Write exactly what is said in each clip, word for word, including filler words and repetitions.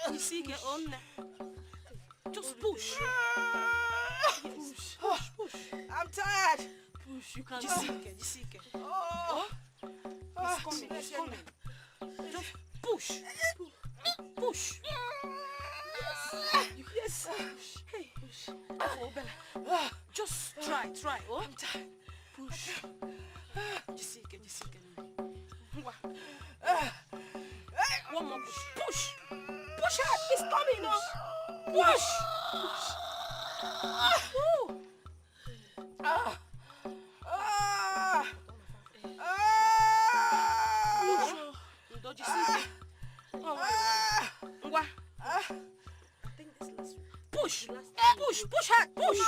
Jisike, ọ nẹ. Just push. Yes, push, push. I'm tired. Push, you can do it. Jisike, Jisike. Oh. It's coming, it's coming. Just push. Push. Yes. Yes. Hey. Push. Oh, Bella. Just try, try. Oh. I'm tired. Push. Jisike, Jisike. One more push. Push. Push hard. It's coming, oh. Push. Push. Woo. Ah! Ah! Ah! Ndo, Jisike. Ah! Ngwa. Ah! I think this last one. Push. Push. Push hard. Push.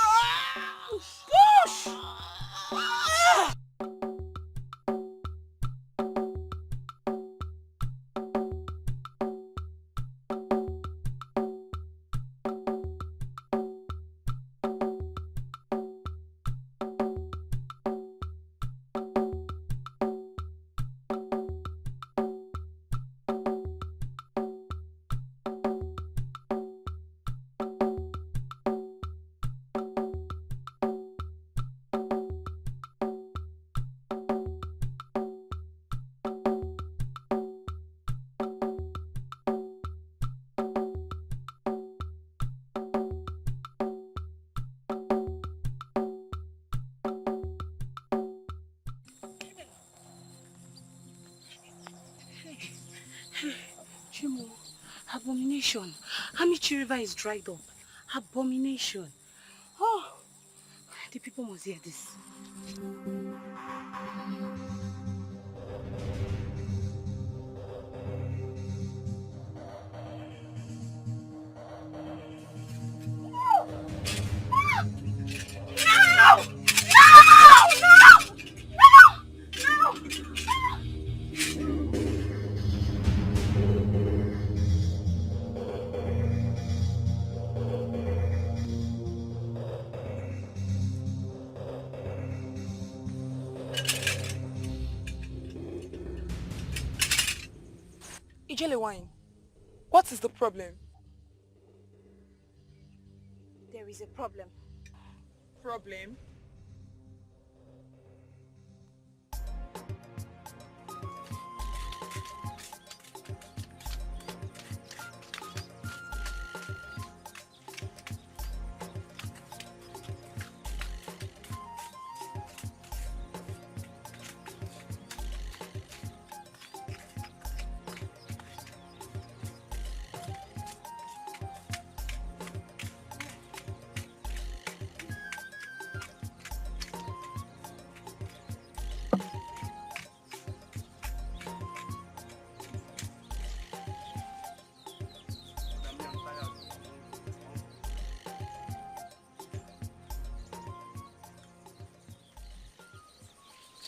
Push. Push. Ah! Chimo, abomination. Amichi River is dried up. Abomination. Oh, the people must hear this. Ijele wine, what is the problem? There is a problem. Problem?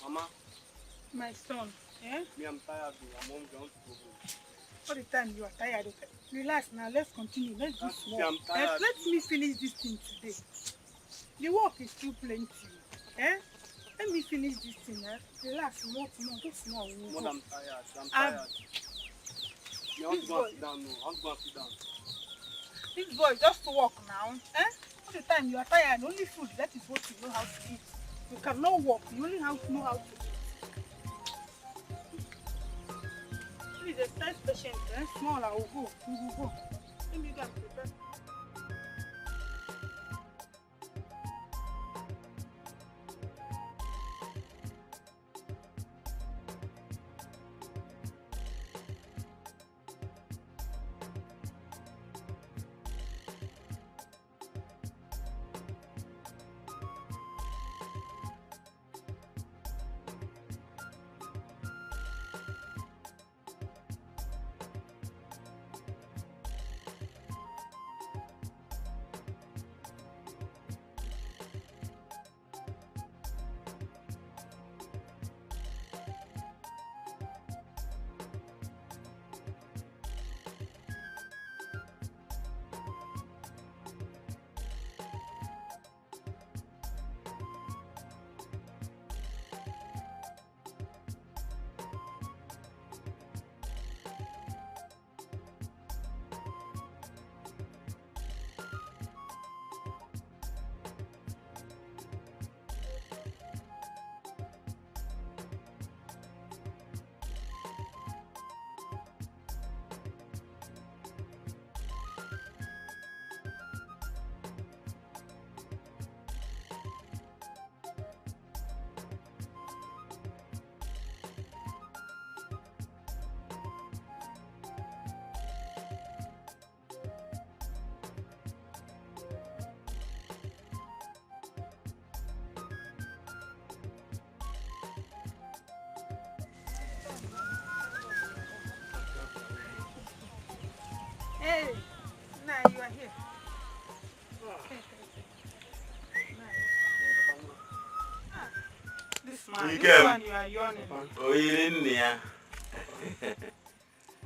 Mama. My son, eh? Me, I'm tired, oh. I'm hungry, I want to go home. All the time you are tired, okay? Relax now, let's continue. Let's do small. I'm tired. Eh, let me finish this thing today. The work is too plenty, eh? Let me finish this thing, eh? Relax, small, small, just small. Mother, I'm tired. I'm tired. Me, I want to go and sit down now. I want to go and sit down. This boy, just work now, eh? All the time you are tired, only food, that is what you know how to eat. You cannot work, you only how, know how to eat. Please exercise patience, eh? Small, I will go. We will go. Let me go and prepare. Hey, now you are here. Ah, this man, this one you are yawning. Oyiri nia.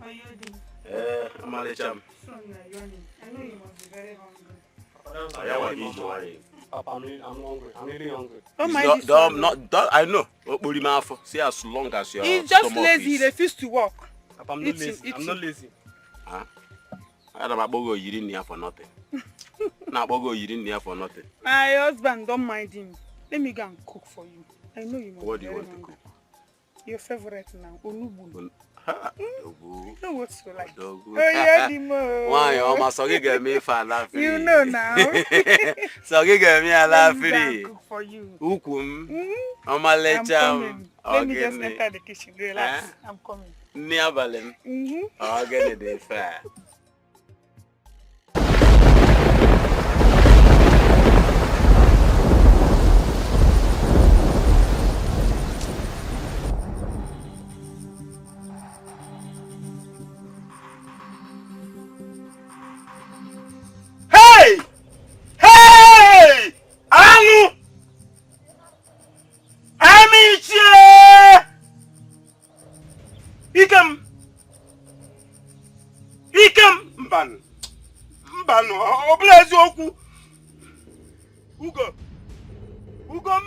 Oyodi. Eh, Amalicha m. This one you are yawning. I know you must be very hungry. Oya wa eat your wine. Papa, I'm really, I'm hungry. I'm really hungry. Don't mind this one. Don't, don't, I know. Okpori ma afọ. See, as long as your stomach is. He's just lazy. He refuse to work. Papa, I'm not lazy. I'm not lazy. Huh? I don't akpogho Oyiri nia for nothing. Na akpogho Oyiri nia for nothing. My husband, don't mind him. Let me go and cook for you. I know you must be very hungry. What do you want to cook? Your favorite now, onugbu. Ha, odogwu. You know what you like. Odogwu. Oh, yeah, the more. Why, ọma, sọghe gẹ mi fa alafiri. You know now. Sọghe gẹ mi alafiri. Let me go and cook for you. Ukwu m. Mm-hmm. Ọmalicha m. I'm coming. Let me just enter the kitchen. Relax. Eh? I'm coming. Nne abalị m. Mm-hmm. Ogene dị fa. Hey! Hey! Anwụ! Amichie! Ikem! Ikem! Mban! Mban! Ọ, ọ bụla eziokwu! Ugo! Ugo m!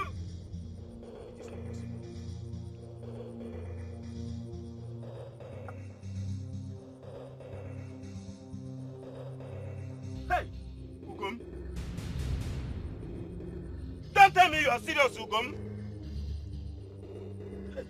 Hey! Ugom! Don't tell me you are serious, Ugom! Hey!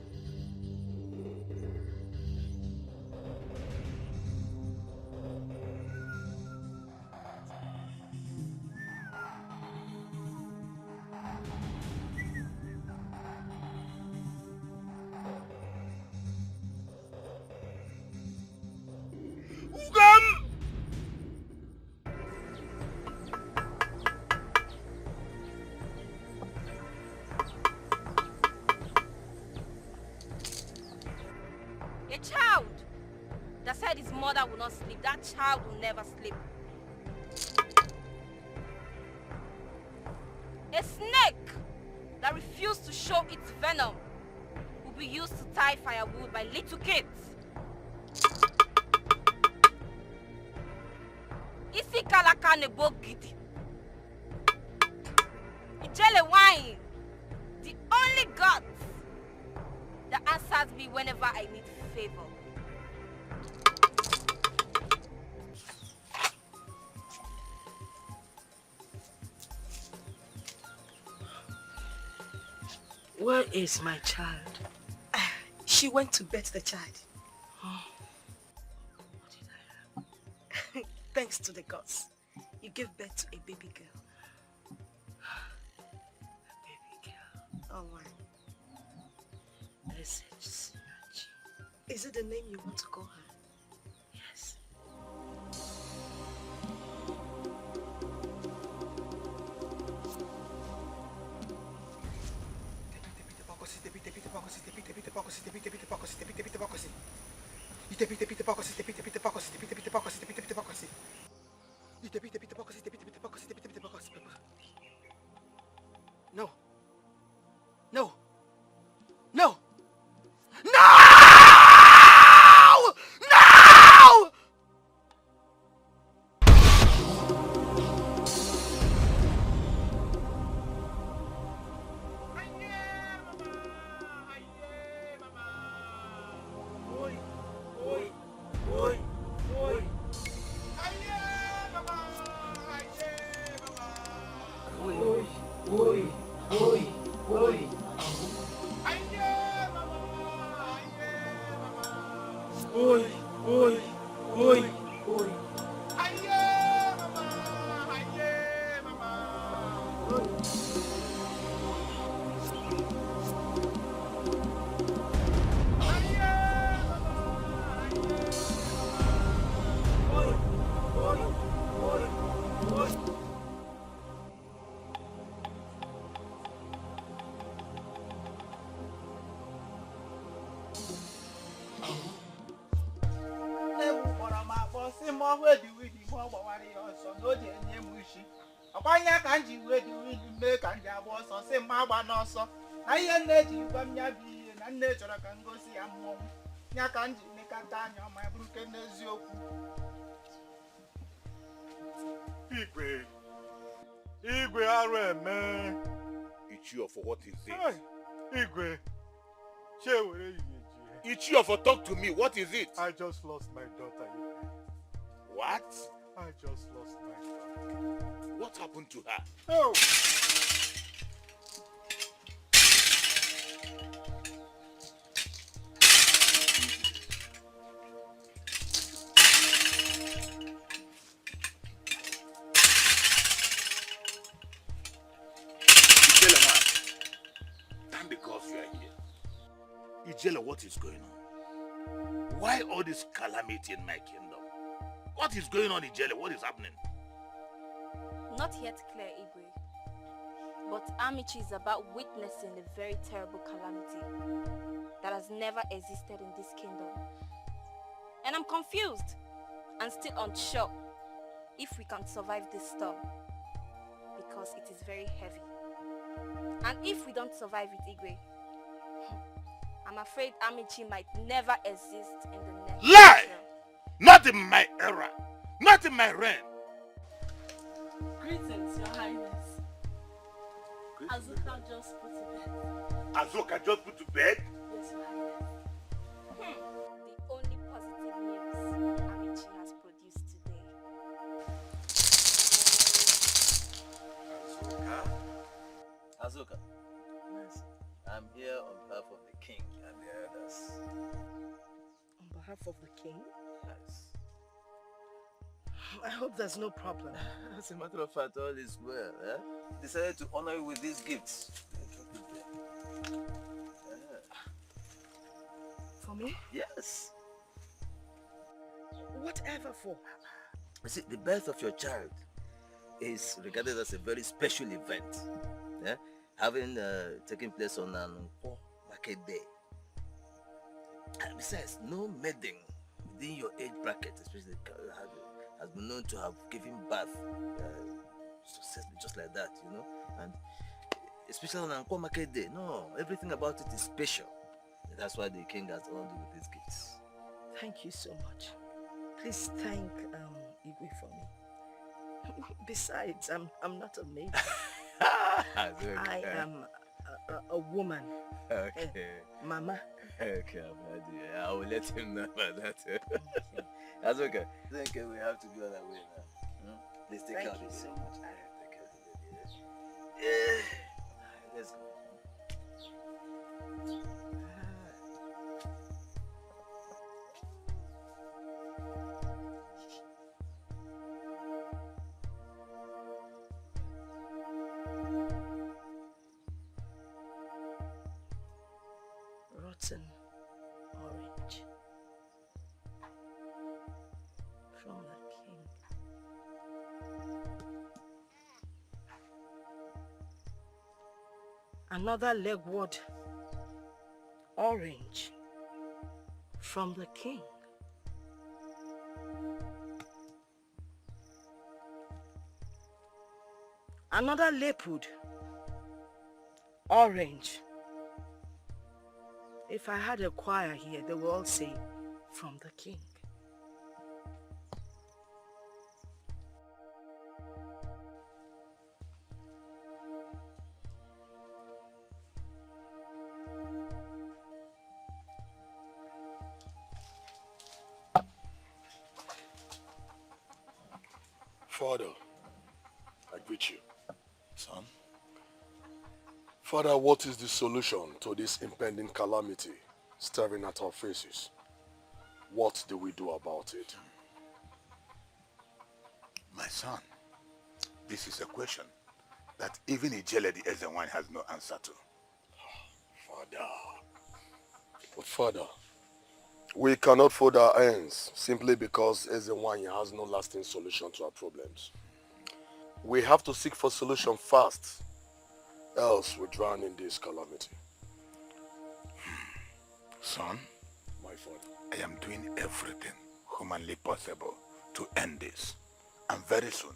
Ugom! A child that said his mother will not sleep, that child will never sleep. A snake that refused to show its venom will be used to tie firewood by little kids. Isi kalaka ne gbo gidi. Ijele wine, the only God that answers me whenever I need favor. Where is my child? She went to birth the child. Oh. Thanks to the gods, you gave birth to a baby girl. A baby girl. Oh, my. Blessed Sinachi. Is it the name you want to call her? Yes. No. No! No! No! No! Oi, oi, oi. Aye, mama, aye, mama. Oi, oi, oi, oi. Aye, mama, aye, mama. Oi, oi, oi, oi. Aye, mama, aye, mama. Oi. Ọkpa yan ka m ji wẹ di uru ime ka m ji avbe ọsọ, sẹ ma gba ne ọsọ. Na iye ne ji gba mia bi iye, na ne chọrọ ka m gosi ya mu ọnwụ. Yan ka m ji ne ka ta yan ọma, bụrụ ke ne eziokwu. Igwe, Igwe, aro ẹmẹ. Ichie Ọfọ, what is it? Hey, Igwe, che were iye je. Ichie Ọfọ, talk to me. What is it? I just lost my daughter, Igwe. What? I just lost my daughter. What happened to her? Oh! Ijele man, thank the gods you are here. Ijele, what is going on? Why all this calamity in my kingdom? What is going on, Ijele? What is happening? Not yet clear, Igwe. But Amichi is about witnessing a very terrible calamity that has never existed in this kingdom. And I'm confused and still unsure if we can survive this storm, because it is very heavy. And if we don't survive it, Igwe, I'm afraid Amichi might never exist in the next Lie! Century. Not in my era. Not in my reign. Greetings, Your Highness. Greetings. Azuka just put to bed. Azuka just put to bed? Yes, Your Highness. Hmm. The only positive news Amichi has produced today. Azuka? Azuka. Yes. I'm here on behalf of the king and the elders. On behalf of the king? Yes. I hope there's no problem. As a matter of fact, all is well, eh? Decided to honor you with these gifts. Eh. For me? Yes. Whatever for? You see, the birth of your child is regarded as a very special event, eh? Having, uh, taken place on an Nkwo market day. And besides, no maiden within your age bracket, especially, ca-, has, has been known to have given birth, uh, successfully just like that, you know. And especially on Nkwo market day, no, everything about it is special. That's why the king has honored you with these gifts. Thank you so much. Please thank, um, Igwe for me. Besides, I'm, I'm not a maid. That's okay. I am a, a, a woman. Okay. Eh, mama. Okay, Amadi. I will let him know about that. Okay. That's okay. I think we have to be on our way now. Hmm? Please take care of the baby. Thank you so much. Yeah, take care of the baby, eh? Yeah. Let's go. Rotten orange from the king. Another legward orange from the king. Another leopard orange. If I had a choir here, they will all say, "From the king." Father, I greet you. Son? Father, what is the solution to this impending calamity staring at our faces? What do we do about it? My son, this is a question that even Ijele the Eze Nwanyị has no answer to. Father. But Father, we cannot fold our hands simply because Eze Nwanyị has no lasting solution to our problems. We have to seek for solution fast, else we drown in this calamity. Son, my father, I am doing everything humanly possible to end this. And very soon,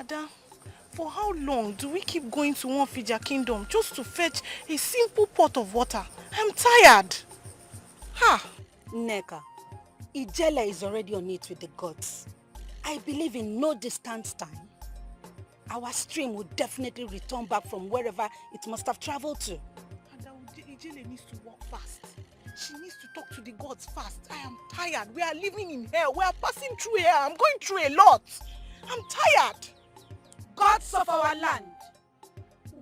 Ada, for how long do we keep going to one Fija kingdom just to fetch a simple pot of water? I'm tired. Ha! Nneka, Ijele is already on it with the gods. I believe in no distant time, our stream will definitely return back from wherever it must have traveled to. Ada, Ijele needs to work fast. She needs to talk to the gods fast. I am tired. We are living in hell. We are passing through hell. I'm going through a lot. I'm tired. Gods of our land,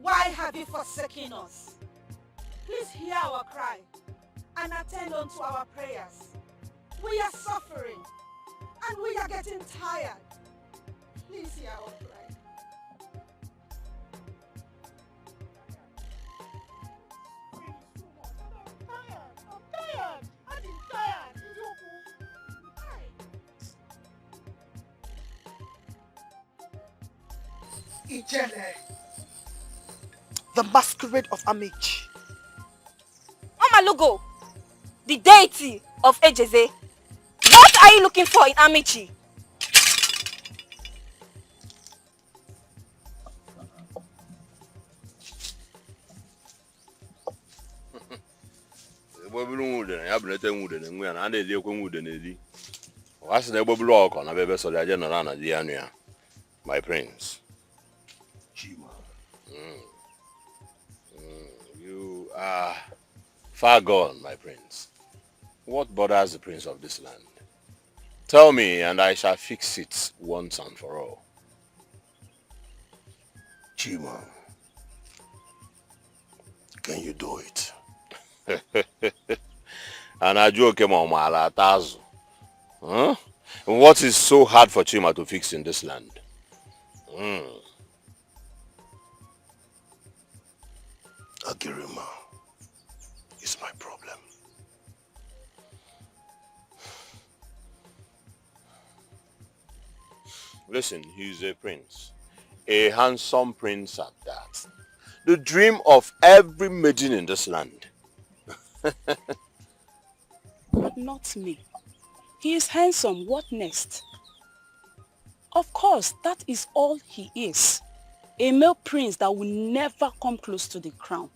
why have you forsaken us? Please hear our cry and attend unto our prayers. We are suffering and we are getting tired. Please hear our cry. I'm tired. I'm tired. I'm tired. Ijele. the masquerade of Amichi. Mama Lugo, the deity of Ejeze, what are you looking for in Amichi? Egbobilo unwudene, ya bun ẹtẹ unwudene, wẹ a na lele eku unwudene di. Ọ gha sẹ ne egbobilo ọkọ na vbe ẹbẹsọlẹ, a jẹ nọ na na di anu ya, my prince. Chima. You are far gone, my prince. What bothers the prince of this land? Tell me, and I shall fix it once and for all. Chima, can you do it? And Ajuoke ma ọmọ ala tazu. Huh? What is so hard for Chima to fix in this land? Hmm. Agirima is my problem. Listen, he's a prince. A handsome prince at that. The dream of every maiden in this land. But not me. He is handsome. What next? Of course, that is all he is. A male prince that will never come close to the crown.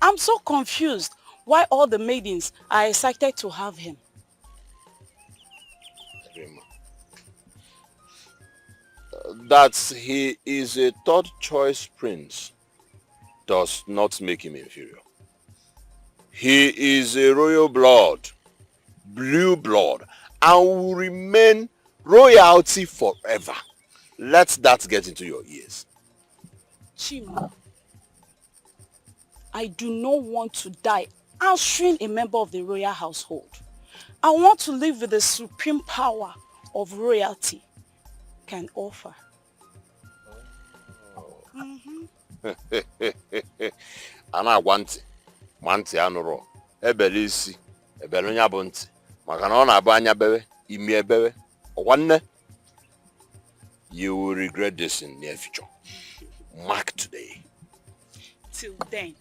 I'm so confused why all the maidens are excited to have him. Rema. That he is a third choice prince does not make him inferior. He is a royal blood, blue blood, and will remain royalty forever. Let that get into your ears. Chima, I do not want to die answering a member of the royal household. I want to live with the supreme power of royalty can offer. Mhm. A na-agwa ntị, ma ntị anụrọ, ebele isi, ebele onye abụ ntị, maka na ọ na-abụ anya bẹvbe, imi ẹbẹvbe, ọwa nne. You will regret this in near future. Mark today. Till then,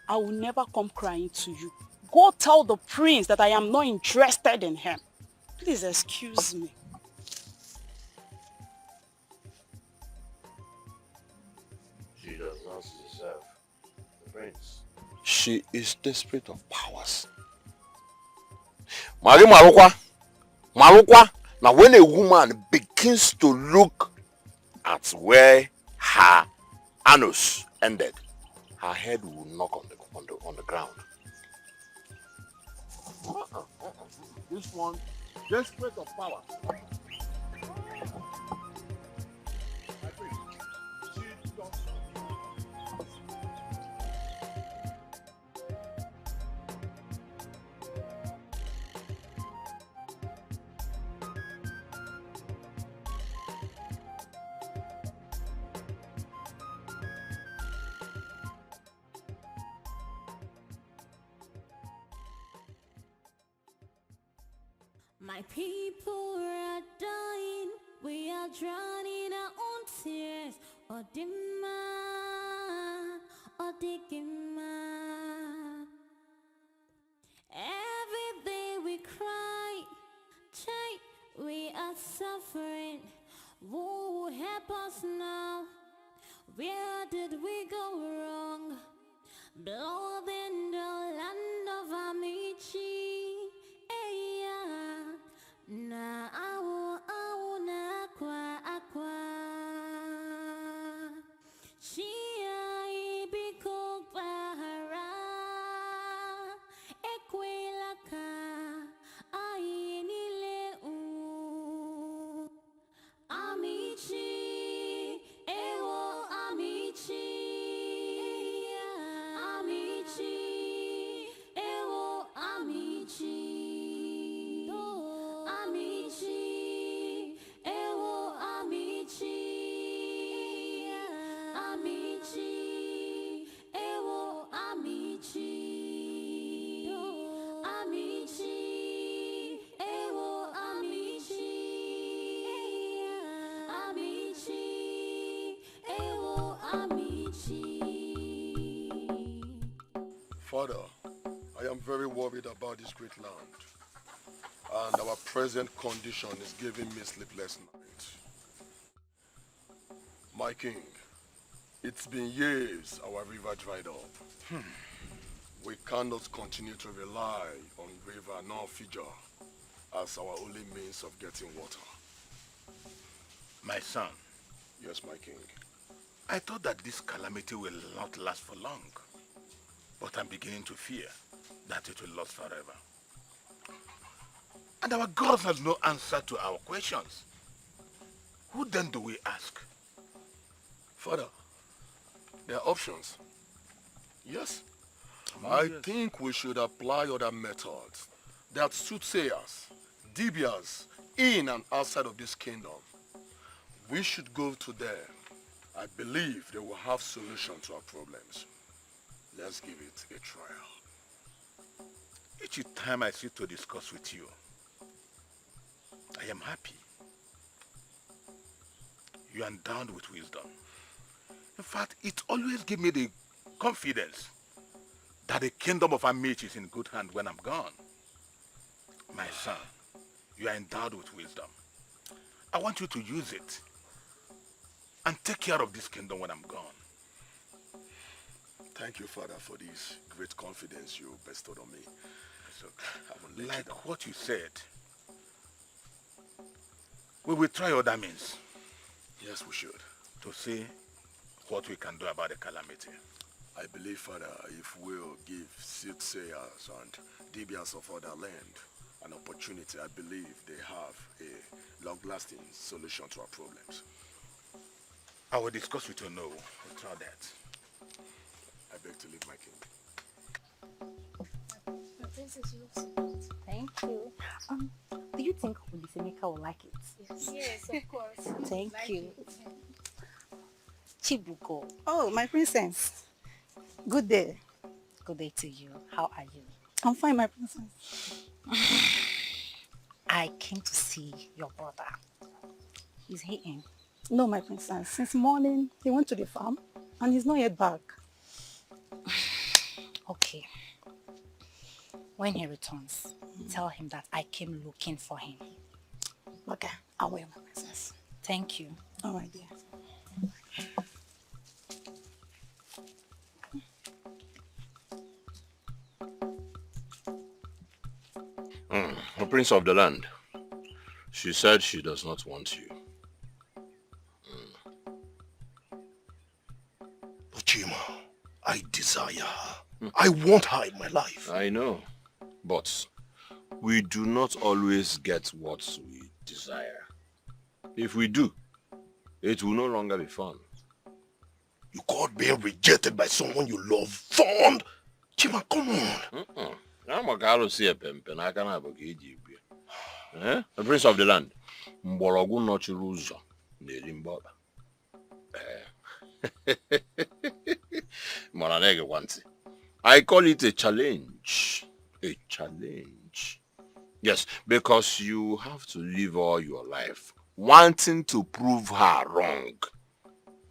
I will never come crying to you. Go tell the prince that I am not interested in him. Please excuse me. She does not deserve the prince. She is desperate of powers. Mari marụkwa, marụkwa, na when a woman begins to look at where her anus ended, her head will knock on the, on the, on the ground. Uh-uh, uh-uh. This one, desperate of power. I think she does. My people are dying, we are drowning our own tears. Odima, Odigima. Every day we cry, chay, we are suffering. Who will help us now? Where did we go wrong? Blood in the land of Amichi, eh, yeah. Na awo, awo, na akwa, akwa. Chi anyị biko gbaghara, ekwela ka anyị niile nwụọ. Amichi, ewo Amichi. Father, I am very worried about this great land, and our present condition is giving me sleepless nights. My king, it's been years our river dried up. Hmm. We cannot continue to rely on river nor Fija as our only means of getting water. My son. Yes, my king. I thought that this calamity will not last for long, but I'm beginning to fear that it will last forever. And our gods have no answer to our questions. Who then do we ask? Father, there are options. Yes. I think we should apply other methods that soothsayers, dibias, in and outside of this kingdom. We should go to them. I believe they will have solution to our problems. Let's give it a trial. Each time I sit to discuss with you, I am happy. You are endowed with wisdom. In fact, it always gives me the confidence that the kingdom of Amichi is in good hand when I'm gone. My son, you are endowed with wisdom. I want you to use it and take care of this kingdom when I'm gone. Thank you, Father, for this great confidence you bestowed on me. It's okay. I will let you down. Like what you said, we will try other means. Yes, we should. To see what we can do about the calamity. I believe, Father, if we'll give soothsayers and dibias of other land an opportunity, I believe they have a long-lasting solution to our problems. I will discuss with Onowu about that. I beg to leave, my king. My princess, you look so good. Thank you. Um, do you think Olisaemeka will like it? Yes. Yes, of course. Thank you. Chibugo. Oh, my princess. Good day. Good day to you. How are you? I'm fine, my princess. I came to see your brother. Is he in? No, my princess. Since morning, he went to the farm and he's not yet back. Okay. When he returns, tell him that I came looking for him. Okay, I will, my princess. Thank you. All right, dear. Mm, the prince of the land. She said she does not want you. Mm. But Chima, I desire her. Mm. I want her in my life. I know. But we do not always get what we desire. If we do, it will no longer be fun. You call being rejected by someone you love fun? Chima, come on. Mm-mm. Na maka arụsị epempe n'aka na abụ ka eji egbu ya. Eh? The prince of the land. Mgbọrọgwụ nọchiri ụzọ na-eri mgbe ọkpa. Eh. Mana na-egekwa ntị. I call it a challenge. A challenge. Yes, because you have to live all your life wanting to prove her wrong.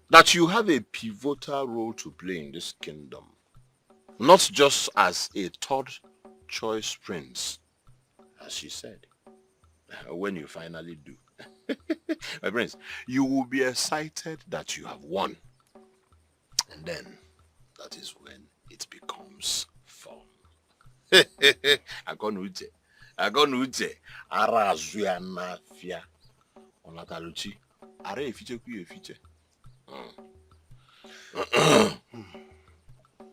That you have a pivotal role to play in this kingdom. Not just as a third choice prince, as she said. When you finally do, my prince, you will be excited that you have won. And then, that is when it becomes fun. Akọnuche, akọnuche, ara azụ ya n'afịa. Ọ natara chi, ara efichekwu ya efiche. Mm.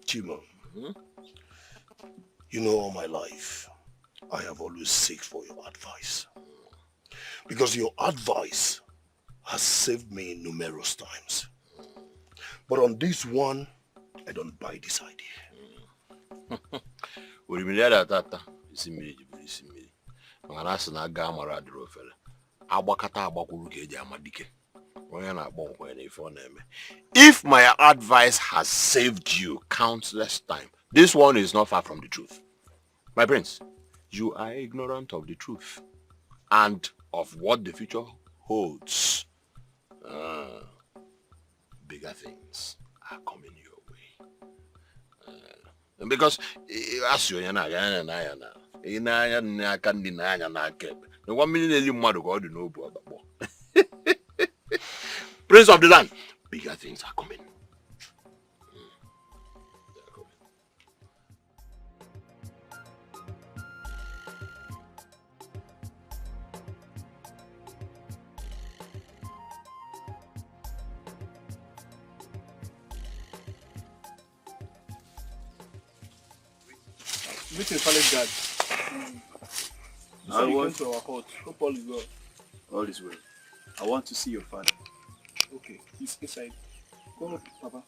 Chima, hmm? You know, all my life, I have always seek for your advice. Because your advice has saved me numerous times. But on this one, I don't buy this idea. Orimiri ada tata, isi mmiri ji bụrụ isi mmiri. Maka na a sị na aga amara adịrị ofele. Agbakata agbakwuru ka eji ama dike. Onye na-agba nkwọ ya na ife ọ na-eme. If my advice has saved you countless times, this one is not far from the truth. My prince, you are ignorant of the truth and of what the future holds. Uh, bigger things are coming your way. Uh, Because eh, a si ọyan na, ọyan na, ọyan na. Ena ya na ka ni na ya na ke. Ne wa mi lele mmadụ ka ọ dị n'obu ọgbakpọ. Prince of the land, bigger things are coming. Meet a palace guard. He said you came to our court. Hope all is well. All is well. I want to see your father. Okay, he's inside. Come on, Papa.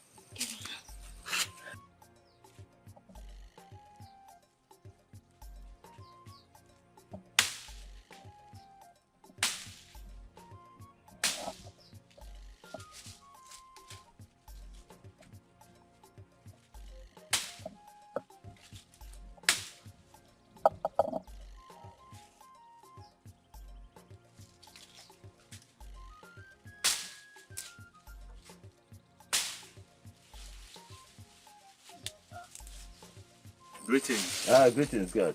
Greetings. Ah, greetings, God.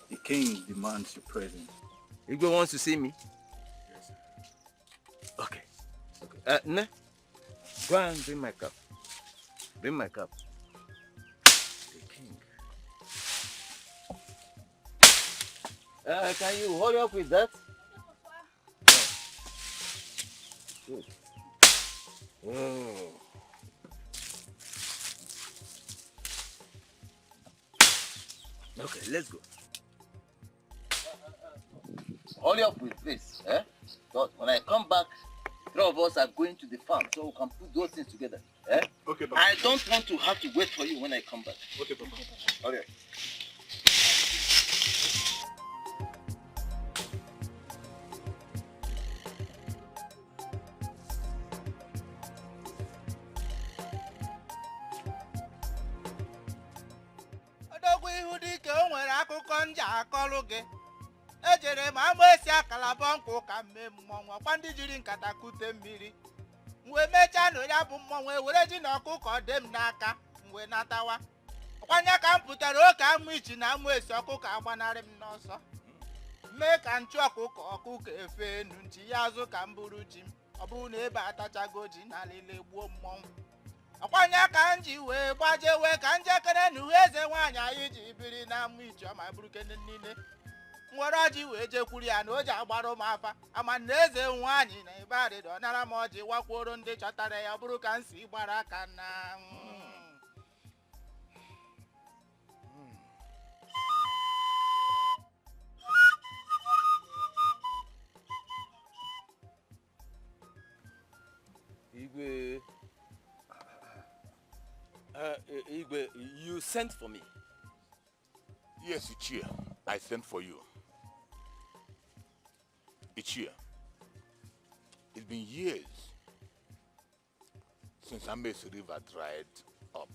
The king demands your presence. Igwe wants to see me. Yes, sir. Okay. Okay. Uh, ne? Go and bring my cup. Bring my cup. The king. Uh, can you hurry up with that? Good. Mm. Okay, let's go. Hurry up with this, eh? But when I come back, three of us are going to the farm, so we can put those things together, eh? Okay, Papa. I don't want to have to wait for you when I come back. Okay, Papa. Hurry up. Odogwu ihu dike, o nwere akụkọ m ji akọlụ gị. Ejere m ama esi akalabọ nkwụ ka m mee mmọnwụ, ọkwa ndị jiri nkata kute mmiri. M wee mechaa na ya bụ mmọnwụ ewere ji na ọkụkọ de m n'aka, m wee natawa. Ọkwa nya ka m pụtara oke amụ ichi na amụ esi, ọkụkọ agbanarị m n'ọsọ. M mee ka m chụọ ọkụkọ, ọkụkọ efe enu, m chi ya azụ ka m buru ji m. Ọ bụrụ na ebe atachago ji na lele gbuo mmọnwụ. Ọkwa nya ka m ji wee gbaje wee ka m je kene ne uhu eze nwaanyị anyị ji biri na amụ ichi ọma buru kene niile. M were ọjị wee jekwuru ya na o ji agbara m afa. Ama na eze nwaanyị na ebe arịrị ọ nara m ọjị wakwuoro ndị chọtara ya, ọ bụrụ ka m si gbara aka na. Mm. Igwe, uh, Igwe, you sent for me. Yes, Ichie, I sent for you. Ichie, it's been years since Amaesia River dried up.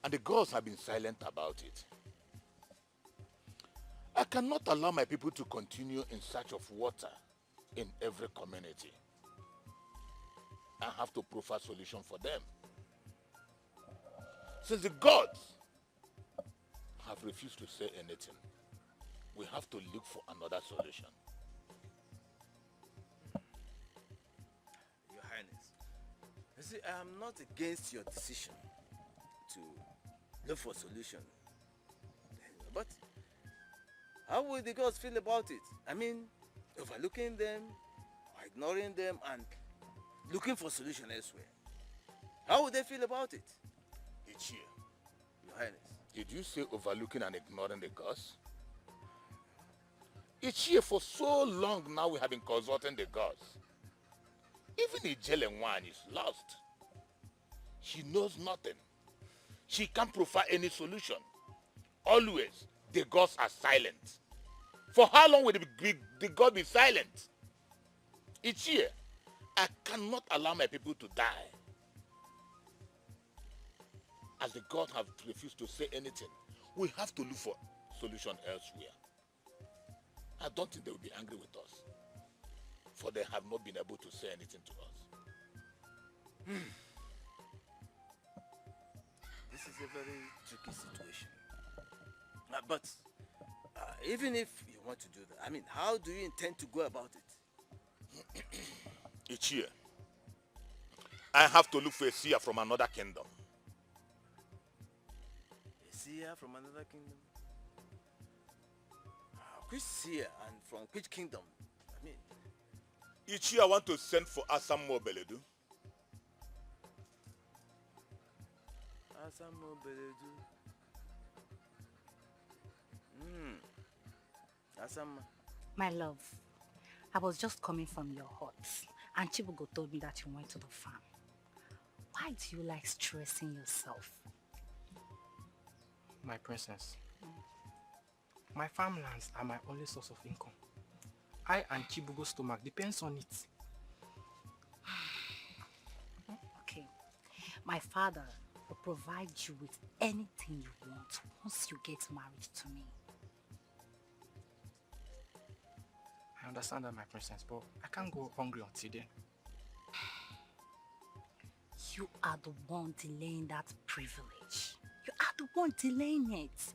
And the gods have been silent about it. I cannot allow my people to continue in search of water in every community. I have to provide solution for them. Since the gods have refused to say anything, we have to look for another solution. Your Highness, you see, I am not against your decision to look for solution. But how will the gods feel about it? I mean, overlooking them, or ignoring them, and looking for solution elsewhere. How would they feel about it? Ichie, Your Highness. Did you say overlooking and ignoring the gods? Ichie, for so long now we have been consulting the gods. Even Ijele Nwanyi is lost. She knows nothing. She can't provide any solution. Always, the gods are silent. For how long will the, the, the god be silent? Ichie, I cannot allow my people to die. As the god have refused to say anything, we have to look for solution elsewhere. I don't think they will be angry with us, for they have not been able to say anything to us. Hmm. It's a very tricky situation. Uh, but uh, even if you want to do that, I mean, how do you intend to go about it? Ichie, I have to look for a seer from another kingdom. A seer from another kingdom? Uh, which seer and from which kingdom? I mean, Ichie, I want to send for Asamu Obeledu. Asamu Obeledu. Hmm. Asamu. My love, I was just coming from your hut, and Chibugo told me that you went to the farm. Why do you like stressing yourself? My princess, my farmlands are my only source of income. I and Chibugo's stomach depends on it. Okay. My father will provide you with anything you want once you get married to me. I understand that, my princess, but I can't go hungry until then. You are the one delaying that privilege. You are the one delaying it.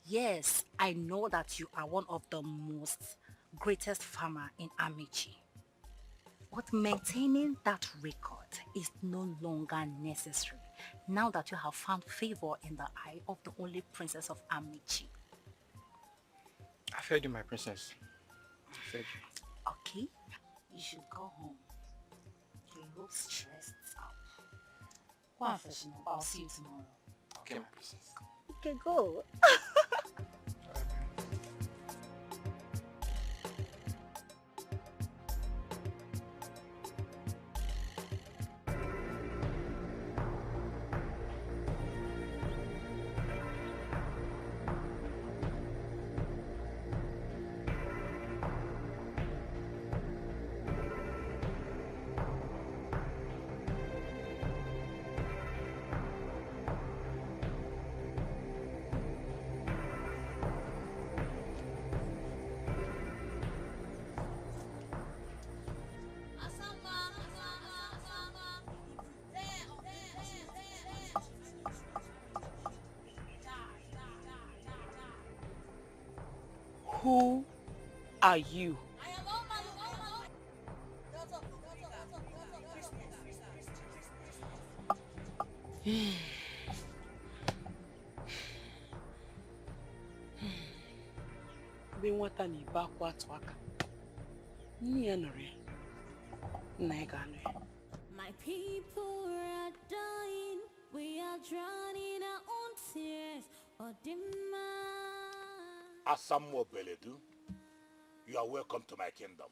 Yes, I know that you are one of the most greatest farmer in Amichi. But maintaining that record is no longer necessary now that you have found favor in the eye of the only princess of Amichi. I've heard you, my princess. I've heard you. Okay, you should go home. You look stressed out. Go and freshen up. I'll see you tomorrow. Okay, my princess. Okay, go. Who are you? Vbe nwata ni ba ku atuaka, ne iran nọ rre, na ẹ gha nọ. My people are dying, we are drowning our own tears. Odima. Asamu Obeledu, you are welcome to my kingdom.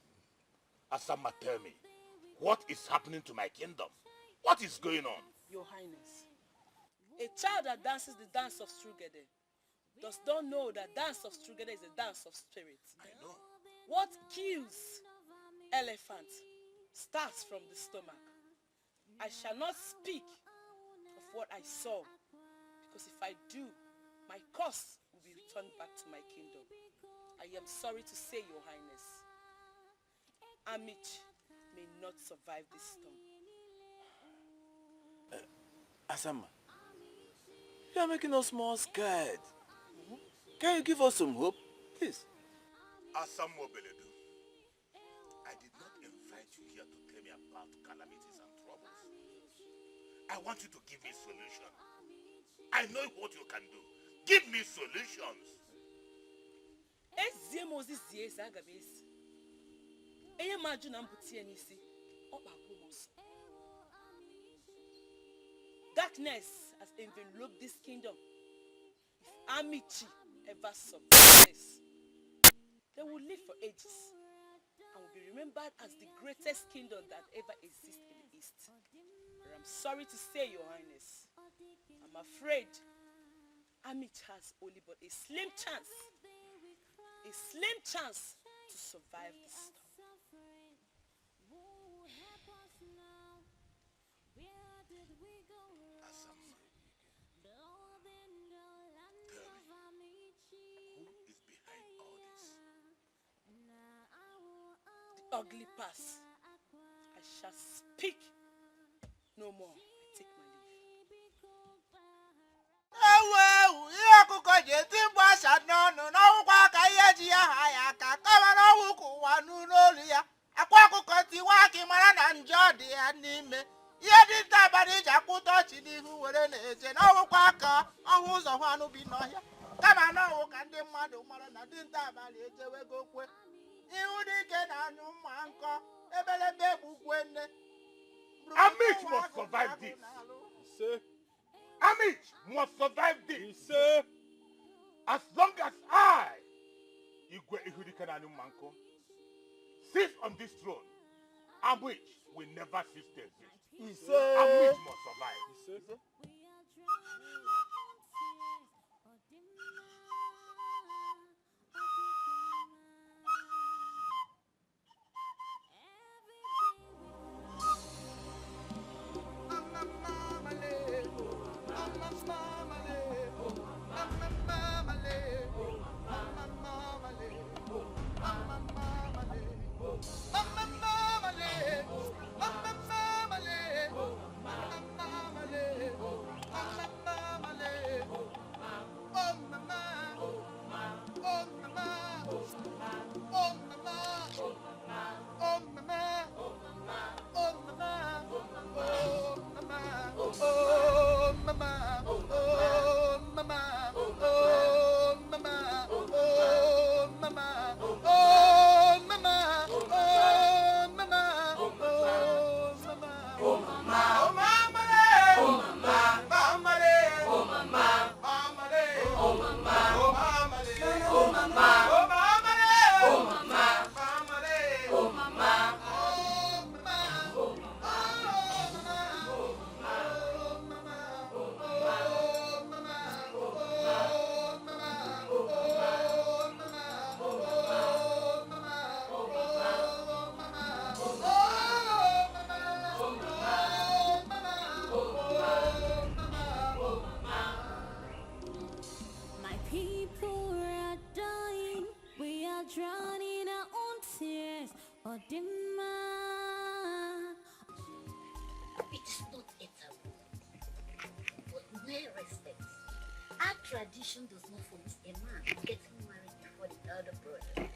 Asama, tell me, what is happening to my kingdom? What is going on? Your Highness, a child that dances the dance of Strugede does not know that dance of Strugede is a dance of spirit. I know. What kills elephant starts from the stomach. I shall not speak of what I saw, because if I do, my curse will be returned back to my kingdom. I am sorry to say, Your Highness, Amich may not survive this storm. Asama, you are making us more scared. Can you give us some hope, please? Asamu Obeledu, I did not invite you here to tell me about calamities and troubles. I want you to give me solution. I know what you can do. Give me solutions. Ezie Moses zie eze aga m ezi. Enye ma ju na mbuti ẹnisi, ọ kpa gu mọ sọ. Darkness has enveloped this kingdom. If Amichi ever survives, they will live for ages and will be remembered as the greatest kingdom that ever existed in the East. But I'm sorry to say, Your Highness, I'm afraid Amich has only but a slim chance, a slim chance to survive this storm. Asama, tell me, who is behind all this? The ugly past. I shall speak no more. I take my leave. na-eje na, ọ wụkwa ka ọ họn ụzọ họn anụ bi nọ hia. Kama na ọ wụ ka ndị mmadụ mara na dinda abalị eje wego kwe. Ihu dike na anyụ mma nkọ, ebelebe gbukwe nne. Amit must survive this. Say, Amit must survive this. He say, as long as I, Igwe Ihudike na anyụ mma nkọ, sit on this throne, Amit will never cease to exist. He say, Amit must survive. He say, My people are dying, we are drowning our own tears. Odima. It is not a taboo, but mere respect. Our tradition does not forbid a man getting married before the elder brother,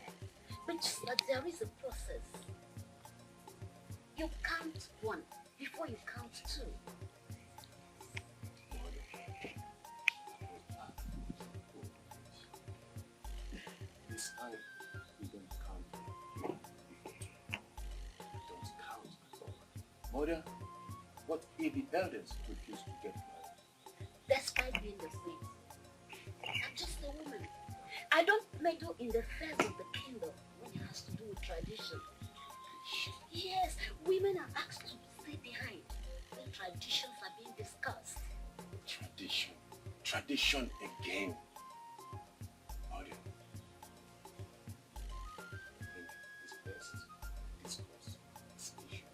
which is that there is a process. You count one before you count two. This time, we don't count. We don't count at all. Mother, what if the elders refuse to get married? Despite being the queen, I'm just a woman. I don't meddle in the affairs of the kingdom when it has to do with tradition. Yes, women are asked to stay behind when traditions are being discussed. Tradition. Tradition again. Mother, I think it's best to discuss this issue.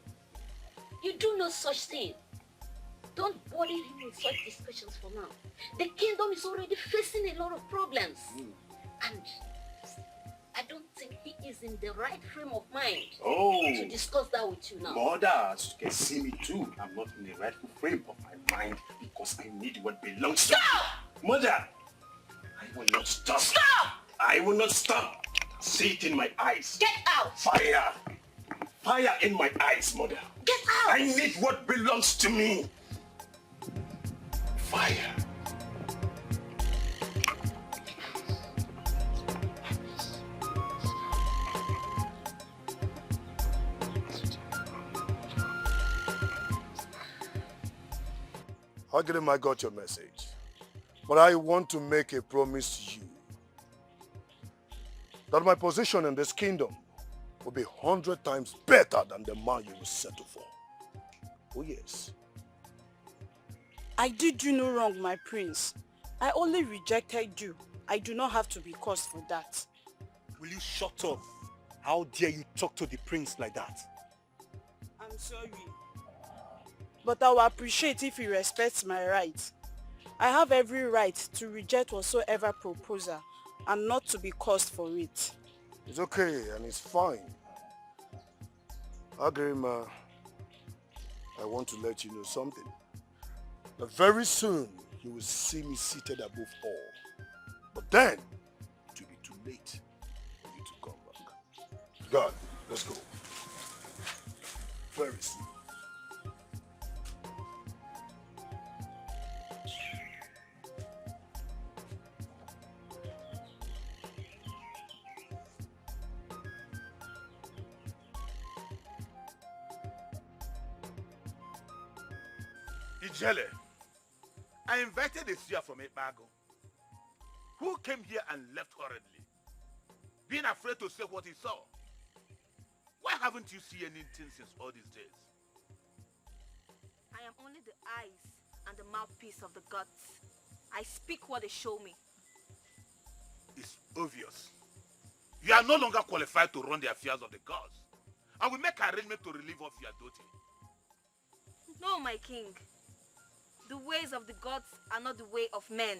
You do no such thing. Don't bother him with such discussions for now. The kingdom is already facing a lot of problems. Mm. And I don't think he is in the right frame of mind, oh, to discuss that with you now. Mother, as you can see me too, I'm not in the rightful frame of my mind because I need what belongs to me. Stop! Mother, I will not stop. Stop! I will not stop. See it in my eyes. Get out! Fire! Fire in my eyes, mother. Get out! I need what belongs to me. Fire. Agirima, I got your message, but I want to make a promise to you that my position in this kingdom will be hundred times better than the man you will settle for. Oh yes. I did you no wrong, my prince. I only rejected you. I do not have to be cursed for that. Will you shut up? How dare you talk to the prince like that? I'm sorry. But I will appreciate if you respect my right. I have every right to reject whatsoever proposal and not to be cursed for it. It's okay and it's fine. Agirima, I want to let you know something. That very soon you will see me seated above all. But then, it will be too late for you to come back. God, let's go. Very soon. Ijele, I invited a seer from Ekpago, who came here and left hurriedly, being afraid to say what he saw. Why haven't you seen anything since all these days? I am only the eyes and the mouthpiece of the gods. I speak what they show me. It's obvious. You are no longer qualified to run the affairs of the gods. I will make arrangement to relieve off your duty. No, my king. The ways of the gods are not the way of men.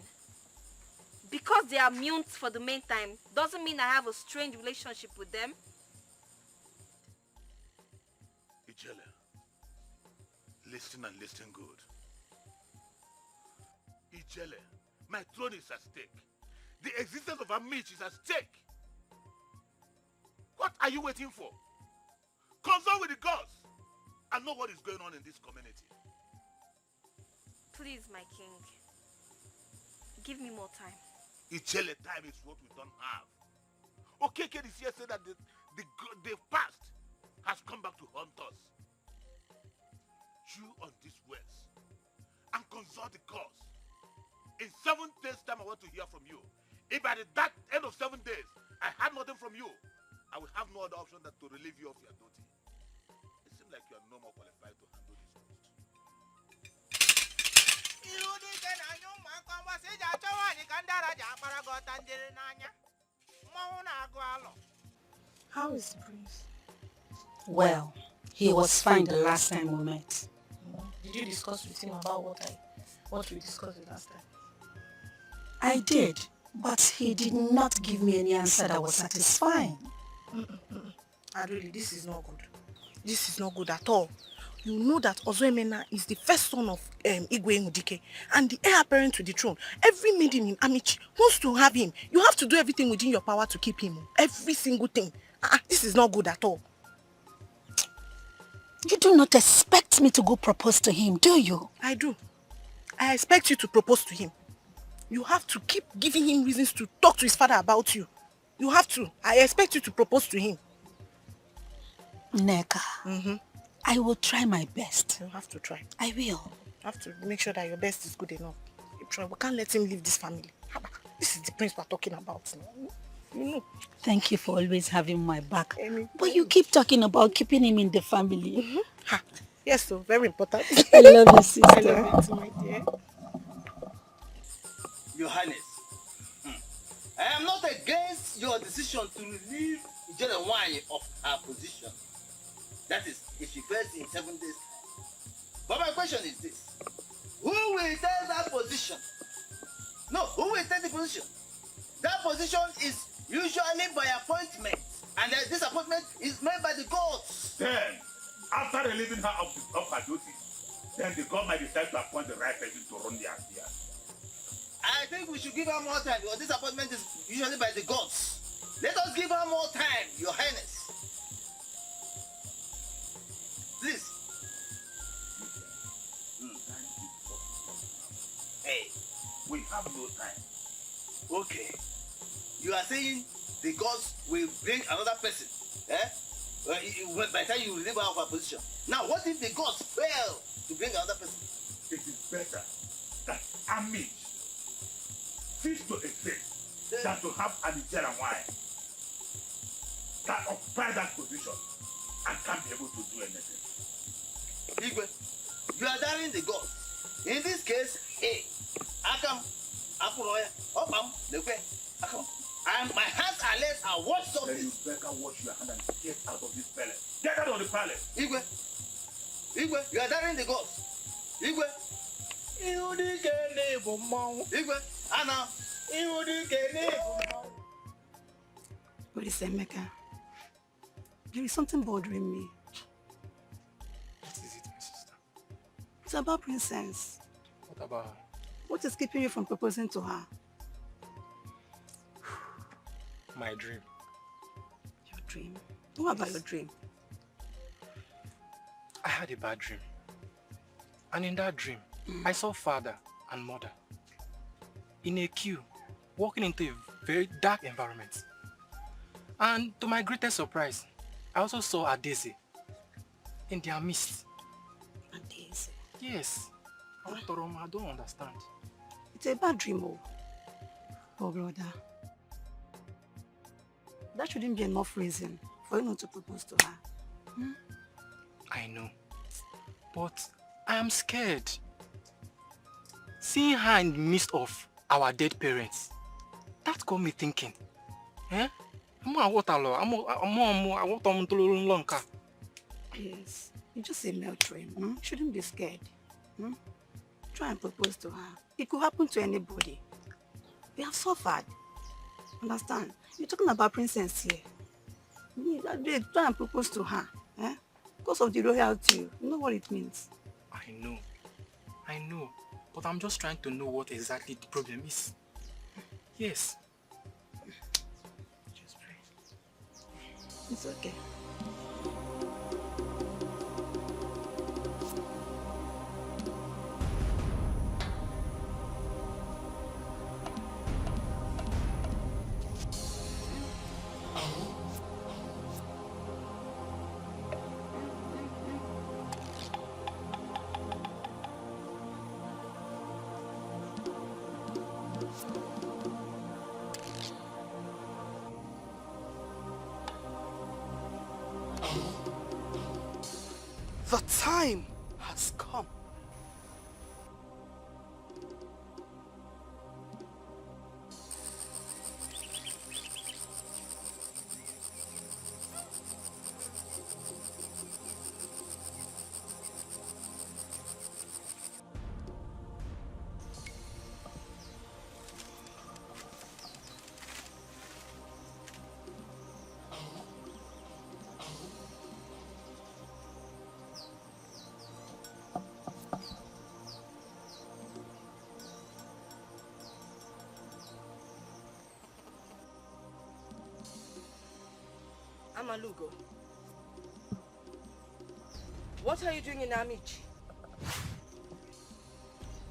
Because they are mute for the meantime doesn't mean I have a strange relationship with them. Ijele, listen and listen good. Ijele, my throne is at stake. The existence of Amish is at stake. What are you waiting for? Consult with the gods and know what is going on in this community. Please, my king, give me more time. Ijele, time is what we don't have. Okeke the seer said that the, the, the past has come back to haunt us. Chew on these words and consult the gods. In seven days' time, I want to hear from you. If by the, that end of seven days, I had nothing from you, I will have no other option than to relieve you of your duty. It seems like you are no more qualified to handle this post. Ihu dike na anya ụmụaka mgbasị eji achọ nwaanyị ka ndị ara ji akpara gị ọta njere n'anya. Mmanwụ na-agụ alọ. How is the prince? Well, he was fine the last time we met. Did you discuss with him about what I, what we discussed the last time? I did, but he did not give me any answer that was satisfying. Arili, this is not good. This is not good at all. You know that Ozoemena is the first son of um, Igwe Ihudike and the heir apparent to the throne. Every maiden in Amichi wants to have him. You have to do everything within your power to keep him. Every single thing. Ah, ah, this is not good at all. You do not expect me to go propose to him, do you? I do. I expect you to propose to him. You have to keep giving him reasons to talk to his father about you. You have to. I expect you to propose to him. Nneka, I will try my best. You have to try. I will. You have to make sure that your best is good enough. You try. We can't let him leave this family. Haba, this is the prince we're talking about. You know. Thank you for always having my back. But you keep talking about keeping him in the family. Ha. Yes, so very important. I love you, sister. I love you too, my dear. Your Highness, hmm, I am not against your decision to relieve Ijele Nwanyị of her position. That is, if she fails in seven days' time. But my question is this. Who will take that position? No, who will take the position? That position is usually by appointment, and uh, this appointment is made by the gods. Then, after relieving her of, of her duty, then the god might decide to appoint the right person to run the affairs. I think we should give her more time because this appointment is usually by the gods. Let us give her more time, Your Highness. Please. Hmm. Hey. We have no time. Okay. You are saying the gods will bring another person, eh? Well, you, you, by the time you leave out of our position. Now, what if the gods fail to bring another person? It is better that Amish cease to exist than to have an Ijele Nwanyị that occupy that position and can't be able to do anything. Igwe, you are daring the gods. In this case, hey, Akam, Akunọya, Okpam, Lekwe, Akam. And my hands and legs are washed off. Then you better wash your hand and get out of this palace. Get out of the palace. Igwe, Igwe, you are daring the gods. Igwe. Ihu dike na-ebu mmanwụ. Igwe, Ana. Ihu dike na-ebu mmanwụ. What is Emeka? There is something bothering me. What is it, my sister? It's about Princess. What about her? What is keeping you from proposing to her? My dream. Your dream? What about your dream? I had a bad dream. And in that dream, I saw father and mother in a queue, walking into a very dark environment. And to my greatest surprise, I also saw Adeze in their midst. Adeze? Yes. Doctor Roma, I don't understand. It's a bad dream, oh. But brother, that shouldn't be enough reason for you not to propose to her. Hmm? I know, but I am scared. Seeing her in the midst of our dead parents, that got me thinking. Eh? Amo awọta lọ, amo, amo, amo, awọta ọmọ tolo lọ nka. Yes, it's just a mere dream. Hmm? You shouldn't be scared. Hmm? Try and propose to her. It could happen to anybody. We have suffered. Understand? You're talking about princess here. Me, that day, try and propose to her. Eh? Because of the royalty, you know what it means. I know. I know. But I'm just trying to know what exactly the problem is. Yes. Just pray. It's okay. The time has come. Amalugo, what are you doing in Amici?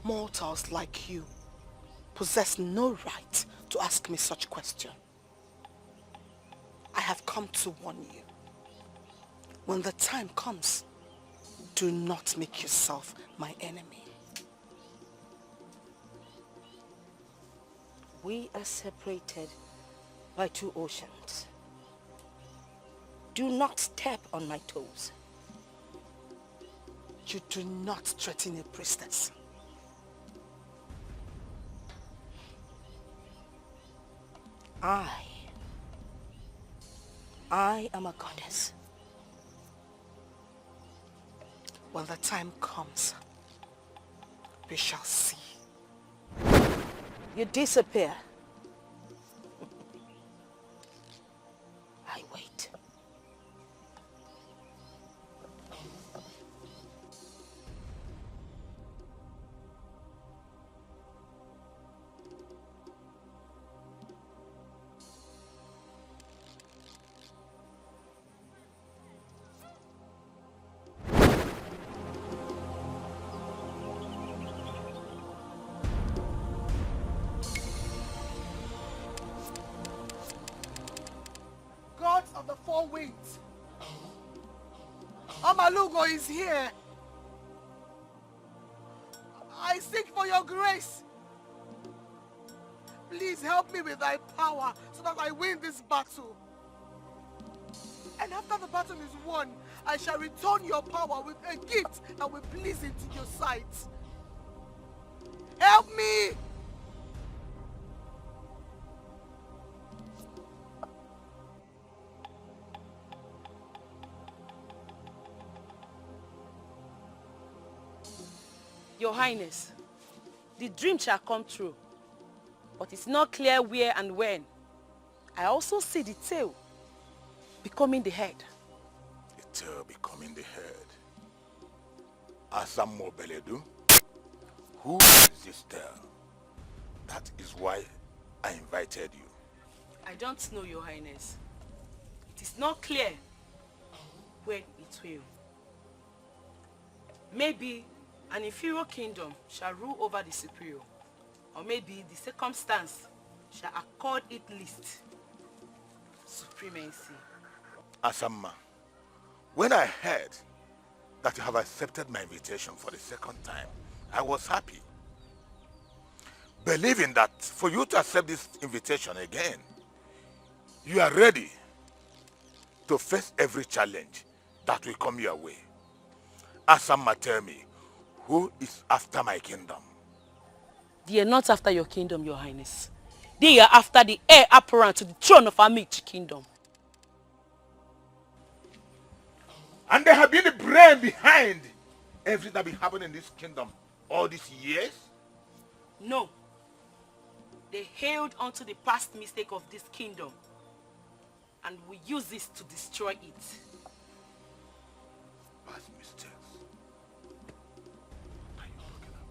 Mortals like you possess no right to ask me such question. I have come to warn you. When the time comes, do not make yourself my enemy. We are separated by two oceans. Do not step on my toes. You do not threaten a priestess. I, I am a goddess. When the time comes, we shall see. You disappear. I wait. Gods of the four winds, Amalugo is here. I seek for your grace. Please help me with thy power so that I win this battle. And after the battle is won, I shall return your power with a gift that will please into your sight. Help me! Your Highness, the dream shall come true, but it's not clear where and when. I also see the tail becoming the head. The tail becoming the head. Asamuobeledu, who is this tail? That is why I invited you. I don't know, Your Highness. It is not clear when it will. Maybe an inferior kingdom shall rule over the superior, or maybe the circumstance shall accord it least supremacy. Asamma, when I heard that you have accepted my invitation for the second time, I was happy, believing that for you to accept this invitation again, you are ready to face every challenge that will come your way. Answer ma tell me, who is after my kingdom? They are not after your kingdom, Your Highness. They are after the heir apparent to the throne of Amichi Kingdom. And they have been the brain behind everything that been happening in this kingdom all these years? No. They held on to the past mistake of this kingdom and will use this to destroy it. Past mistakes? What are you talking about?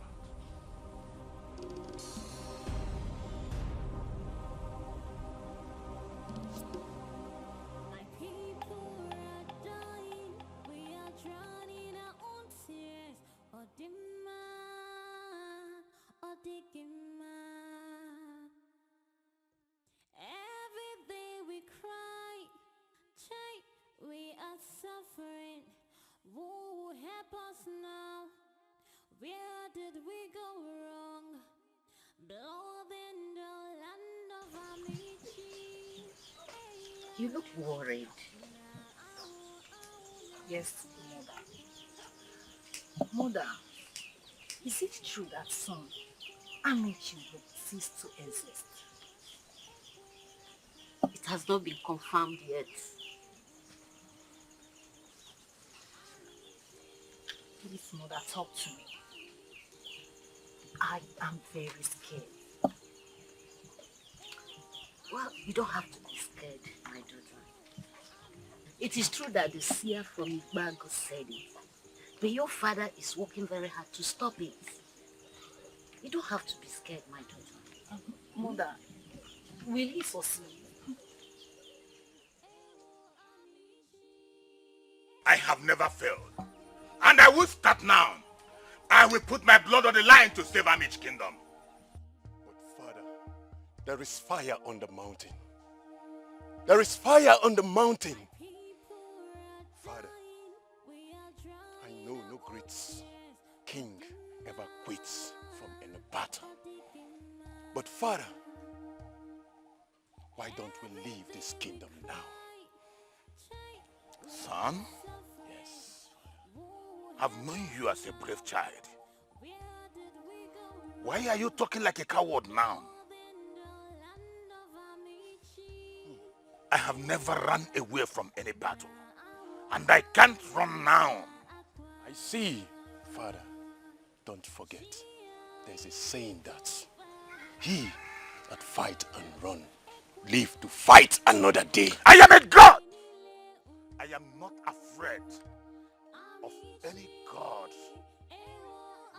My people are dying, we are drowning our own tears. Odima, Odima. Every day we cry, cry, we are suffering. Who will help us now? Where did we go wrong? Blood in the land of Amichi. You look worried. Yes, mother. Mother, is it true that soon Amichi will cease to exist? It has not been confirmed yet. Please, mother, talk to me. I am very scared. Well, you don't have to be scared, my daughter. It is true that the seer from Igbago said it, but your father is working very hard to stop it. You don't have to be scared, my daughter. Mother, will he succeed? I have never failed, and I will start now. I will put my blood on the line to save Amichi Kingdom. But Father, there is fire on the mountain. There is fire on the mountain. Father, I know no great king ever quits from any battle. But Father, why don't we leave this kingdom now? Son? Yes. I've known you as a brave child. Why are you talking like a coward now? I have never run away from any battle, and I can't run now. I see, Father. Don't forget, there's a saying that he that fight and run live to fight another day. I am a god. I am not afraid of any god,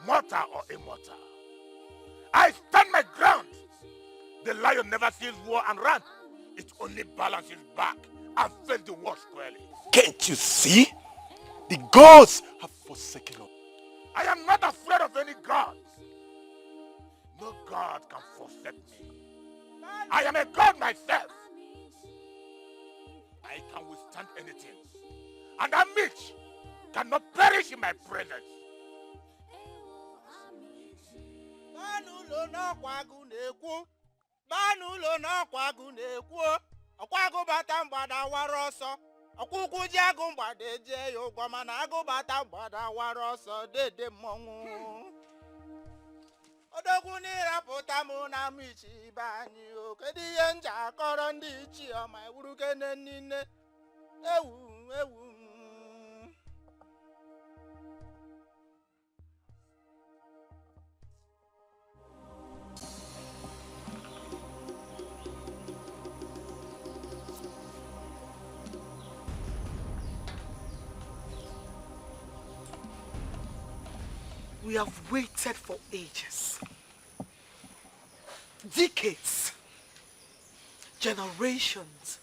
mortal or immortal. I stand my ground. The lion never sees war and run. It only balances back and face the war squarely. Can't you see? The gods have forsaken us. I am not afraid of any god. No god can forsake me. I am a god myself. I can withstand anything. And Amichi cannot perish in my presence. Gbanụ ụlọ n'ọkwa agụ na-ekwu. Gbanụ ụlọ n'ọkwa agụ na-ekwu. Ọkwa agụ bata mgbada wara ọsọ. Ọkwa ukwu ji agụ mgbada eje ya ụgwọ, mana agụ bata mgbada wara ọsọ, dede mmọnwụ. Odogwu n'ịrapụta m na Amichi be anyị o. Kedu ihe m ji akọrọ ndị ichie ọma ewuru kene niile? Ewu, ewu. We have waited for ages, decades, generations.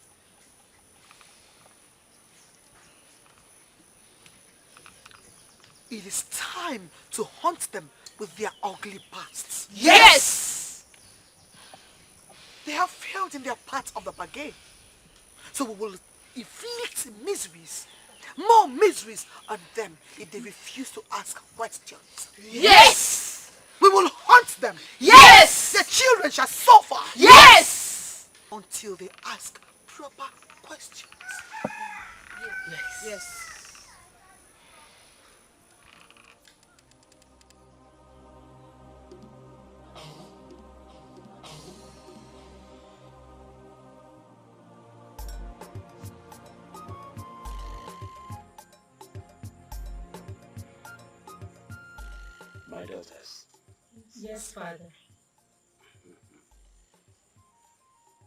It is time to haunt them with their ugly pasts. Yes! They have failed in their part of the bargain. So we will inflict miseries, more miseries on them if they refuse to ask questions. Yes! Yes! The children shall suffer. Yes! Until they ask proper questions. Yes. Yes. My daughters. Yes, Father.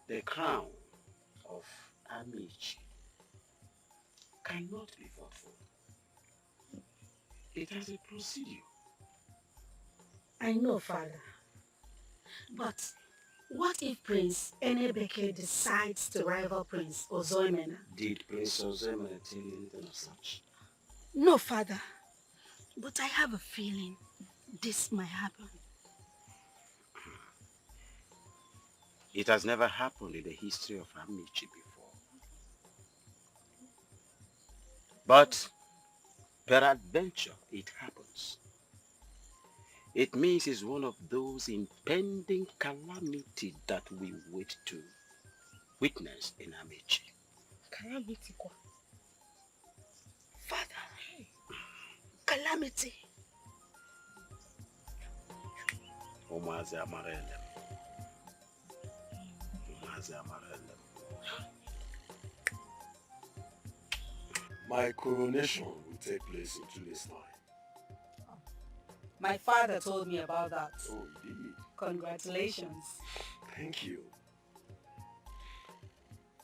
The crown of Amichi cannot be fought for. It has a procedure. I know, Father. But what if Prince Enebeke decides to rival Prince Ozoemena? Did Prince Ozoemena tell you anything of such? No, Father. But I have a feeling this might happen. It has never happened in the history of Amichi before. But peradventure, it happens. It means it's one of those impending calamity that we wait to witness in Amichi. Calamity kwa. Father, calamity. Umazi amarele. Umazi amarele. My coronation will take place in two days' time. My father told me about that. Oh, he did? Congratulations. Thank you.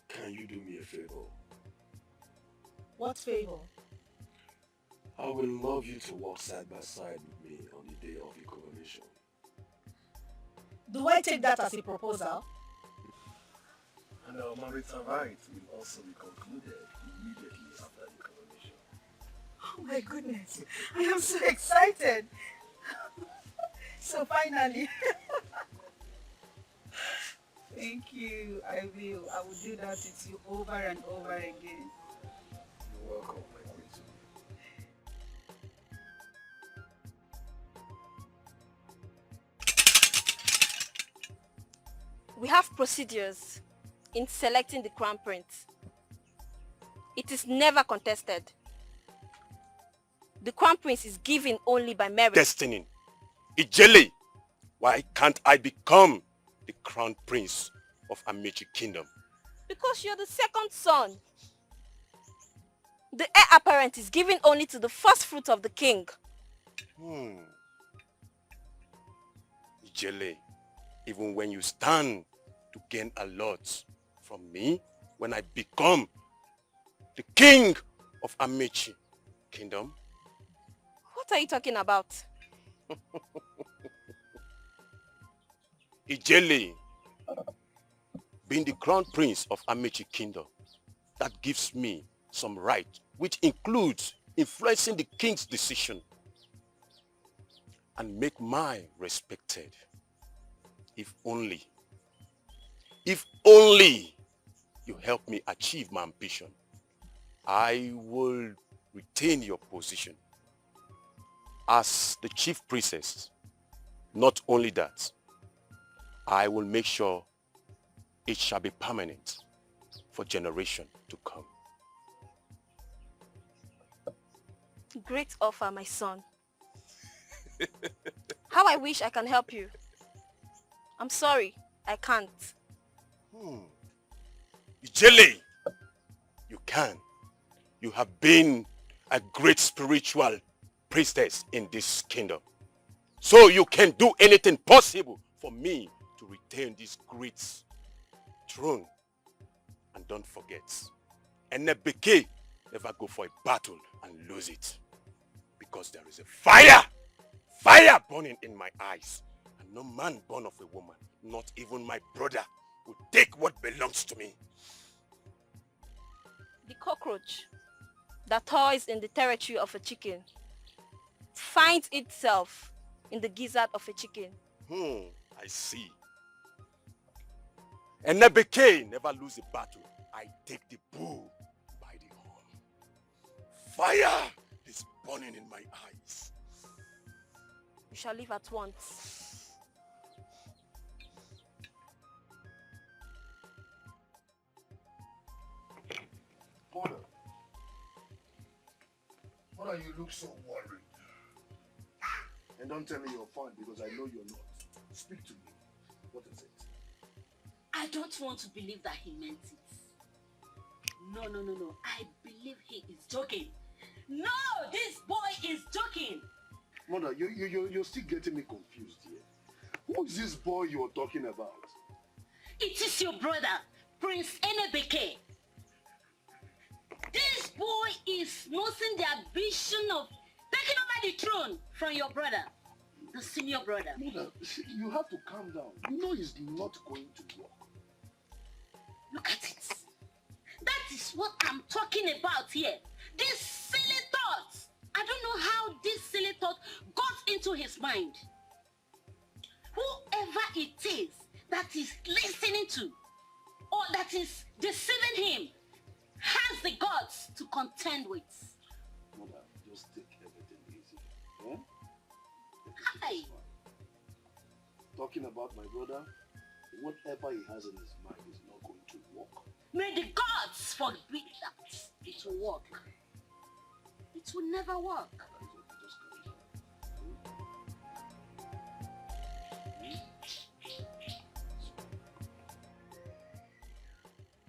Can you do me a favor? What favor? I would love you to walk side by side with me on the day of your coronation. Do I take that as a proposal? And our marital rites will also be concluded immediately after the coronation. Oh my goodness, I am so excited. So finally. Thank you. I will. I will do that with you over and over again. You're welcome, my queen. We have procedures in selecting the crown prince. It is never contested. The crown prince is given only by merit. Destiny. Ijele, why can't I become the crown prince of Amichi Kingdom? Because you're the second son. The heir apparent is given only to the first fruit of the king. Hmm. Ijele, even when you stand to gain a lot from me, when I become the king of Amichi Kingdom. What are you talking about? Ijele, being the crown prince of Amichi Kingdom, that gives me some right, which includes influencing the king's decision and make mine respected. If only, if only you help me achieve my ambition, I will retain your position as the chief princess. Not only that, I will make sure it shall be permanent for generation to come. Great offer, my son. How I wish I can help you. I'm sorry, I can't. Hmm. Ijele, you can. You have been a great spiritual priestess in this kingdom. So you can do anything possible for me to retain this great throne. And don't forget, Enebeke never go for a battle and lose it. Because there is a fire, fire burning in my eyes. And no man born of a woman, not even my brother, will take what belongs to me. The cockroach that toys in the territory of a chicken finds itself in the gizzard of a chicken. Hmm, I see. Enebeke never lose a battle. I take the bull by the horn. Fire is burning in my eyes. You shall leave at once. Why you look so worried? And don't tell me you're fine, because I know you're not. Speak to me. What is it? I don't want to believe that he meant it. No, no, no, no. I believe he is joking. No, this boy is joking. Mother, you, you, you, you're still getting me confused here. Who is this boy you're talking about? It is your brother, Prince Enebeke. This boy is nursing the ambition of taking over the throne from your brother, the senior brother. Mother, see, you have to calm down. You know it's not going to work. Look at it. That is what I'm talking about here. This silly thought. I don't know how this silly thought got into his mind. Whoever it is that is listening to or that is deceiving him has the guts to contend with. Mother, just take everything easy. Eh? Everything is fine. Talking about my brother, whatever he has in his mind is not going to work. May the gods forbid that it will work. It will never work.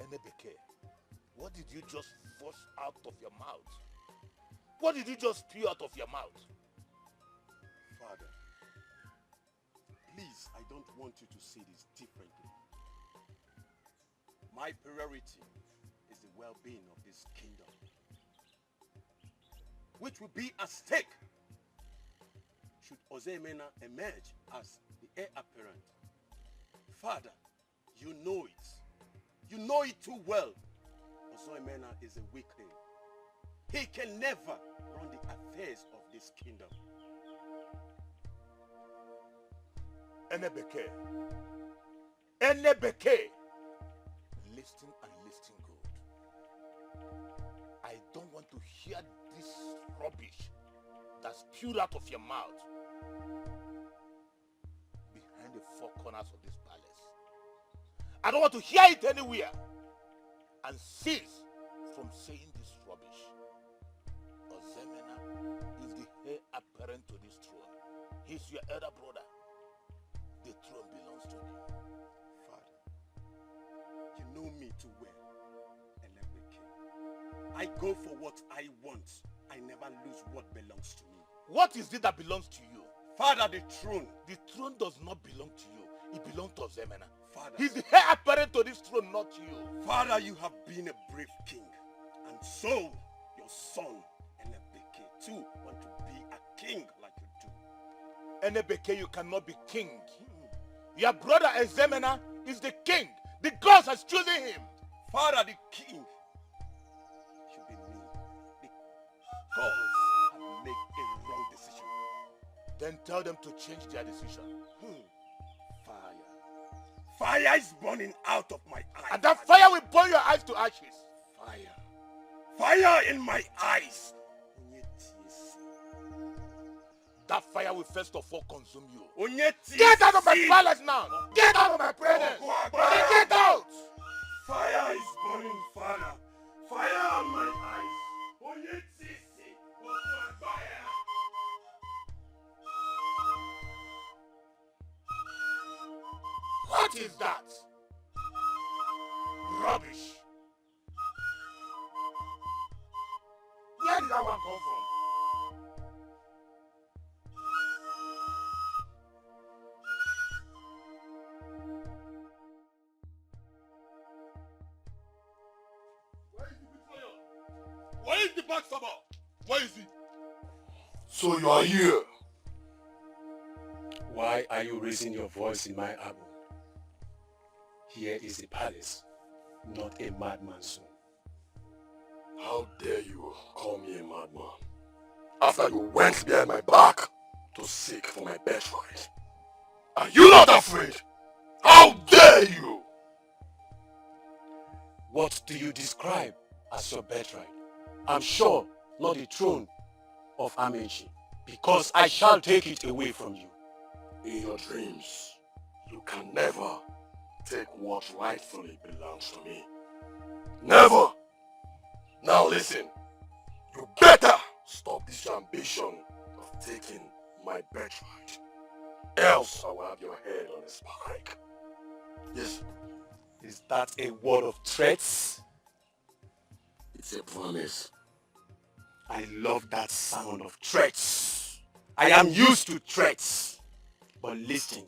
Enebeke, what did you just force out of your mouth? What did you just spew out of your mouth? Father, please, I don't want you to see this differently. My priority is the well-being of this kingdom, which will be at stake should Ozo Emena emerge as the heir apparent. Father, you know it. You know it too well. Ozo Emena is a weakling. He can never run the affairs of this kingdom. Enebeke. Enebeke. Listen and listen good. I don't want to hear this rubbish that spewed out of your mouth behind the four corners of this palace. I don't want to hear it anywhere. And cease from saying this rubbish. Ozo Emena is the heir apparent to this throne. He's your elder brother. The throne belongs to him. Father, you know me too well, Enebeke. I go for what I want. I never lose what belongs to me. What is it that belongs to you? Father, the throne. The throne does not belong to you. It belongs to Ozo Emena. Father. He's the heir apparent to this throne, not you. Father, you have been a brave king. And so, your son, Enebeke, too, want to be a king like you do. Enebeke, you cannot be king. Your brother Ozo Emena is the king. The gods has chosen him. Father, the king should be me. The gods have made a wrong decision. Then tell them to change their decision. Hmm. Fire. Fire is burning out of my eyes. And that fire will burn your eyes to ashes. Fire. Fire in my eyes. Onye tie si. That fire will first of all consume you. Onye tie si. Get out of my palace now. Get out of my presence. Get out. Fire is burning, Father. Fire on my eyes. Onye tie si. Fire. What is that? Rubbish. Where did that one come from? Where is the betrayal? Where is the backstabber? Where is he? So you are here. Why are you raising your voice in my abode? Here is the palace, not a madman's home. How dare you call me a madman? After you went behind my back to seek for my birthright. Are you not afraid? How dare you? What do you describe as your birthright? I'm sure not the throne of Amenshi, because I shall take it away from you. In your dreams, you can never take what rightfully belongs to me. Never! Now listen, you better stop the ambition of taking my birthright. Else I will have your head on a spike. Yes. Is that a word of threats? It's a promise. I love that sound of threats. I am used to threats. But listen,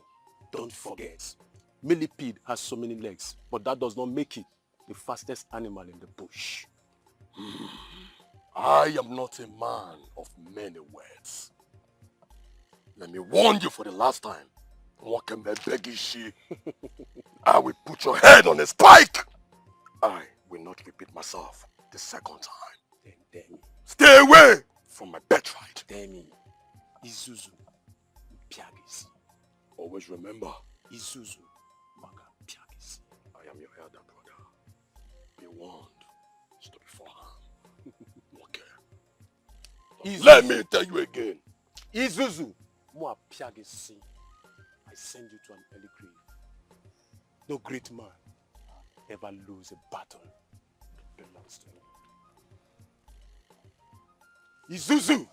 don't forget, millipede has so many legs, but that does not make it the fastest animal in the bush. I am not a man of many words. Let me warn you for the last time. Nwa kemẹ bẹgẹ ishi. I will put your head on a spike. I will not repeat myself the second time. Then tell me. Stay away from my birthright. Tell me. Isuzu, piagis. Always remember. Isuzu, manga piagis. I am your elder brother. Be warned, it's to be forearmed. Okay. Isuzu. Let me tell you again. Isuzu, mu a piagis. I send you to an early grave. No great man ever lose a battle that belongs to him. Isuzu!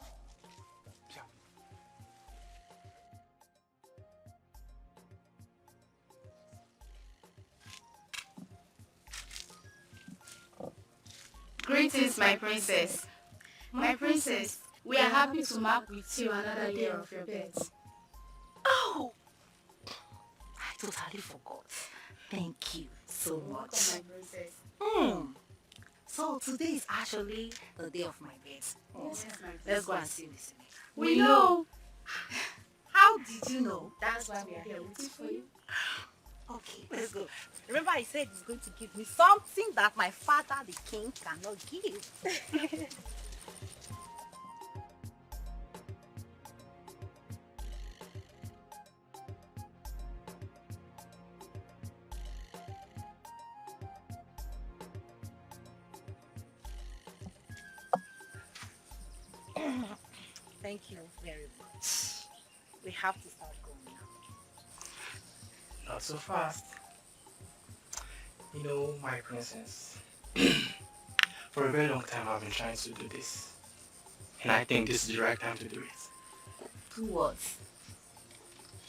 Greetings, my princess. My princess, we are happy to mark with you another year of your birth. Oh, I totally forgot. Thank you so much. Welcome, my princess. Hmm. So today is actually the day of my birth. Oh, yes, my princess. Let's go and see this. We know. How did you know? That's why we are here waiting for you. Okay, let's go. Remember, he said he's going to give me something that my father, the king, cannot give. Thank you very much. We have to start going now. Not so fast. You know, my princess, for a very long time I've been trying to do this. And I think this is the right time to do it. Do what?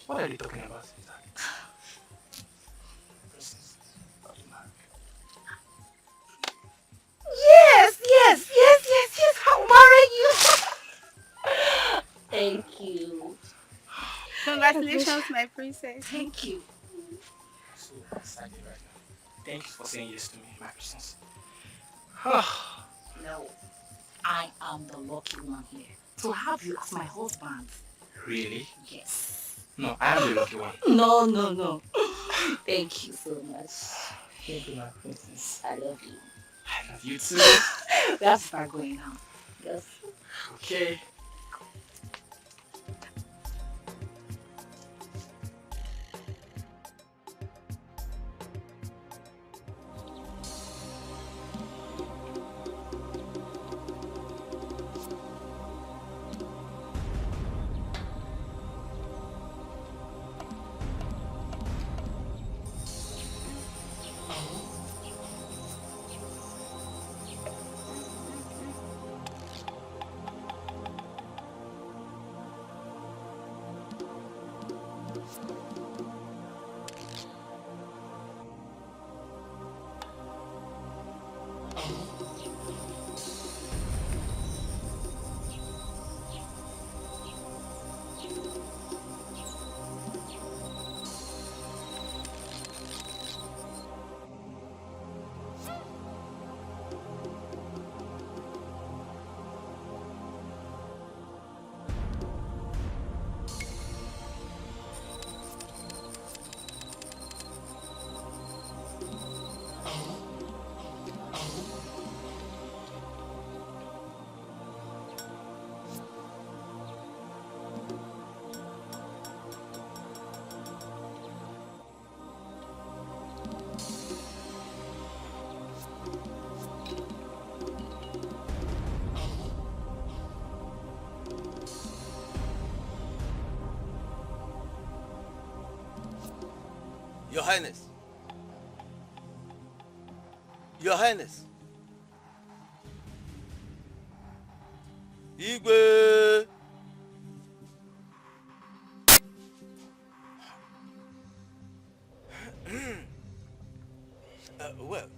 What are you talking about, sweetheart? My princess, are you married? Yes, yes, yes, yes, yes, I'll marry you. Thank you. Congratulations, my princess. Thank you. So excited right now. Thank you for saying yes to me, my princess. No, I am the lucky one here to have you as my husband. Really? Yes. No, I am the lucky one. No, no, no. Thank you so much. Thank you, my princess. I love you. I love you too. We have to start going now. Yes. Okay. Your Highness. Your Highness. Igwe! Uh, well,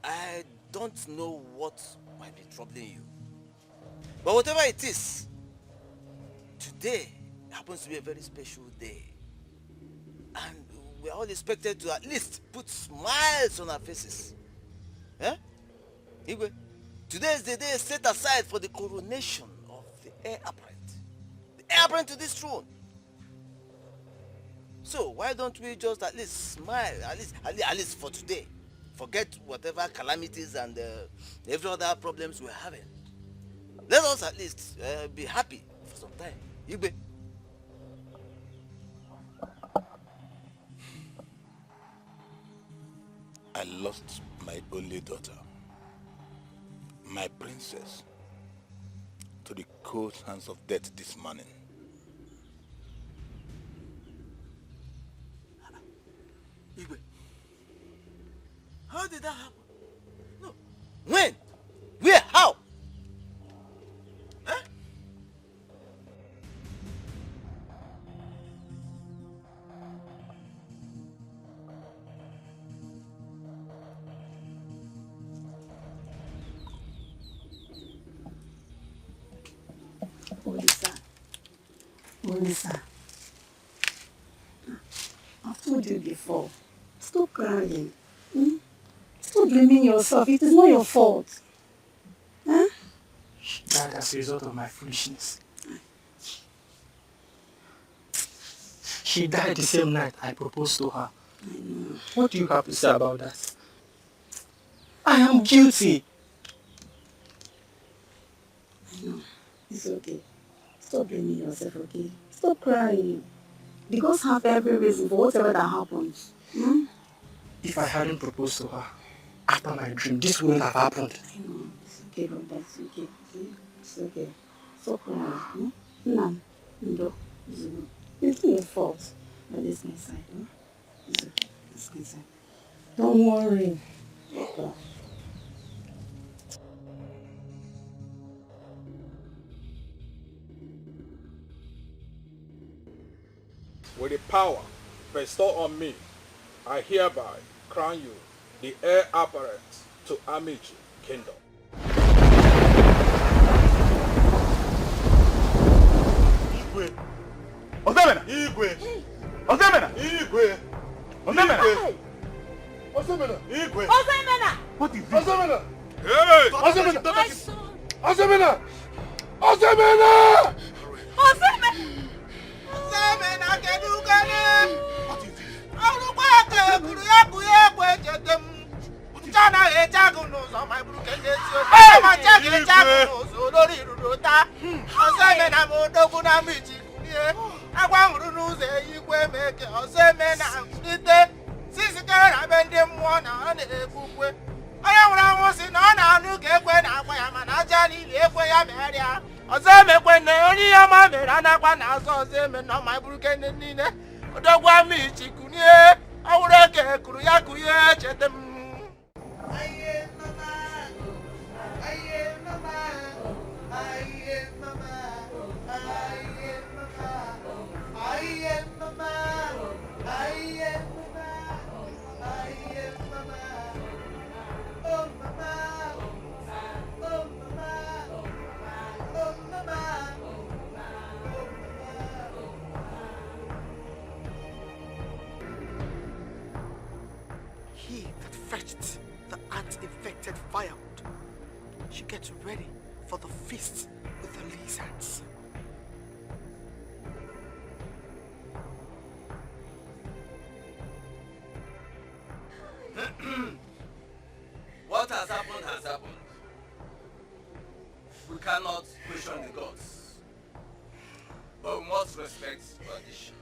I don't know what might be troubling you. But whatever it is, today happens to be a very special day. And we are all expected to at least put smiles on our faces. Eh? Igwe, today is the day set aside for the coronation of the heir apparent. The heir apparent to this throne. So why don't we just at least smile, at least, at least, at least for today? Forget whatever calamities and, uh, every other problems we're having. Let us at least, uh, be happy for some time. Igwe. I lost my only daughter, my princess, to the cold hands of death this morning. Igwe, how did that happen? No. When? Where? How? Eh? Olisa. Olisa. I've told you before. Stop crying. Hmm? Stop blaming yourself. It is not your fault. Huh? That, as a result of my foolishness. She died the same night I proposed to her. I know. What do you have to say about that? I am guilty. I know. It's okay. Stop blaming yourself, okay? Stop crying. The gods have every reason for whatever that happened. Hmm? If I hadn't proposed to her after my dream, this wouldn't have happened. I know. It's okay, brother. It's okay. Okay? It's okay. Stop crying. Hmm? Nna, Ndo, Zulu. It's not your fault. But it's my side, huh? It's okay. It's my side. Don't worry. With the power bestowed on me, I hereby crown you the heir apparent to Amichi Kingdom. Igwe. Ọzọ emena. Igwe. Ọzọ emena. Igwe. Ọzọ emena. Igwe. Ọzọ emena. Igwe. Ọzọ emena. What is this? Ọzọ emena. Hey! Ọzọ emena. My son. Ọzọ emena. Ọzọ emena. Ọzọ emena. Ọzọ emena, kedu kene? What is this? Ọrụkwa ke buru ya ku ya ekwe chete m. Ncha na eche agụ n'ụzọ ma buru ke ndị ezi ozi. Hey! Ma ncha ga eche agụ n'ụzọ, olori ruru ta. Ọzọ emena m odogwu na Amichi kunie. Agwa nwụrụ n'ụzọ eyi ikwe eme ke ọzọ emena wulite. Sisi kere na be ndị mmụọ na ọ na-ekwu ukwe. Onye nwụrụ anwụ sị na ọ na-anụ ka ekwe na-agwa ya, mana aja niile ekwe ya megharịa. Ọzọ emekwe na onye ihe ọma mere anakwa na azọ ọzọ emena ma buru ke ndị niile. Odogwu Amichi kunie, ọ wụrụ eke kuru ya ku ya chete m. He that fetched the ant-infected firewood should get ready for the feast with the lizards. What has happened has happened. We cannot question the gods, but we must respect tradition.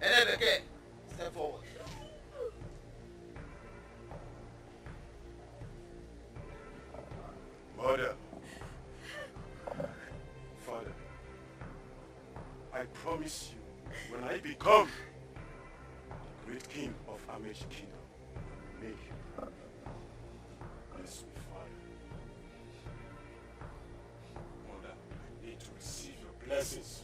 Enebeke, step forward. Mother, father, I promise you, when I become the great king of Amichi Kingdom, may you bless me, father. Blessings.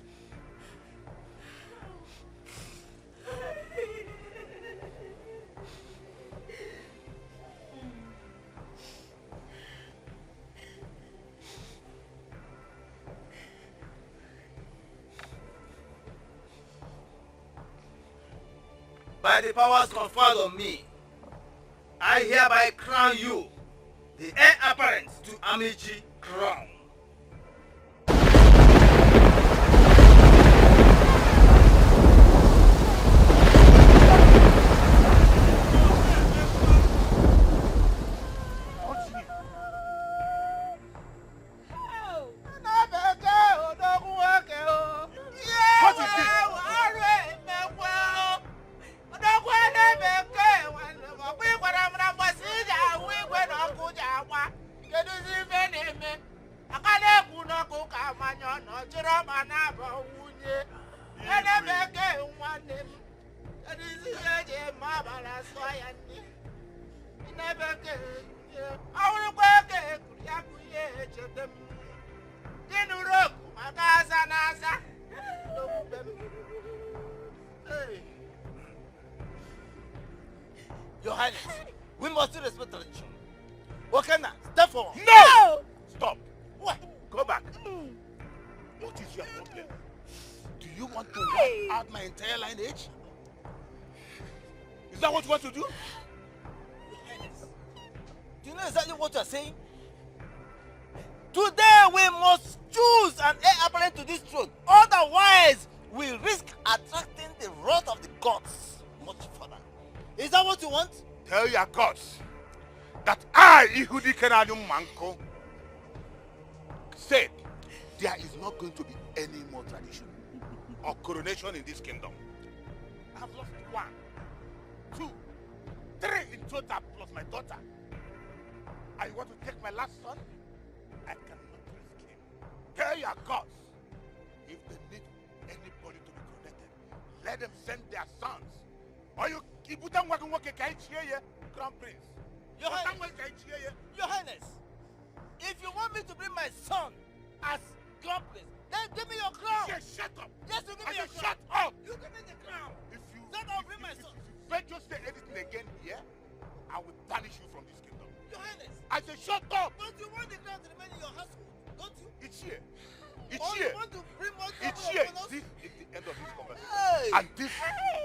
By the powers conferred on me, I hereby crown you the heir apparent to Amiji crown. What is this? Odogwu ne bekee, nwanna m, ọkpa iwara mra mọ si ya wu igwe ne ọ ku ya wa. Kedu izi ife ne eme? Aka na-ekwu ne ọ ku ka ma yọn ne ọ chọrọ ọmwa na bọ wu ye. Ene bekee, nwanna m. Kedu izi ife ye ma ba na sua ya ni? Ene bekee, ọ wuru kwe ke kuru ya ku ye chete m. Dinu roku ma ka za na za. Odogwu be m. Hey. Your Highness, we must still respect tradition. Okenna, step forward. No! Stop. What? Go back. What is your problem? Do you want to wipe out my entire lineage? Is that what you want to do? Your Highness, do you know exactly what you are saying? Today we must choose an heir apparent to this throne. Otherwise, we risk attracting the wrath of the gods much further. Is that what you want? Tell your gods that I, Ihudike ne Ayọn Manko, said there is not going to be any more tradition or coronation in this kingdom. I've lost one, two, three in total, plus my daughter. And you want to take my last son? I cannot risk him. Tell your gods, if they need anybody to be coronated, let them send their sons. Or you, Ibuta Nwagunwoke ka ichie ye, Crown Prince. Your Highness. Ibuta Nwagunwoke ka ichie ye. Your Highness, if you want me to bring my son as Crown Prince, then give me your crown. Yes, shut up. Yes, you give me your crown. Shut up. You give me the crown. If you, then I'll bring my son. If you venture say anything again here, I will banish you from this kingdom. Your Highness. I say shut up. But you want the crown to remain in your household, don't you? Ichie. Or you want to bring more trouble upon us? Ichie, this is the end of this conversation. Hey! And this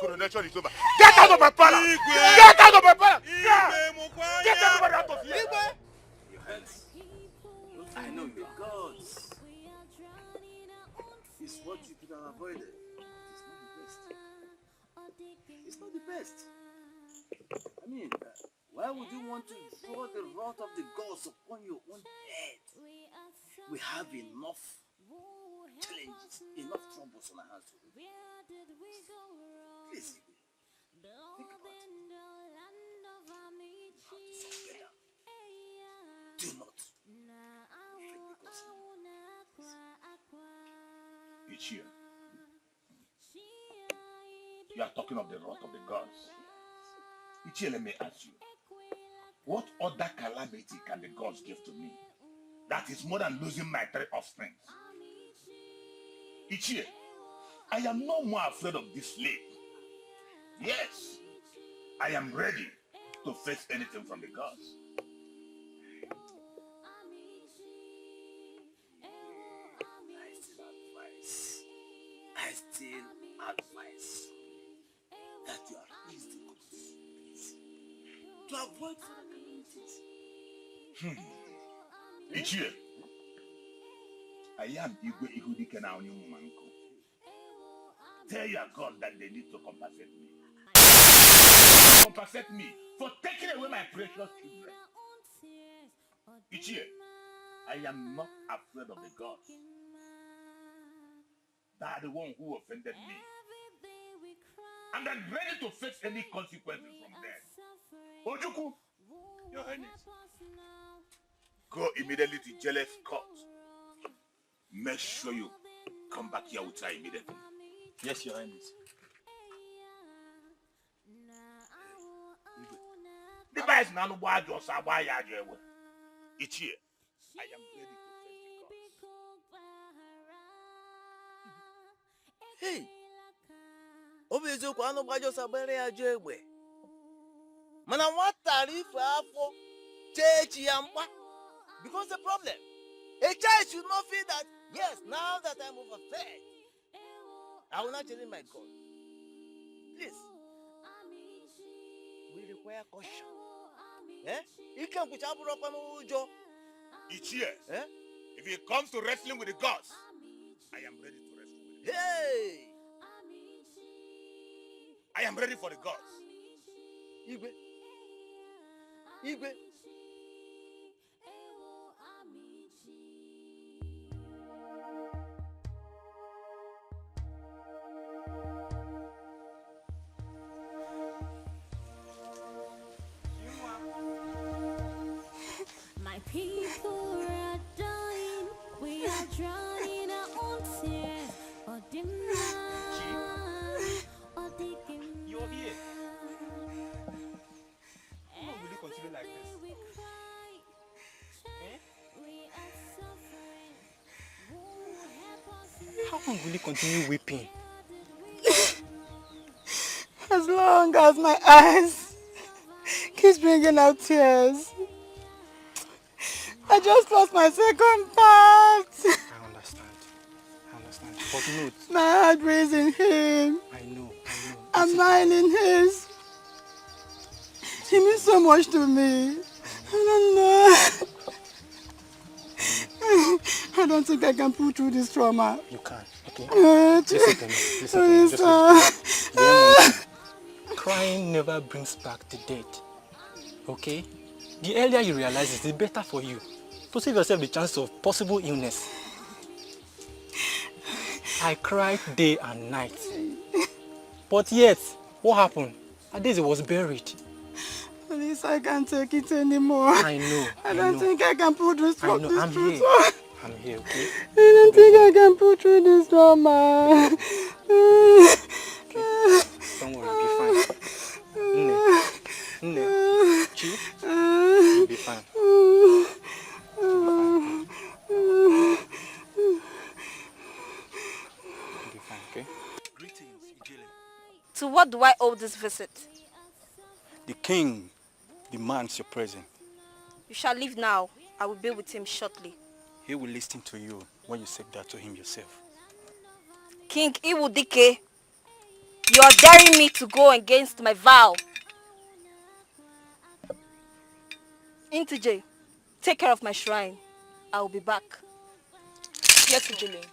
coronation is over. Get out of my palace! Igwe! Get out of my palace! Igwe, mo pa ya. Get everybody out of here! Igwe! Your Highness, I know you are. The gods is what you could have avoided. It's not the best. It's not the best. I mean, uh, why would you want to draw the wrath of the gods upon your own head? We have enough challenges, enough troubles on our hands already. Please, Igwe, think about it. How to solve it. Do not affect the gods. Ichie, you are talking of the wrath of the gods. Ichie, let me ask you, what other calamity can the gods give to me that is more than losing my three offsprings? Ichie, I am no more afraid of this slave. Yes, I am ready to face anything from the gods. I still advise, I still advise that you appease the gods, please, to avoid further calamities. Hmm. Ichie, I am Igwe Ihudike ne Ayọn Manko. Tell your god that they need to compensate me. Compensate me for taking away my precious children. Ichie, I am not afraid of the gods. They are the one who offended me. And I'm ready to face any consequences from them. Ojukwu, Your Highness, go immediately to Jelef's court. Make sure you come back here with her immediately. Yes, Your Highness. Igwe. The vice na no boy just a boy ya je we. Ichie, I am ready to face the gods. Eziokwu, anọgba just agba ẹre ya je wẹ. Mana wa tari fo afo, church ya mkpa. Because the problem, a child should not feel that, yes, now that I'm over thirty, I will not challenge my God. Please, we require caution. Eh? He can put our problem with Joe. Ichie, eh? If it comes to wrestling with the gods, I am ready to wrestle with you. Hey! I am ready for the gods. Igwe. Igwe. My people are dying, we are drowning our own tears. Odimma, Odikemma. You are here. How long will you continue like this? Eh? How long will you continue weeping? As long as my eyes keeps bringing out tears. I just lost my second part. I understand. I understand. But note. My heart breaks in him. I know, I know. And mine in his. He means so much to me. I don't know. I don't think I can put through this trauma. You can, okay? Uh, listen to me. Listen to me. Just listen to me. Crying never brings back the dead. Okay? The earlier you realize it, the better for you. To save yourself the chance of possible illness. I cried day and night. But yet, what happened? Adeze was buried. Please, I can't take it anymore. I know. I don't think I can put this. I know. I'm here. I'm here, okay? I don't think I can put through this trauma. Okay. Don't worry, be fine. Nne. Nne. Chi. You'll be fine. You'll be fine, okay? You'll be fine, okay? Greetings, Ijele. To what do I owe this visit? The king demands your presence. You shall leave now. I will be with him shortly. He will listen to you when you say that to him yourself. King Iwudike, you are daring me to go against my vow. Intije, take care of my shrine. I will be back. Yes, Ijele.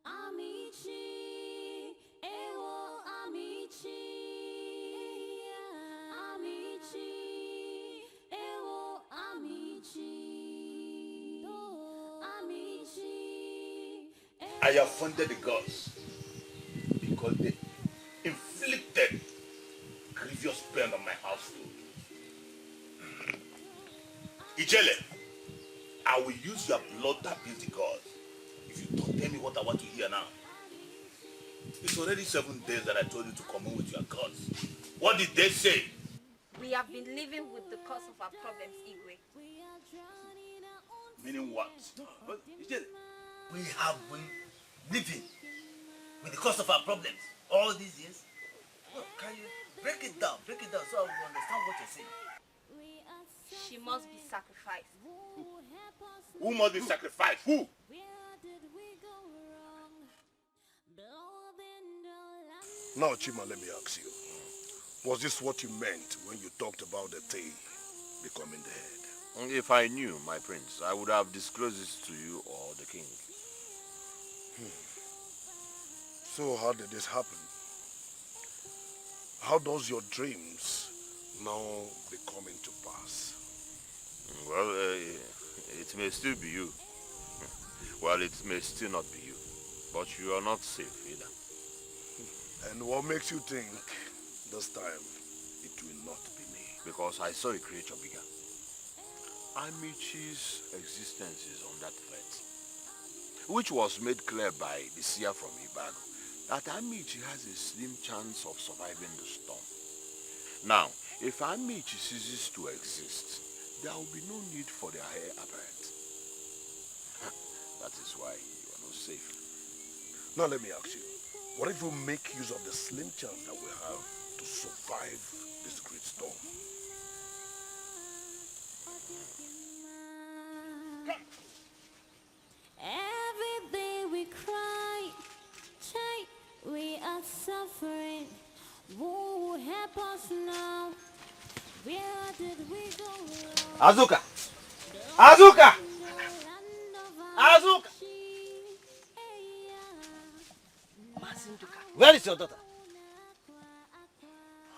Amichi, ewo Amichi, Amichi, ewo Amichi, Amichi. I have offended the gods because they inflicted grievous pain on my household. Ijele, I will use your blood to appease the gods. If you don't tell me what I want to hear now. It's already seven days that I told you to commune with your gods. What did they say? We have been living with the cause of our problems, Igwe. Meaning what? But Ijele, we have been living with the cause of our problems all these years. Well, can you break it down? Break it down so I will understand what you're saying. She must be sacrificed. Who must be sacrificed? Who? Now, Chima, let me ask you. Was this what you meant when you talked about the thing becoming the head? If I knew, my prince, I would have disclosed this to you or the king. So how did this happen? How does your dreams now be coming to pass? Well, uh, it may still be you. Well, it may still not be you, but you are not safe either. And what makes you think this time it will not be me? Because I saw a creature bigger. Amichi's existence is under threat, which was made clear by the seer from Ibago, that Amichi has a slim chance of surviving the storm. Now, if Amichi ceases to exist, there will be no need for the heir apparent. That is why you are not safe. Now let me ask you, what if we make use of the slim chance that we have to survive this great storm? Every day we cry, chai, we are suffering. Who will help us now? Where did we go wrong? Azuka! Azuka! Azuka! Mazi Nduka. Where is your daughter?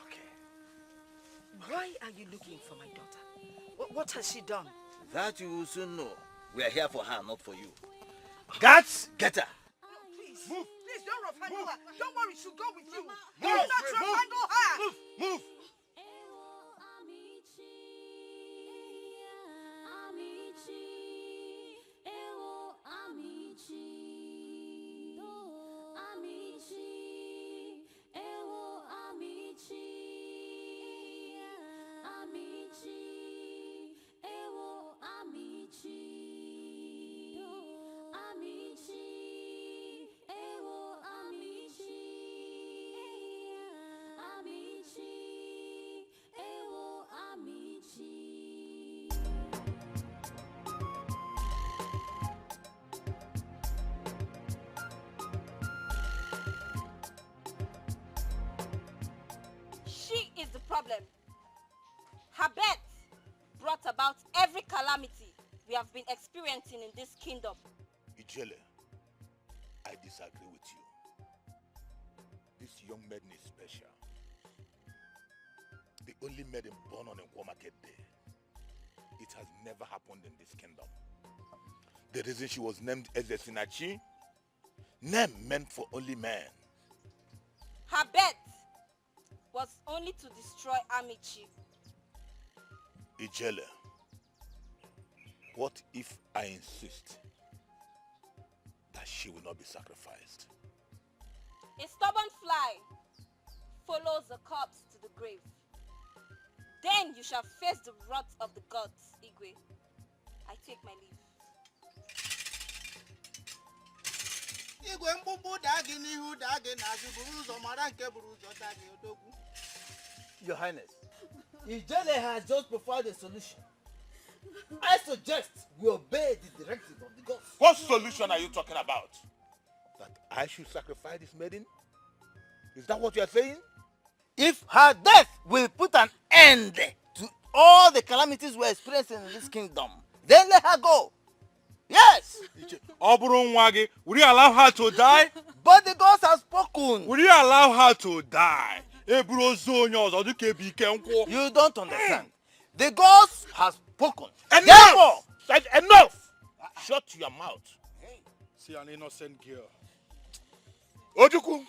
Okay. Why are you looking for my daughter? What, what has she done? That you will soon know. We are here for her, not for you. Guards, get her. No, please. Move. Please don't rough handle her. Don't worry, she'll go with you. Do not rough handle her. Move. Move. She is the problem. Her birth brought about every calamity we have been experiencing in this kingdom. Ijele, I disagree with you. This young maiden is special. The only maiden born on a Nkwọ market day. It has never happened in this kingdom. The reason she was named Eze Sinachi, name meant for only men. Her birth was only to destroy Amichi. Ijele, what if I insist that she will not be sacrificed? A stubborn fly follows the corpse to the grave. Then you shall face the wrath of the gods, Igwe. I take my leave. Igwe, mgbụgbụ daa gị n'ihu, daa gị n'azụ, buru ụzọ mara nke buru ụzọ daa gị, odogwu. Your Highness, Ijele has just proposed a solution. I suggest we obey the directive of the gods. What solution are you talking about? That I should sacrifice this maiden? Is that what you are saying? If her death will put an end to all the calamities we're experiencing in this kingdom, then let her go. Yes! Ọ bụrụ nwa gị, will you allow her to die? But the gods have spoken. Will you allow her to die? E buru ozu onye ọzọ dịka ebi ike nkwụ. You don't understand. The gods have spoken. Enough! Therefore, enough! Shut your mouth. See an innocent girl. Ojukwu.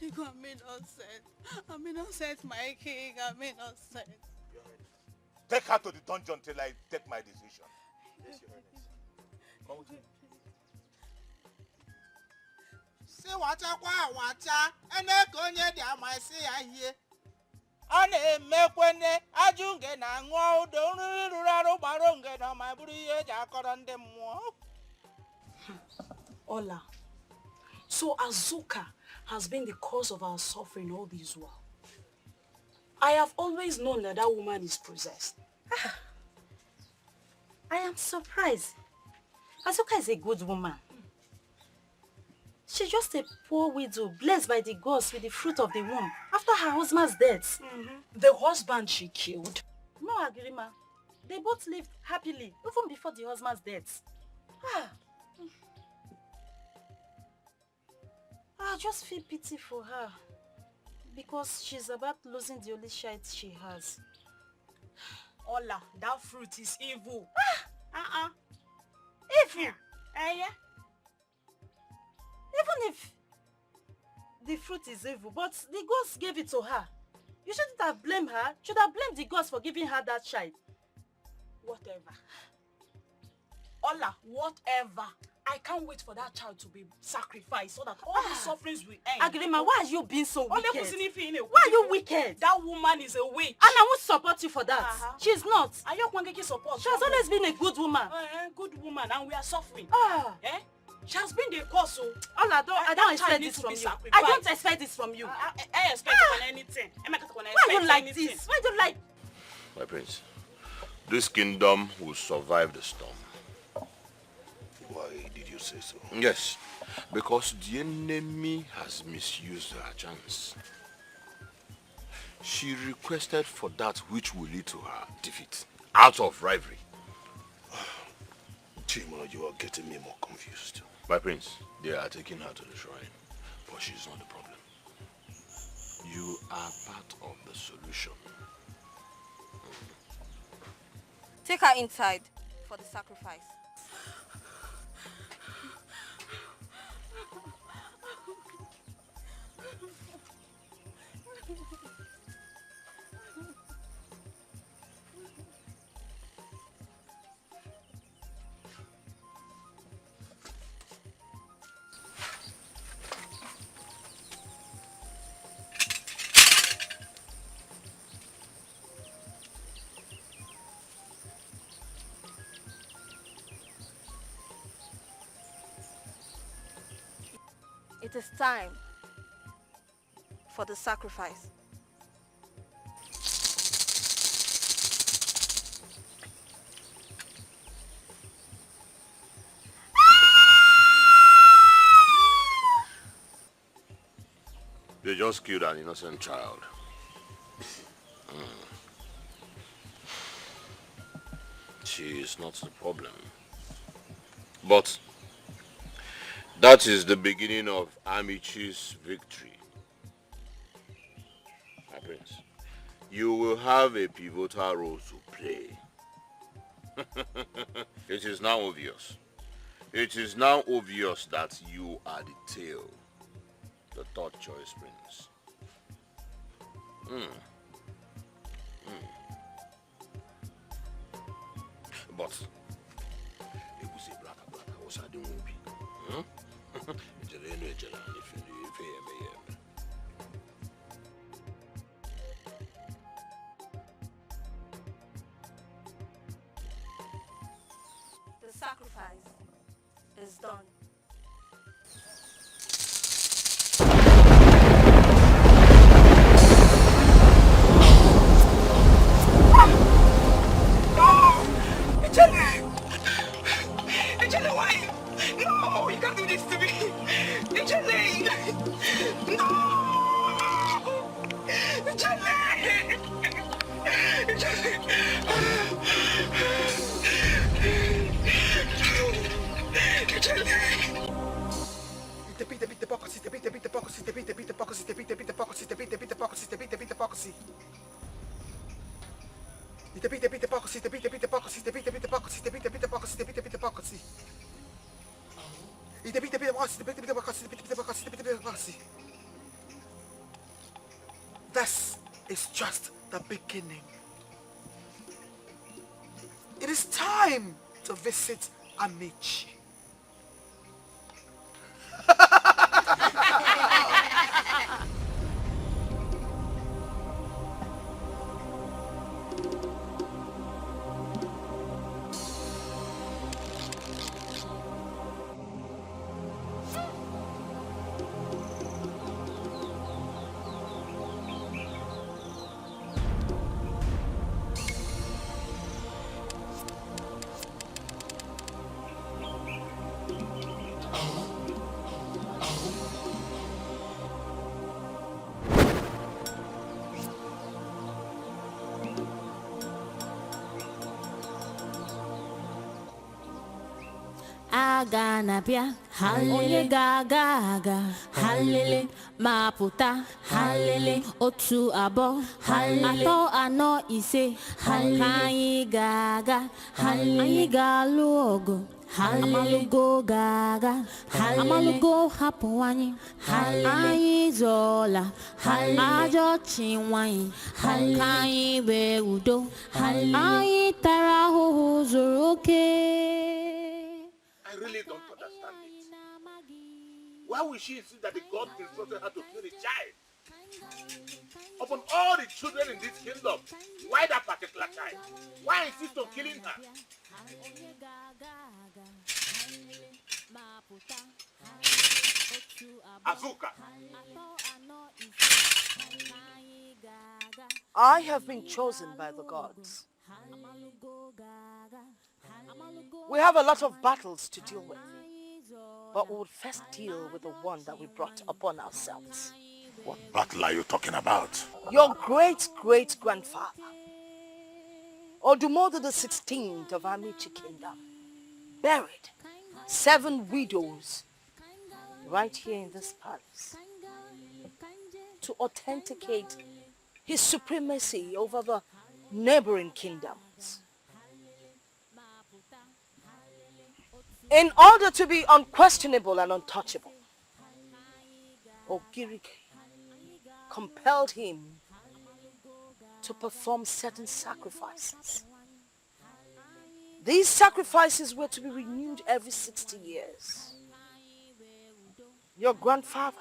I'm innocent. I'm innocent, my king. I'm innocent. Take her to the dungeon till I take my decision. Yes, Your Highness. Come with me. Si wachakwa awacha, ene ka onye dị ama esi ya hie. Ọ na-emekwene ajụ nge na ṅụọ ụdọ nriri ruru arụ gbara nge na ọ ma bụrụ ihe eji akọrọ ndị mmụọ. Ola, so Azuka has been the cause of our suffering all this while. I have always known that that woman is possessed. Ah, I am surprised. Azuka is a good woman. She's just a poor widow, blessed by the gods with the fruit of the womb after her husband's death. Mm-hmm. The husband she killed. No, Agirima. They both lived happily, even before the husband's death. Ah. I just feel pity for her because she's about losing the only child she has. Ola, that fruit is evil. Ah, uh-uh. Evil? Eh, yeah. Even if the fruit is evil, but the gods gave it to her. You shouldn't have blamed her. You should have blamed the gods for giving her that child. Whatever. Ola, whatever. I can't wait for that child to be sacrificed so that all these sufferings will end. Agrima, why are you being so wicked? Why are you wicked? That woman is a witch. And I won't support you for that. Uh-huh. She's not. Are you going to support? She has always been a good woman. Uh, good woman, and we are suffering. Ah. Eh? She has been the cause, so all I don't, I don't expect this from you. I don't expect this from you. I, I, I expect anything. Why you like this? Why do you like? My prince, this kingdom will survive the storm. Why did you say so? Yes, because the enemy has misused her chance. She requested for that which will lead to her defeat, out of rivalry. Chima, you are getting me more confused. My prince, they are taking her to the shrine, but she's not the problem. You are part of the solution. Take her inside for the sacrifice. It is time for the sacrifice. They just killed an innocent child. Mm. She is not the problem. But that is the beginning of Amichi's victory. My prince, you will have a pivotal role to play. It is now obvious. It is now obvious that you are the tail, the third choice prince. Mm. Mm. But, if we say black, black, what's that doing will be? Hmm? Ejele enu ejele, if you, if you hear me, hear me. The sacrifice is done. No! Ejele! Ejele, why? No, you can't do this to me. Ejele! No! Ejele! This is just the beginning. It is time to visit Amichi. Aga na bịa, halele. Onye ga aga aga, halele. Ma pụta, halele. Otu abụọ, halele. Atọ anọ ise, halele. Ka anyị ga aga, halele. Anyị ga-alụ ọgụ, halele. Amalugo ga aga, halele. Amalugo hapụ anyị, halele. Anyị zọọla, halele. Ajọ ọchị nwanyị, halele. Ka anyị nwee udo, halele. Anyị tara ahụhụ zuru oke. I Really don't understand it. Why will she insist that the God instructed her to kill the child? Upon all the children in this kingdom, why that particular child? Why insist on killing her? Azuka. I have been chosen by the gods. We have a lot of battles to deal with, but we will first deal with the one that we brought upon ourselves. What battle are you talking about? Your great great grandfather, Odumodu the sixteenth of Amici Kingdom, buried seven widows right here in this palace to authenticate his supremacy over the neighboring kingdoms. In order to be unquestionable and untouchable, Ogirigi compelled him to perform certain sacrifices. These sacrifices were to be renewed every sixty years. Your grandfather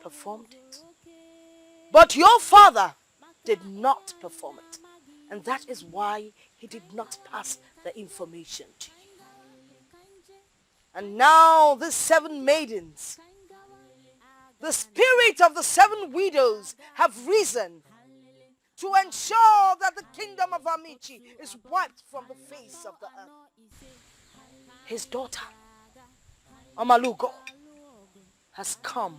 performed it. But your father did not perform it. And that is why he did not pass the information to you. And now these seven maidens, the spirit of the seven widows, have risen to ensure that the kingdom of Amici is wiped from the face of the earth. His daughter, Omalugo, has come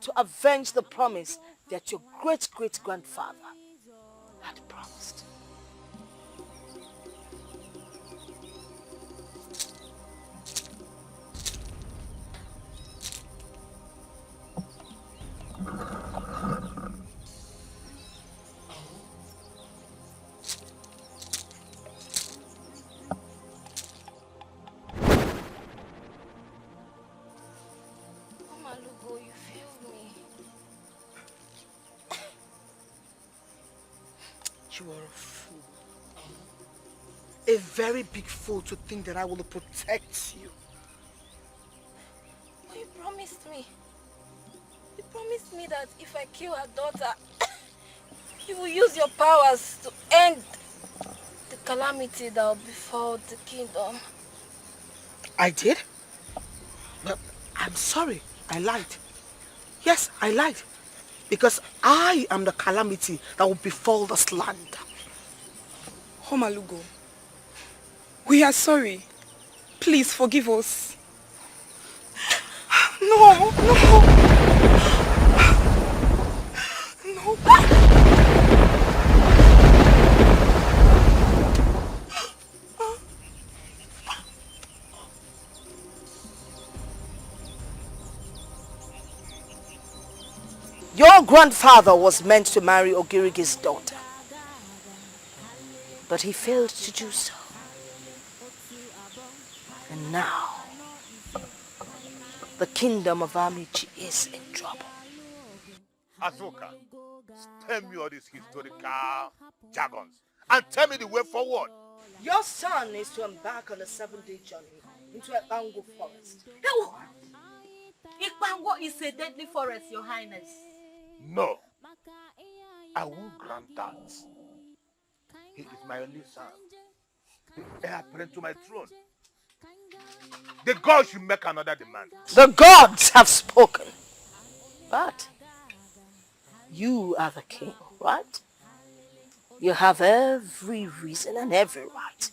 to avenge the promise that your great great grandfather had promised. Omalugo, you failed me. You are a fool. A very big fool to think that I will protect you. But you promised me. You promised me that if I kill her daughter, you will use your powers to end the calamity that will befall the kingdom. I did? But I'm sorry, I lied. Yes, I lied. Because I am the calamity that will befall this land. Omalugo, we are sorry. Please forgive us. No, no. No. Your grandfather was meant to marry Ogirigi's daughter, but he failed to do so. And now, the kingdom of Amici is in trouble. Azuka, spare me all these historical jargons and tell me the way forward. Your son is to embark on a seven-day journey into Ekpango forest. Hey, what? Ekpango is a deadly forest, Your Highness. No, I won't grant that. He is my only son, the heir apparent to my throne. The gods should make another demand. The gods have spoken. But you are the king, right? You have every reason and every right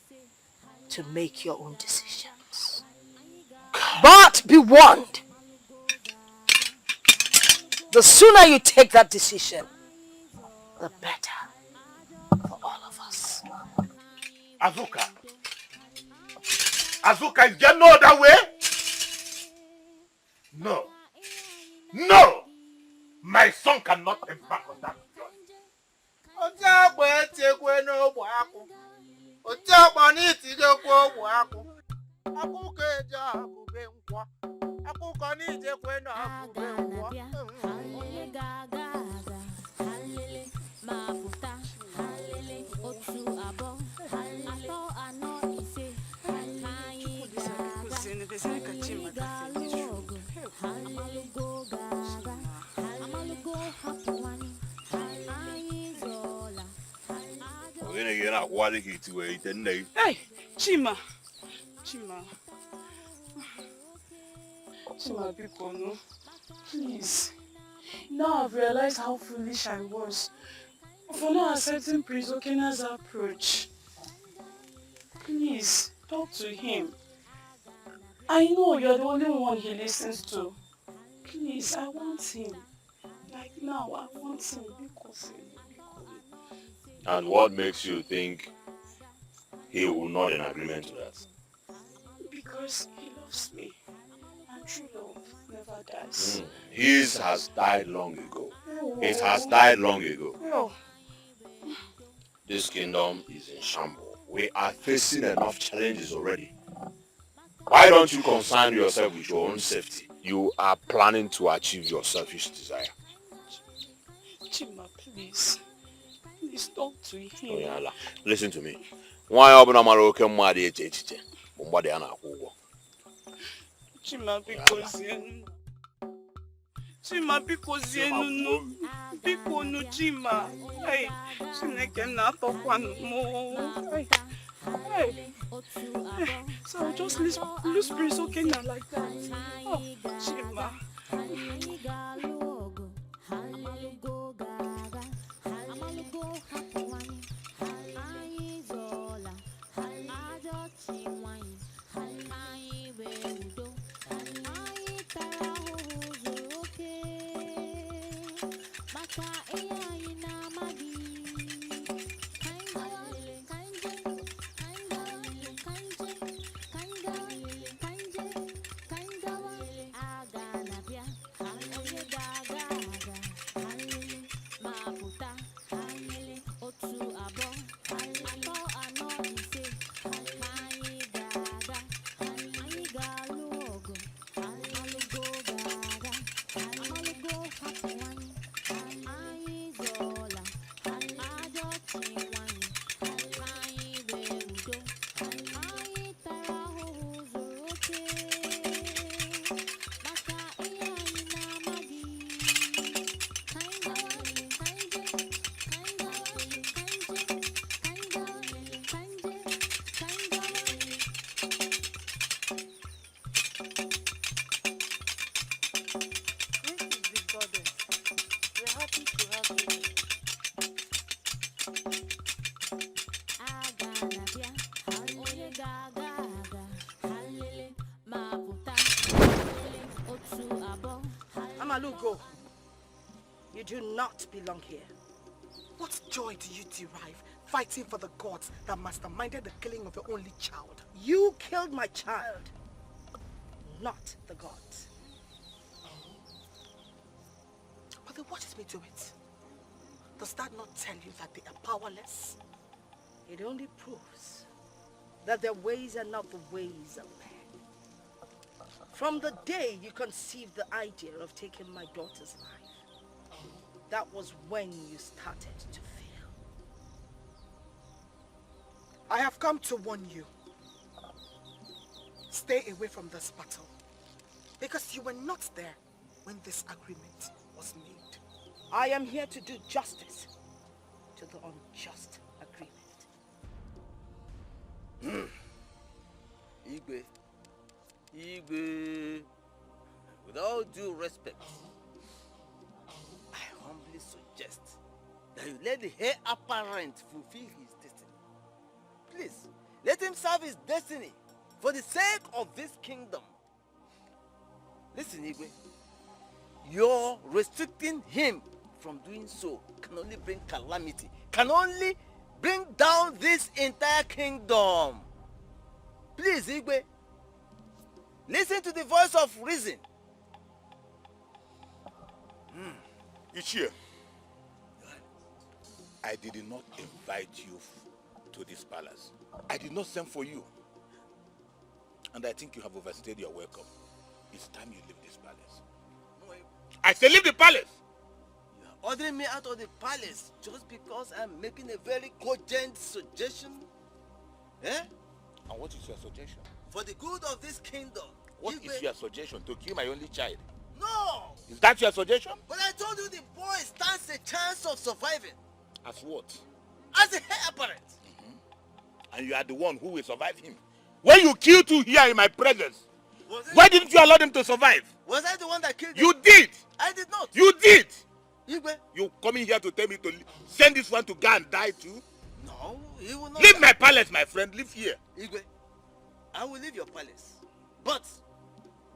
to make your own decisions. But be warned, the sooner you take that decision, the better for all of us. Azuka. Azuka, is there no other way? No. No! My son cannot embark on that journey. Otu ọkpọ etiekwe n'ogbe akwụ. Otu ọkpọ ni tigekwe ogbe akwụ. Ọkụkọ eje ọgụ be nkwọ. Ọkụkọ ni ijekwe n'ọgụ be nkwọ. Onye ga-aga aga, alele, ma pụta, alele, otu, abụọ, atọ, anọ, ise, anyị ga-aga. They say ka Chima ka say this truth. Hey, Ogene ghe na wale ki ti wẹ itẹ nẹ. Hey, Chima. Chima. Chima, biko, no. Please. Now I've realized how foolish I was for not accepting Prince Okena's approach. Please, talk to him. I know you're the only one he listens to. Please, I want him. Like now, I want him. Biko, sẹ, biko. And what makes you think he will not in agreement to that? Because he loves me. And true love never dies. Mm. His has died long ago. Oh. It has died long ago. Oh. This kingdom is in shambles. We are facing enough challenges already. Why don't you concern yourself with your own safety? You are planning to achieve your selfish desire. Chima, please. Please talk to him. Oyala, listen to me. Nwaanyị ọbụla mara oke mmadụ eche echiche bụ mgbada ya na-akwụ ụgwọ. Chima, biko, zie nụ. Chima, biko, zie nụ nụ. Biko nụ, Chima. Hey, Chineke nna, tọkwanụ m o. Hey. Hey. So I'll just lose, lose Prince Okena like that. Oh, Chima. This is the goddess. We're happy to have you here. Amalugo, you do not belong here. What joy do you derive fighting for the gods that masterminded the killing of your only child? You killed my child, not the gods. But then what is me to it? Does that not tell you that they are powerless? It only proves that their ways are not the ways of man. From the day you conceived the idea of taking my daughter's life, that was when you started to fail. I have come to warn you. Stay away from this battle, because you were not there when this agreement was made. I am here to do justice to the unjust agreement. Igwe, Igwe, with all due respect, I humbly suggest that you let the heir apparent fulfill his destiny. Please, let him serve his destiny for the sake of this kingdom. Listen, Igwe. Your restricting him from doing so can only bring calamity, can only bring down this entire kingdom. Please, Igwe, listen to the voice of reason. Hmm. Ichie, I did not invite you to this palace. I did not send for you. And I think you have overstayed your welcome. It's time you leave this palace. I say leave the palace! You are ordering me out of the palace just because I'm making a very cogent suggestion? Eh? And what is your suggestion? for the good of this kingdom. What is your suggestion? To kill my only child? No! Is that your suggestion? But I told you the boy stands a chance of surviving. As what? As the heir apparent. Mm-hmm. And you are the one who will survive him. When you killed two here in my presence, why didn't you allow them to survive? Was I the one that killed them? You did. I did not. You did. Igwe. You coming here to tell me to li- send this one to go and die too? No, he will not. Leave my palace, my friend. Leave here. Igwe, I will leave your palace. But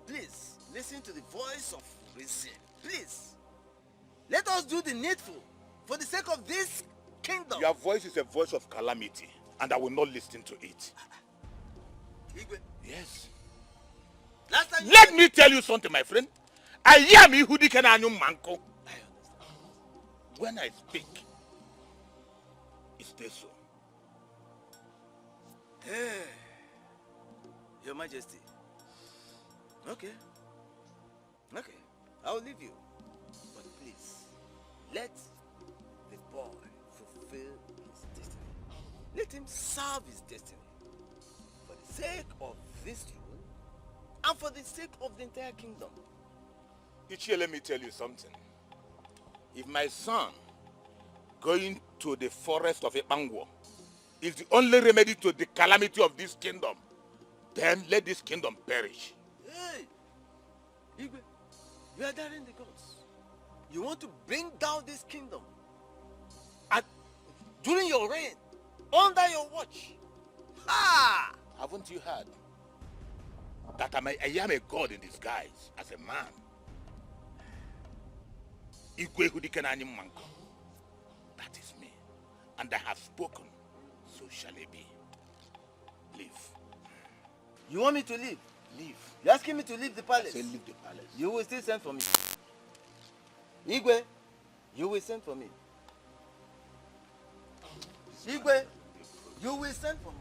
please, listen to the voice of reason. Please. Let us do the needful for the sake of this kingdom. Your voice is a voice of calamity, and I will not listen to it. Igwe. Yes. Last time you Let me tell you something, my friend. I am Ihudike na anyu manko. I understand. When I speak, it stays so. Hey, Your Majesty. Okay. Okay, I'll leave you. But please, let the boy fulfill his destiny. Let him serve his destiny for the sake of this throne and for the sake of the entire kingdom. Ichie, let me tell you something. If my son going to the forest of Ipangwo is the only remedy to the calamity of this kingdom, then let this kingdom perish. Hey! Igwe, you are daring the gods. You want to bring down this kingdom at, during your reign, under your watch. Ha! Haven't you heard that I'm a, I am a god in disguise as a man? Igwe Ihudike na anyu manko. That is me, and I have spoken, so shall it be. Leave. You want me to leave? Leave. You're asking me to leave the palace? I say leave the palace. You will still send for me. Igwe, you will send for me. Igwe, you will send for me.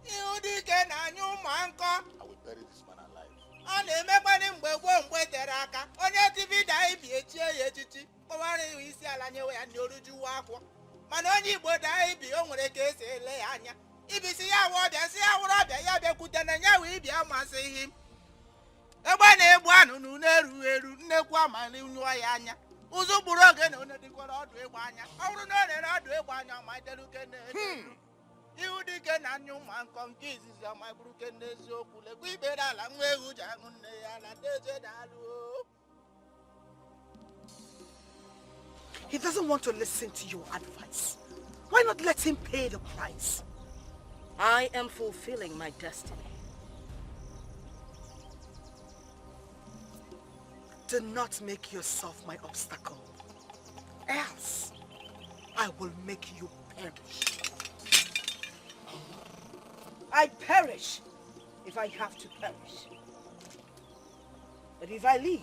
Ihudike na anyu manko. I will bury this man alive. Ọ na-emekwanị mgbe gboo mgbe tere aka, onye TV daa ibi echie ya echichi, kpọwara ihu isi ala nyewe ya ni oruju wa akwọ. Mana onye Igbo daa ibi, o nwere ka e si ele ya anya. Ibi si ya wụrụ ọbịa, si ya wụrụ ọbịa, ya bịakwute na ya wee ibi amasị ihe. Egbe na-egbu anụnụ na-eru eru, nnekwu ama na-enyụọ ya anya. Ụzụ gburu oge na onye dịkwara ọdụ egbe anya. Ọ bụrụ na o rere ọdụ egbe anya, ọ ma delu ke na-ede elu. Ihudike na anyu manko nke izizi, ọ ma bụrụ ke na eziokwu. Lekwa ikpere ala nwa ewu ji aṅụ nne ya ala, Deje daalụ o. He doesn't want to listen to your advice. Why not let him pay the price? I am fulfilling my destiny. Do not make yourself my obstacle. Else, I will make you perish. I perish if I have to perish. But if I live,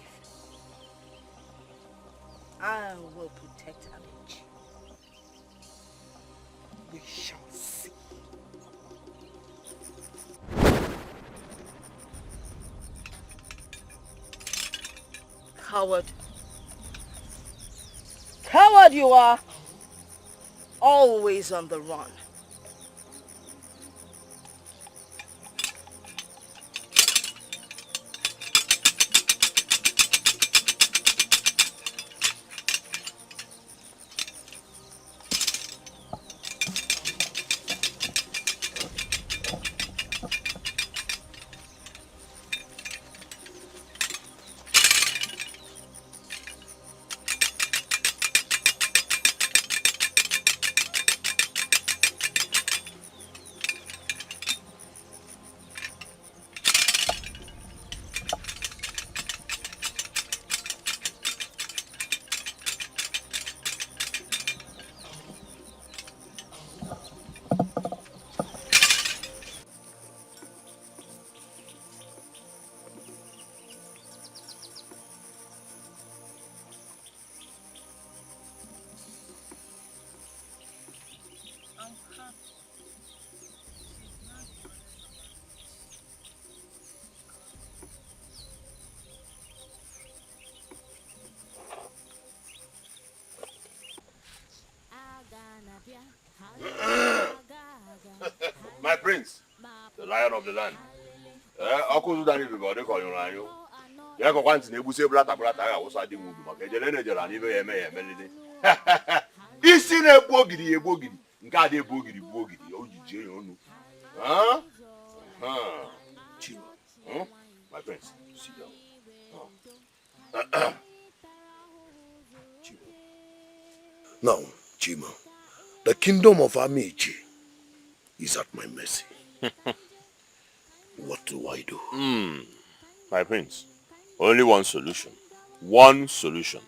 I will protect Alechi. We shall see. Coward. Coward you are. Always on the run. Of the land. Eh, ọkọ uzuda ni vbe ọdẹ kọ yọnrọn yo. Ya kọ kwa ntine ebusi eblata blata gha wosa di wudu ma kẹjẹ lene jẹra ni vbe yẹmẹ yẹmẹ lele. Isi na ebu ogidi ebu ogidi. Nke a de ebu ogidi ebu ogidi. O ji je yo nu. Huh? Huh? Chima. Hmm? My friends, sit down. Huh? Chima. Now, Chima, the kingdom of Amichi is at my mercy. What do I do? Hmm. My prince, only one solution. One solution.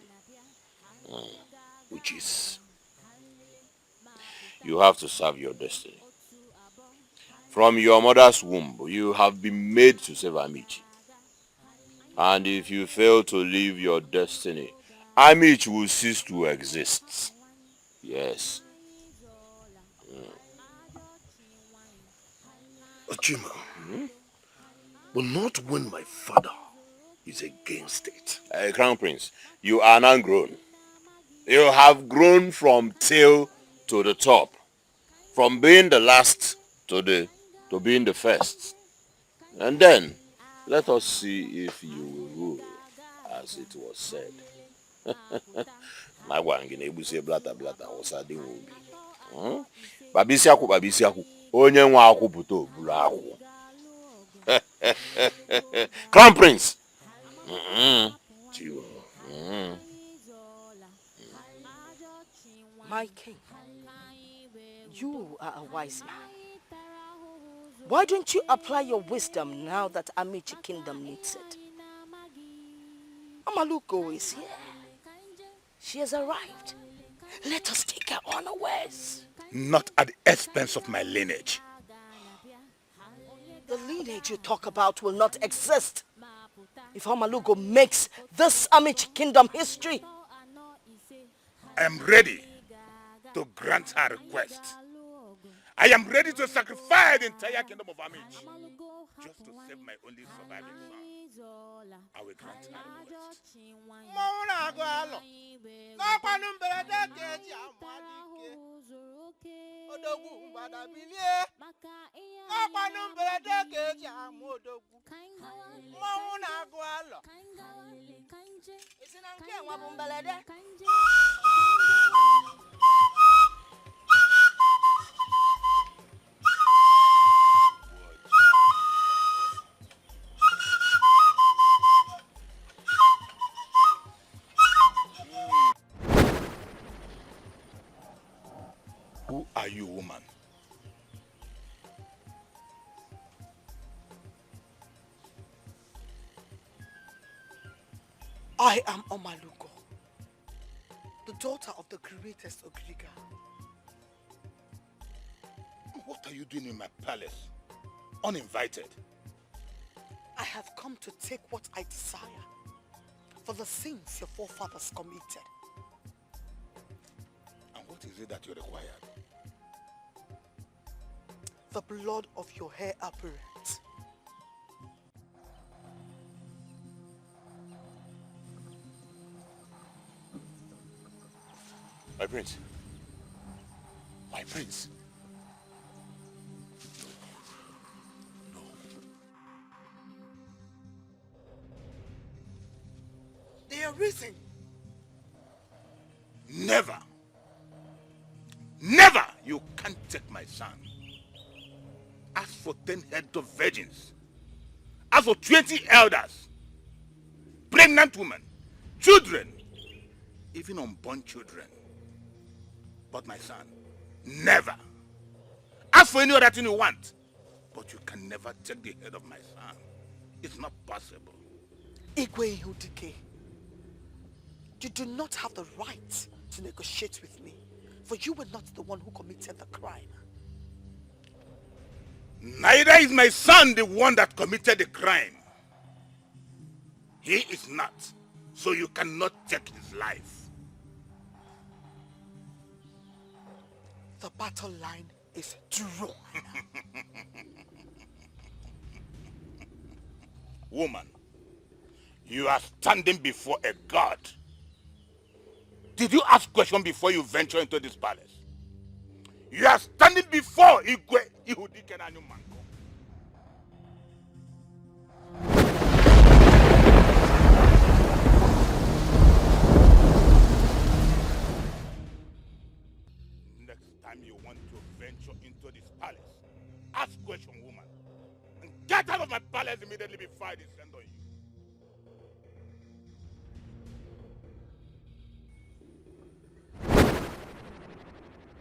Hmm. Which is? You have to serve your destiny. From your mother's womb, you have been made to serve Amichi. And if you fail to live your destiny, Amichi will cease to exist. Yes. Chima, but not when my father is against it. Uh, Crown Prince, you are now grown. You have grown from tail to the top, from being the last to the to being the first. And then, let us see if you will rule as it was said. Na wa ngin egbusi blata blata osa di wo bi. Hmm? Babisiaku, babisiaku. Onye nwa aku puto bulu aku. Crown Prince. Mm-hmm. Mm-hmm. My king, you are a wise man. Why don't you apply your wisdom now that Amichi kingdom needs it? Amalugo is here. She has arrived. Let us take her unawares. Not at the expense of my lineage. The lineage you talk about will not exist if Amalugo makes this Amichi kingdom history. I am ready to grant her request. I am ready to sacrifice the entire kingdom of Amichi just to save my only surviving son. I will grant her request. Mọnwụ na-agụ alọ, n'ọkwanụ mberede ka e ji amụ adike. Odogwu mgbada bilie, n'ọkwanụ mberede ka e ji amụ odogwu. Mọnwụ na-agụ alọ. Ị sị na nke nwa bụ mberede? Who are you, woman? I am Omalugo, the daughter of the greatest Ogiriga. What are you doing in my palace, uninvited? I have come to take what I desire for the sins your forefathers committed. And what is it that you required? The blood of your heir apparent. My prince. My prince. No. No. They are risen. Never. Never you can't take my son. As for ten head of virgins, as for twenty elders, pregnant women, children, even unborn children. But my son, never. As for any other thing you want, but you can never take the head of my son. It's not possible. Igwe Ihudike, you do not have the right to negotiate with me, for you were not the one who committed the crime. Neither is my son the one that committed the crime. He is not, so you cannot take his life. The battle line is drawn. Woman, you are standing before a god. Did you ask question before you venture into this palace? You are standing before Igwe Ihudike Nanyumanko. Immediately before I descend on you.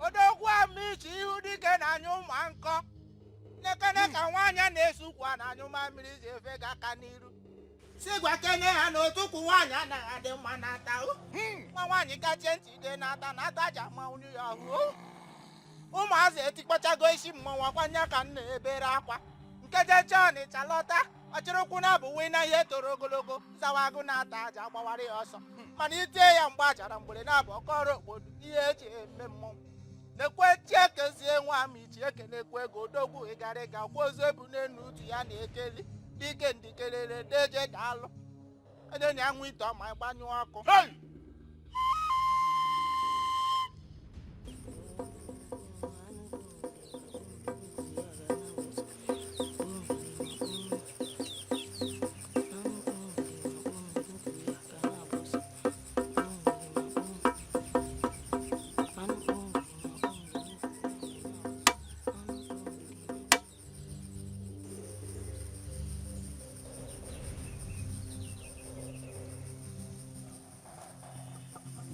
Odogwu Amichi, ihu dike ne a yin uma nkọ. Nẹkẹnẹka, wanyan ne esu kua ne a yin uma mmiri ye vbe ga ka ni ru. Sigua kene ha ne otuku wanyan na gha de ma na ta o. Hmm. Wa wanyan ka tie nti de na ta, na ta ja ma unu ya hu o. Uma ze ti kpọchago isi mọ wa kwa nya ka ne ebe ra kwa. Nke je John Chalọta, ọchịrịkwu na bụ wina ihe toro ogologo, zawagu na ta aja gbawara ọsọ. Mana ite ya mgbe achara mgbere na bụ ọkọ ro okpodu, ihe eji eme mmọnwụ. Nekwe tie ke zie nwa mi tie ke nekwe go odogwu ịgarịga, okwu ozu ebu n'enu utu ya na ekeli, dike ndikere re, deje dalụ. Ede ni anwụ ite ọma ịgba nyụọ ọkụ. Hey!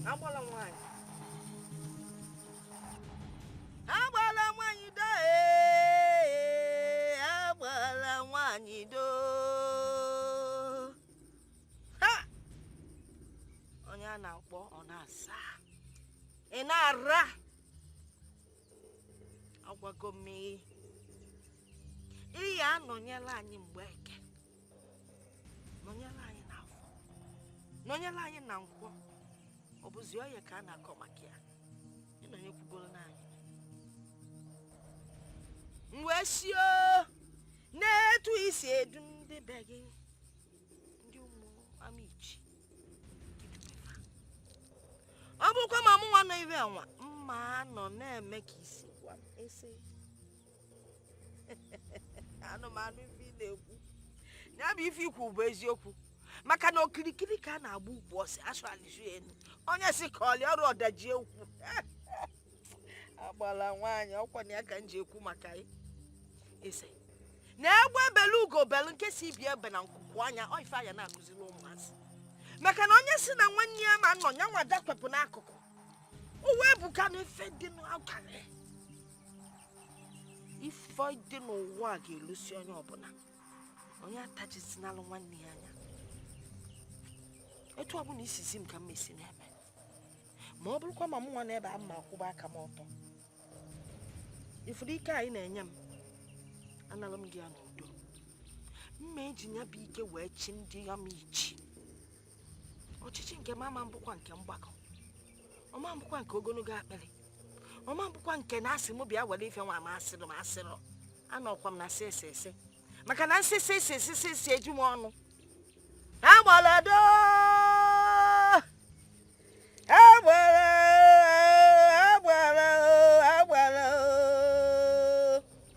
Agbala nwaanyị. Agbala nwaanyị do, ee, agbala nwaanyị do. Ha! Onye a na-akpọ, ọ na-asa. Ị na-ara. Ọ gwago mmiri. Ị ya nọnyere anyị mgbe eke. Nọnyere anyị na afọ. Nọnyere anyị na nkwọ. Ọ bụzi ọye ka a na-akọ maka ya. Ị nọnyekwugoro na anyị. M wee sio ne etu i si edu ndị be gị, ndị ụmụ Amichi, gị tupu ifa. Ọ bụkwa ma mụnwa nọ ivbe ọnwa, mma nọ na-eme ka i si gua m ese. Anụmanụ ife ị na-ekwu. Ya bụ ife i kwu bụ eziokwu. Maka na okirikiri ka a na-agba ugbu ọsị, asụ alishu enu. Onye sị ka ọlị ọrụ ọdaji ekwu. Agbala nwaanyị, ọkwa na ya ka m ji ekwu maka ya. Ese. Na egbe belu ugo belu nke si bi ebe na nkuku anya, ọ ife a ya na-akụziri ụmụazị. Maka na onye sị na nwanne ya ma nọ, ya nwa da kpepụ n'akụkụ. Uwa ebuka na ife dị n'akụkụ. Ife dị n'ụwa ga-elusi onye ọbụla. Onye atajizinalụ nwanne ya anya. Etu ọbụla i si zi m ka m mesi na-eme. Ma ọ bụrụkwa ma mụnwa na ebe a ma kwụba aka m ọtọ. Ị fụrụ ike a ị na-enye m, analụ m gị ya n'udo. M ma eji ya bụ ike wee chi ndị Amichi. Ọchịchị nke m ama bụkwa nke mgbakọ. Ọ ma bụkwa nke ogologo akpịrị. Ọ ma bụkwa nke na asị mụ bịa were ife nwa ma asịrị ma asịrọ. Anọkwa m na sị ese ese. Maka na nsị sị sị sị sị sị eju m ọnụ. Agbala do! Agbala, agbala, agbala.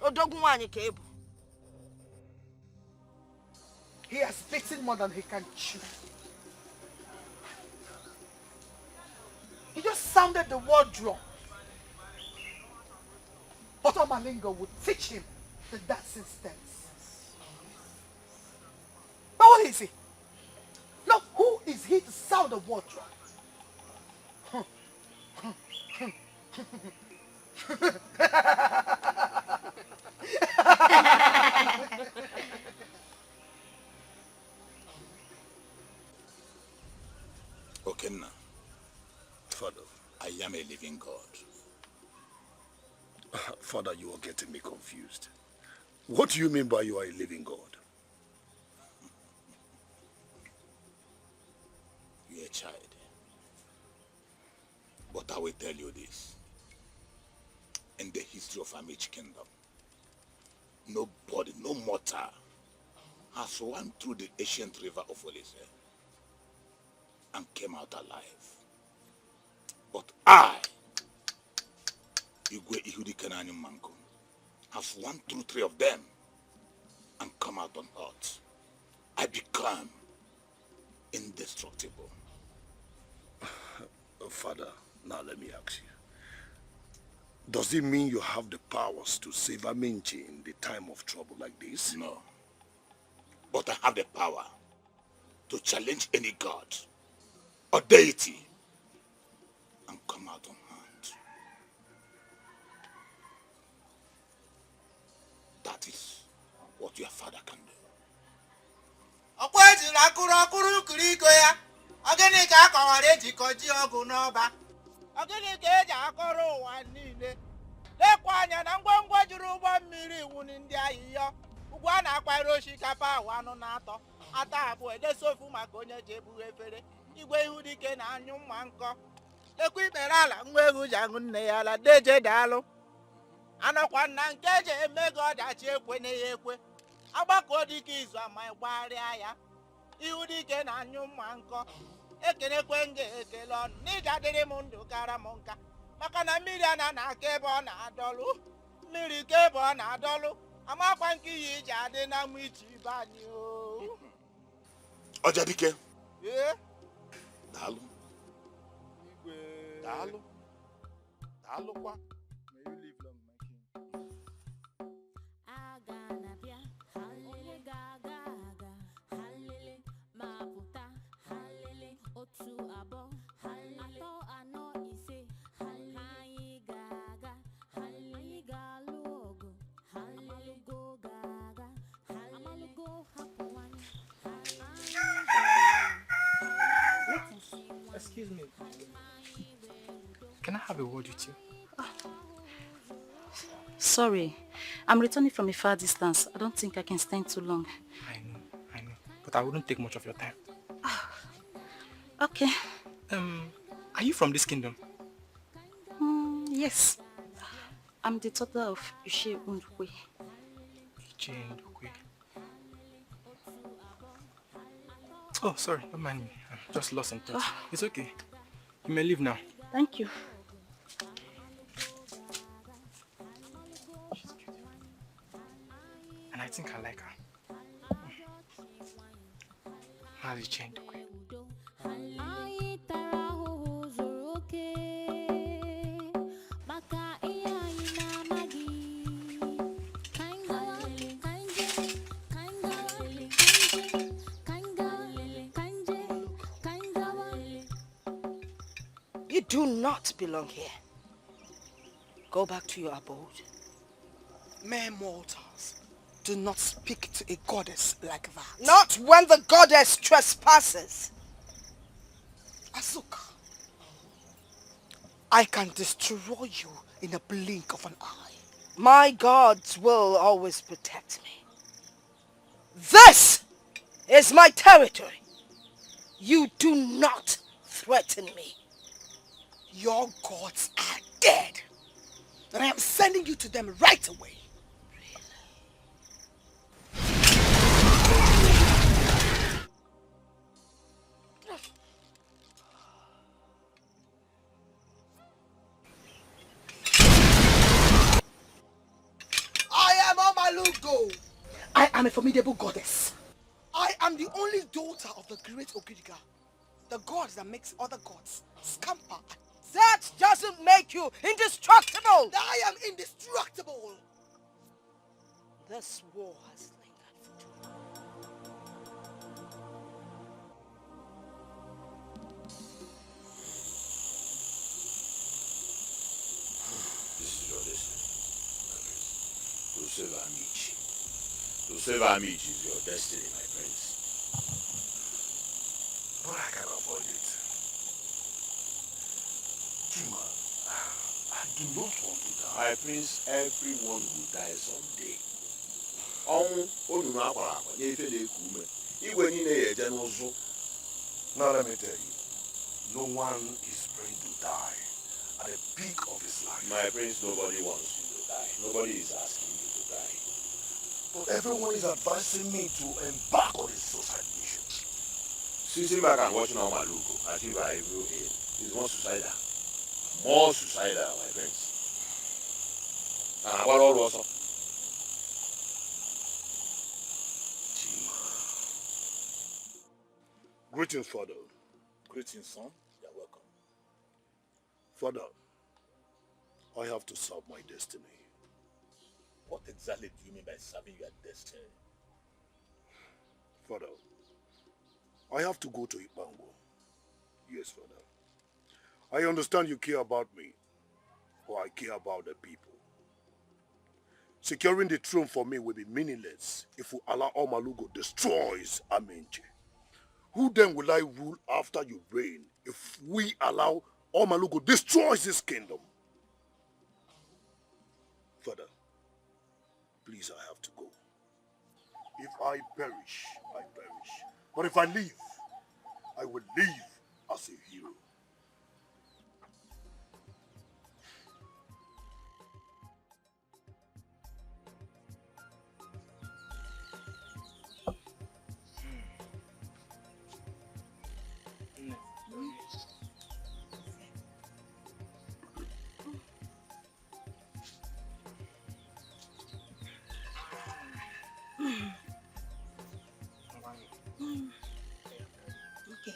Odogwu nwaanyị ka ị bụ. He has bitten more than he can chew. He just sounded the war drum. But Omalingo would teach him the dancing steps. But what is he? No, who is he to sound the war drum? Okenna, Father, I am a living God. Father, you are getting me confused. What do you mean by you are a living God? You're a child. But I will tell you this. In the history of Amichi Kingdom, nobody, no mortal, has swam through the ancient river of Olise and came out alive. But I, Igwe Ihudike na Anyụmmanko, have swam through three of them and come out unhurt. I become indestructible. Father, now let me ask you. Does it mean you have the powers to save Aminchi in the time of trouble like this? No. the power to challenge any god or deity and come out unharmed. That is what your father can do. Ọkwa ejiri akụrụ ọkụrụ kiri iko ya. Ọ gịnị ka a kọwara ejikọ ji ọgụ n'ọba? Ọ gịnị ka e ji akọrọ ụwa niile? Lekwa anya na ngwongwo juru ụgbọ mmiri iwu ni ndị ahịhịọ. Ugwu a na-akpaere osikapa awa anọ na atọ. Ata abụọ edesofu maka onye ji ebughe efere. Igwe ihu dike na anyụ mma nkọ. Lekwa ikpere ala nwa eghu ji aṅụ nne ya la deje daalụ. Anọkwa na nke je eme ghe ọdachi ekwe ne ya ekwe. Agbakọ dike izu ama gbagharịa ya. Ihu dike na anyụ mma nkọ. Ekenekwe nge ekele ọnụ. Ni ja dịrị m ndụ kara m nka. Maka na mmiri ana na ke ebe ọ na-adọlụ. Mmiri ke ebe ọ na-adọlụ. Amakwa nke iyi ji adị na nwa ichi ibe anyị o. Ọjadike. Ee? Daalụ. Igwe. Daalụ. Daalụkwa. May you live long, my king. Aga na-abịa, halele, ga aga aga, halele, ma pụta, halele, otu abụọ, halele, atọ anọ ise, halele, anyị ga aga, halele, anyị ga-alụ ọgụ, halele, go ga aga, halele, go hapụ anyị, halele, anyị ga-alụ. Excuse me. Can I have a word with you? Sorry, I'm returning from a far distance. I don't think I can stand too long. I know, I know. But I wouldn't take much of your time. Okay. Um, are you from this kingdom? Mm, yes. I'm the daughter of Ichie Ndukwe. Ichie Ndukwe. Oh, sorry, don't mind me. I'm just lost in thought. Ah. It's okay. You may leave now. Thank you. She's beautiful. And I think I like her. Maazị Ichie Ndukwe. Anyị tara ahụhụ zuru oke maka ihe anyị na-amaghị. Ka anyị gawa, ka anyị je, ka anyị gawa, ka anyị je, ka anyị gawa, ka anyị je, ka anyị gawa. You do not belong here. Go back to your abode. Mere mortals do not speak to a goddess like that. Not when the goddess trespasses. Asuka, I can destroy you in a blink of an eye. My gods will always protect me. This is my territory. You do not threaten me. Your gods are dead, and I am sending you to them right away. I am Omalugo. I am a formidable goddess. I am the only daughter of the great Ogiriga, the god that makes other gods scamper. That doesn't make you indestructible. I am indestructible. This war has lingered for too long. This is your destiny, my prince. To save Amichi. To save Amichi is your destiny, my prince. But I can avoid it. Chima, I do not want to die. My prince, everyone will die someday. Ọnwụ, onunu akwara akwa, nye ife na-eku ume. Igwe niile ya eje n'ụzụ. Now let me tell you, no one is praying to die at the peak of his life. My prince, nobody wants you to die. Nobody is asking you to die. But everyone is advising me to embark on a suicide mission. Sitting back and watching Omalugo achieve her evil aim is more suicidal. More suicidal, my friends. And agbara ọrụ ọsọ. Greetings, father. Greetings, son. You're welcome. Father, I have to serve my destiny. What exactly do you mean by serving your destiny? Father, I have to go to Ipango. Yes, Father. I understand you care about me, but I care about the people. Securing the throne for me will be meaningless if we allow Omalugo destroys Amenje. Who then will I rule after you reign if we allow Omalugo destroys this kingdom? Father, please, I have to go. If I perish, I perish. But if I live, I will live as a hero. Okay.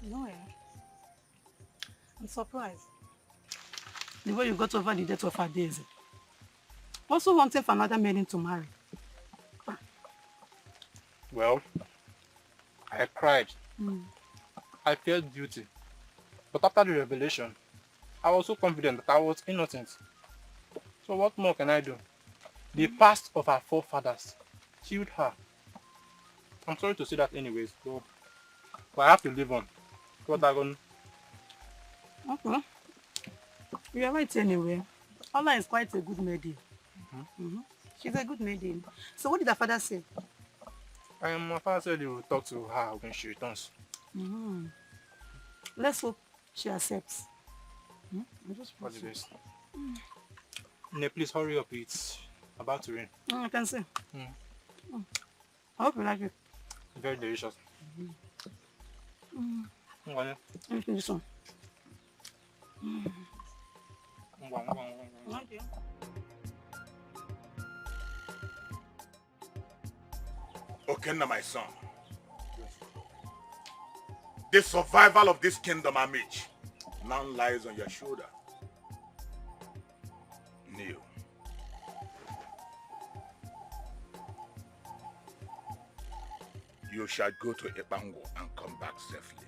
No, eh? I'm surprised. The way you got over the death of Adaeze. Also wanting for another maiden to marry. Well, I cried. Mm. I felt guilty. But after the revelation, I was so confident that I was innocent. So what more can I do? The past of our forefathers sealed her. I'm sorry to say that anyways, though. But I have to live on. What I gonna... Okay. You are right anyway. Ola is quite a good maiden. Mm-hmm. She's a good maiden. So what did her father say? Um, my father said he will talk to her when she returns. Mm-hmm. Let's hope she accepts. Hmm? I'm just... All the best. Nne, please hurry up. It's about to rain. Mm, I can see. Mm. Mm. I hope you like it. Very delicious. Mm. Ngwane. Let me finish this one. Mm. Ngwa, ngwa, ngwa, ngwa. Thank you. Okenna, my son, the survival of this kingdom, Amich, now lies on your shoulder. Kneel. You shall go to Ipango and come back safely.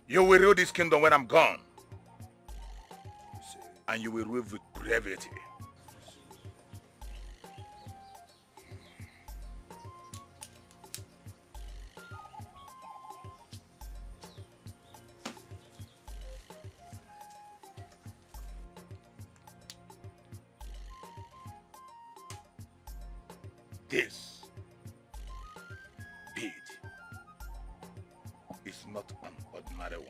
You will rule this kingdom when I'm gone. And you will rule with brevity. This bead is not an ordinary one.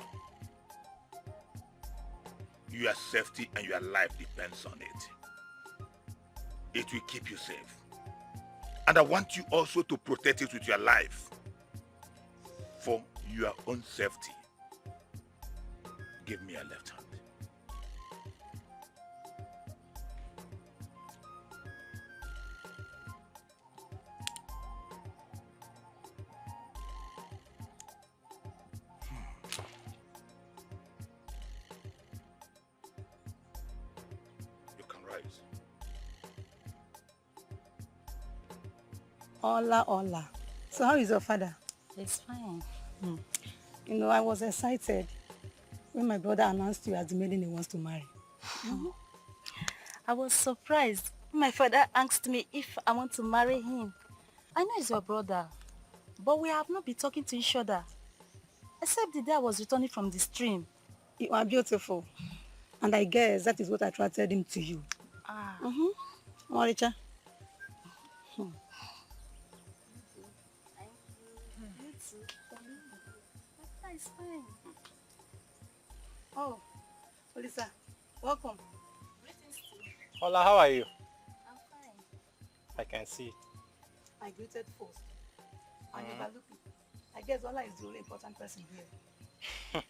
Your safety and your life depends on it. It will keep you safe. And I want you also to protect it with your life for your own safety. Give me your left hand. You can rise. Ola, Ola. So how is your father? He's fine. Hmm. You know, I was excited when my brother announced you as the maiden he wants to marry. I was surprised when my father asked me if I want to marry him. I know he's your brother, but we have not been talking to each other, except the day I was returning from the stream. You are beautiful, and I guess that is what attracted him to you. Ah. Mm-hmm. Ọmọrịcha. Hmm. Thank you. You too. That is fine. Oh, Olisa, welcome. Greetings to you. Ola, how are you? I'm fine. I can see. I greeted first. And overlook it. I guess Ola is the only important person here.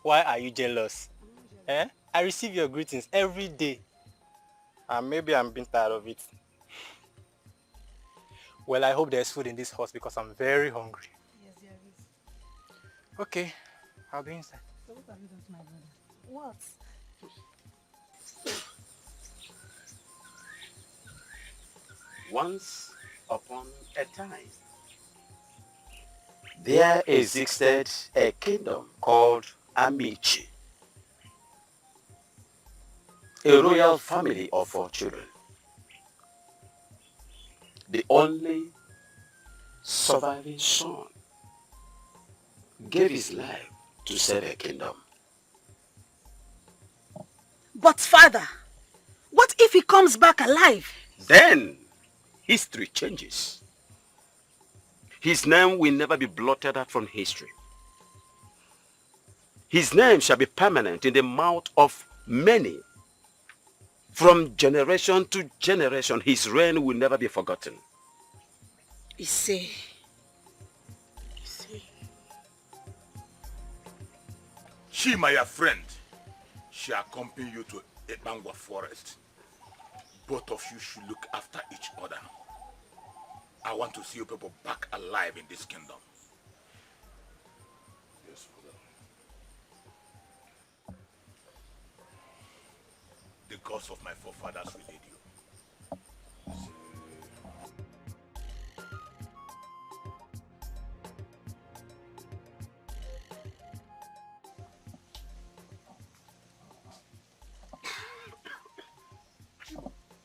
Why are you jealous? I'm not jealous. Eh? I receive your greetings every day. And maybe I'm being tired of it. Well, I hope there's food in this house because I'm very hungry. Yes, there Okay, I'll be inside. So what have you done to my brother? What? Once upon a time, there existed a kingdom called Amici, a royal family of four children. The only surviving son gave his life to save a kingdom. But father, what if he comes back alive? Then history changes. His name will never be blotted out from history. His name shall be permanent in the mouth of many. From generation to generation, his reign will never be forgotten. He say, he say, Chima, your friend, she accompany you to Ekpangwa forest. Both of you should look after each other. I want to see you people back alive in this kingdom. Yes, father. The gods of my forefathers will lead you.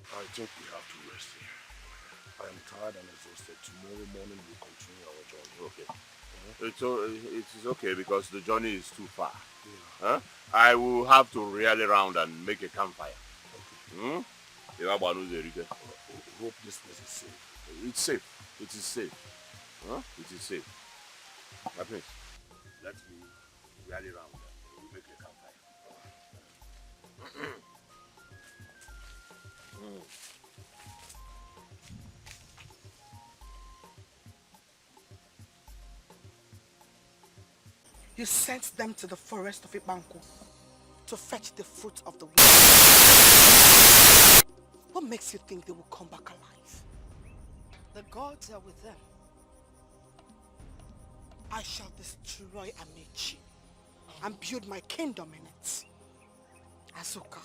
I think we have to rest here. I am tired and exhausted. Tomorrow morning we'll continue our journey. Okay. It's o-, it is okay because the journey is too far. Yeah. Huh? I will have to rally round and make a campfire. Okay. Hmm? Hope this place is safe. It's safe. It is safe. Huh? It is safe. My prince, let me rally round and we'll make a campfire. You sent them to the forest of Ibanku to fetch the fruit of the womb. What makes you think they will come back alive? The gods are with them. I shall destroy Amici and build my kingdom in it. Azuka,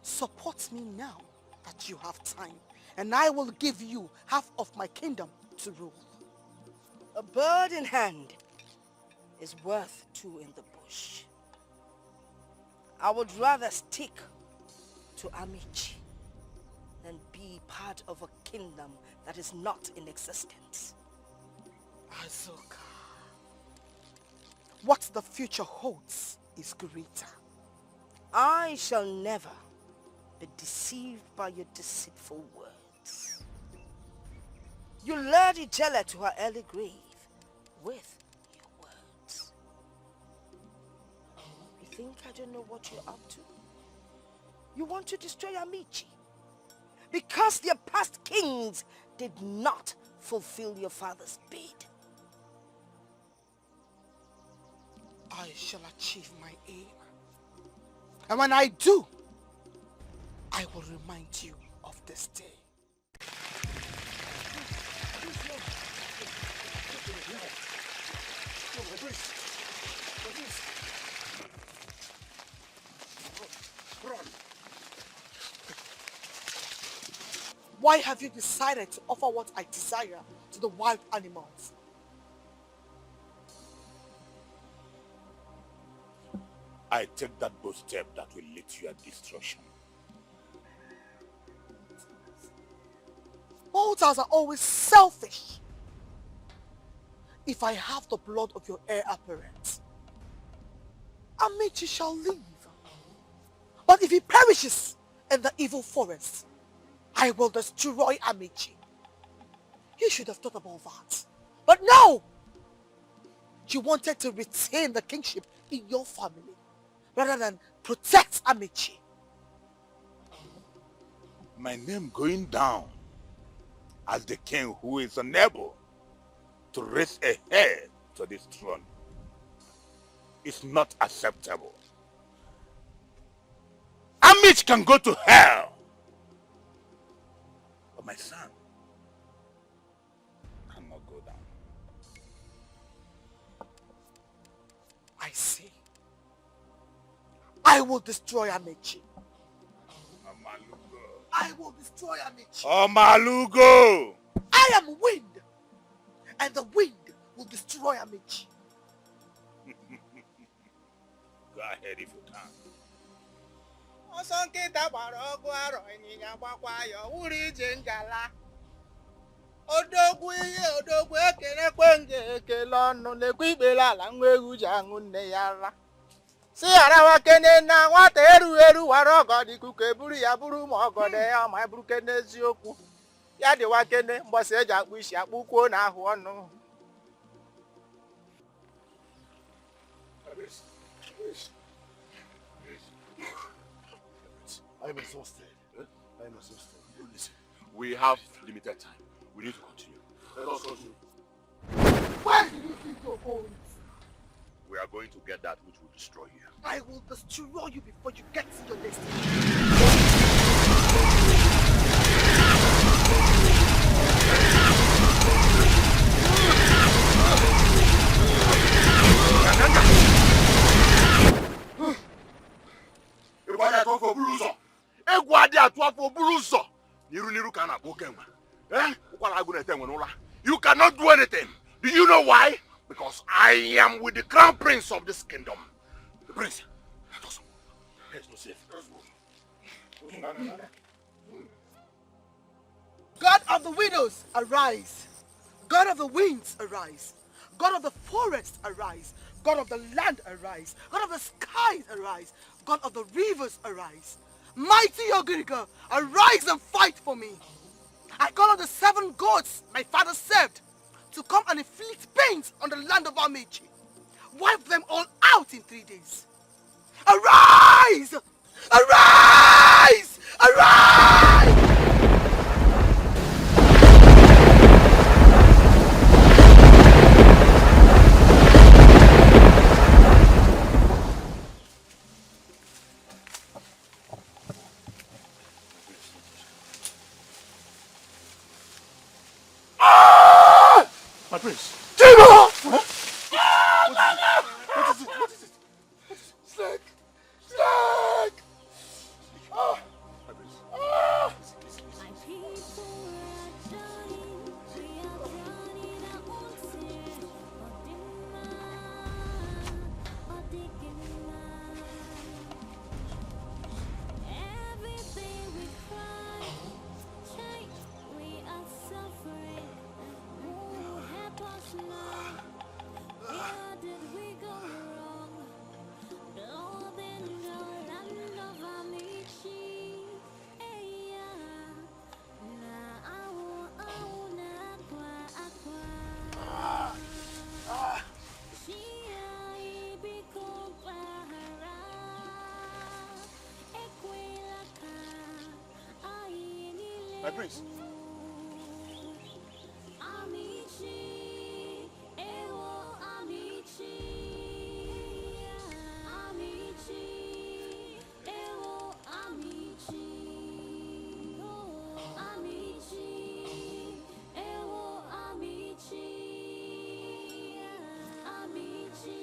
support me now that you have time, and I will give you half of my kingdom to rule. A bird in hand is worth two in the bush. I would rather stick to Amici than be part of a kingdom that is not in existence. Azuka, what the future holds is greater. I shall never be deceived by your deceitful words. You lured Ijele to her early grave with your words. You think I don't know what you're up to? You want to destroy Amici because their past kings did not fulfill your father's bid. I shall achieve my aim. And when I do, I will remind you of this day. Why have you decided to offer what I desire to the wild animals? I take that bold step that will lead to your destruction. Mortals are always selfish. If I have the blood of your heir apparent, Amici shall live. But if he perishes in the evil forest, I will destroy Amici. You should have thought about that. But no! You wanted to retain the kingship in your family rather than protect Amici. My name going down as the king who is unable to raise a heir to this throne is not acceptable. Amici can go to hell, but my son cannot go down. I will destroy Amichi. Amalugo. I will destroy Amichi. Amalugo. I am wind, and the wind will destroy Amichi. Go ahead if you can. Ọsọ nkịta gbara ọgụ arọ, ịnyịnya gbakwa ya, ọ wụrụ ije ngala. Odogwu ihe, odogwu ekenekwe nge ekele ọnụ, nekwe ikpele ala nwa eghu ji anwụ nne ya ra. Si ara wa kene na, nwata eru eru wa rọ ọgọdọ ikuku eburu ya buru ma ọgọdọ ya, ọ ma buru kene eziokwu. Ya de wa kene, mbọsẹ eja akpụ isi, akpụ ukuo na ahụ ọnụ. I'm exhausted. I'm exhausted. Listen, we have limited time. We need to continue. Let us continue. Where do you think you're going? We are going to get that which will destroy you. I will destroy you before you get to your destiny. Egwu adị atụ afọ buru ụzọ. Egwu adị atụ afọ buru ụzọ. N'iru n'iru ka a na-akpọ oke ẹwaẹn. Eh? Ukwala agu na-ete ẹwaẹn ne u la. You cannot do anything. Do you know why? Because I am with the crown prince of this kingdom. The prince, let us go. Let's go safe. Let's go. God of the widows, arise. God of the winds, arise. God of the forest, arise. God of the land, arise. God of the skies, arise. God of the rivers, arise. Mighty Ogiriga, arise and fight for me. I call on the seven gods my father served to come and inflict pains on the land of Amichi. Wipe them all out in three days. Arise! Arise! Arise! Ah! My prince. Tiba! Huh? What is it? What is it? What is it? What is it? Snake! Snake! Ah! My prince. Ah! Easy, easy, easy, easy. Everything we cry, change, we are suffering. Who help us now? Where did we go wrong? Lord, in the land of Amichi, eh, yeah. Na awo, awo, na akwa, akwa. Chia ibi ko bahara. Ekwela ka ayi nile. My prince. Amichi, ewo Amichi, Amichi, ewo Amichi, Amichi, ewo Amichi, Amichi.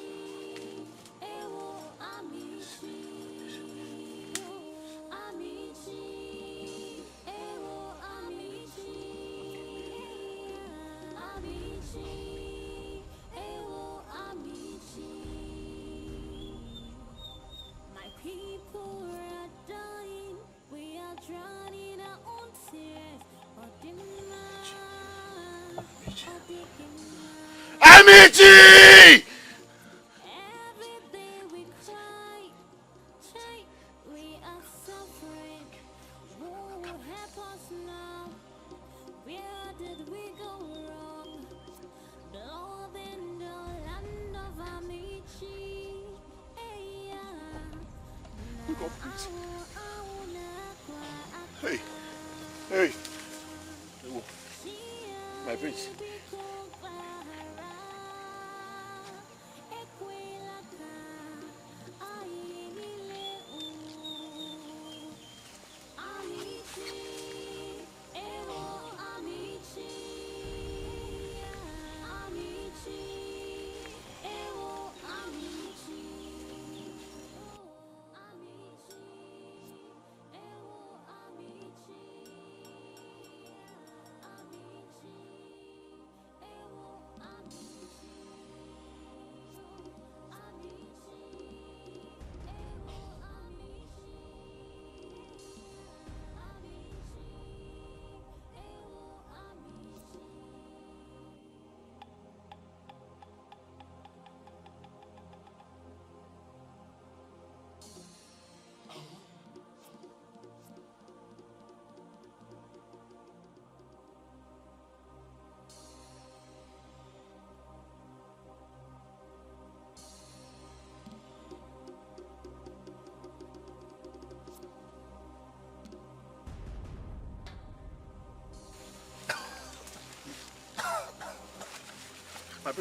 Ewo Amichi, Amichi, ewo Amichi, Amichi, ewo Amichi. My people are dying. We are drowning our own tears. Ọdịmma, ọdịmma. Amichi! Every day we cry, cry, we are suffering. Who will help us now? Where did we go wrong? Lord, in the land of Amichi, eh, yeah. Wake up, please. Hey, hey. Hey, wo. My prince.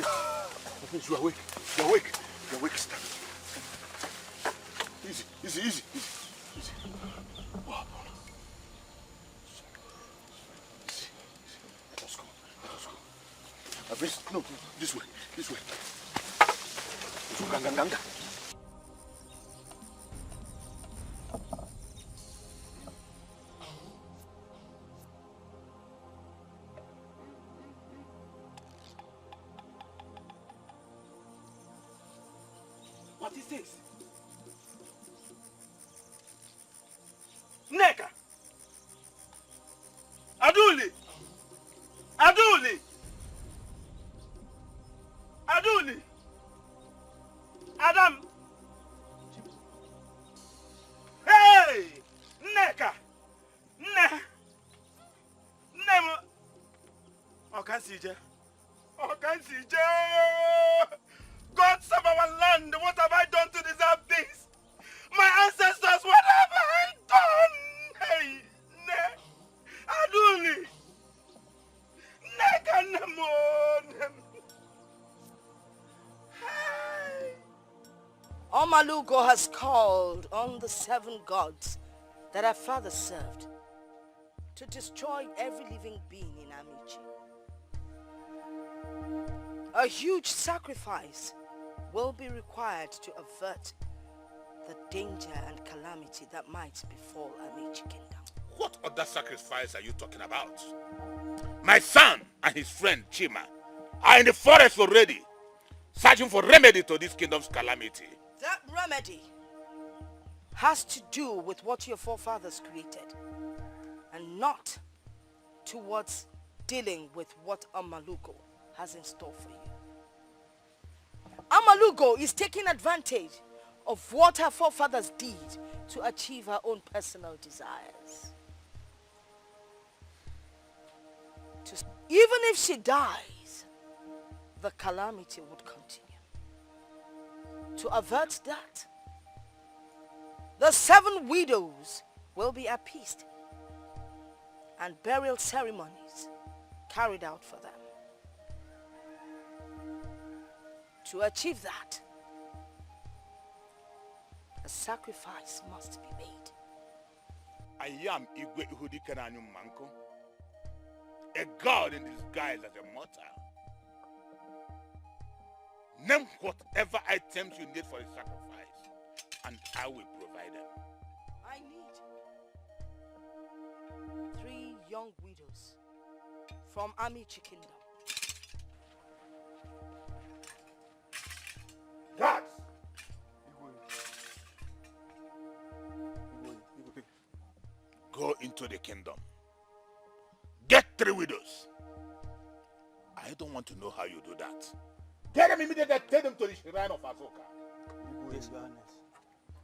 Prince, you are awake. You are awake. You are awake. Stand. Easy, easy, easy, easy, easy. Wow. Easy, easy. Let us go. Let us go. Uh, Prince, no, no, this way. This way. This way. Gang, gang, gang, gang. What is this? Nneka! Aduli! Aduli! Aduli! Adam! Hey! Nneka! Nne! Nne m! Ọkansije! Ọkansije! God, save our land! What have I done to deserve this? My ancestors, what have I done? Hey, nne! Aduli! Nne ka nne m o, nne m! Hey! Omalugo has called on the seven gods that her father served to destroy every living being in Amichi. A huge sacrifice will be required to avert the danger and calamity that might befall Amichi Kingdom. What other sacrifice are you talking about? My son and his friend Chima are in the forest already, searching for remedy to this kingdom's calamity. That remedy has to do with what your forefathers created and not towards dealing with what Amalugo has in store for you. Amalugo is taking advantage of what her forefathers did to achieve her own personal desires. To, even if she dies, the calamity would continue. To avert that, the seven widows will be appeased and burial ceremonies carried out for them. To achieve that, a sacrifice must be made. I am Igwe Ihudike na Anyumanko, a god in disguise as a mortal. Name whatever items you need for the sacrifice, and I will provide them. I need three young widows from Amichi Kingdom. Guards! Go into the kingdom. Get three widows. I don't want to know how you do that. Get them immediately, take them to the shrine of Azoka. Yes, Your Highness.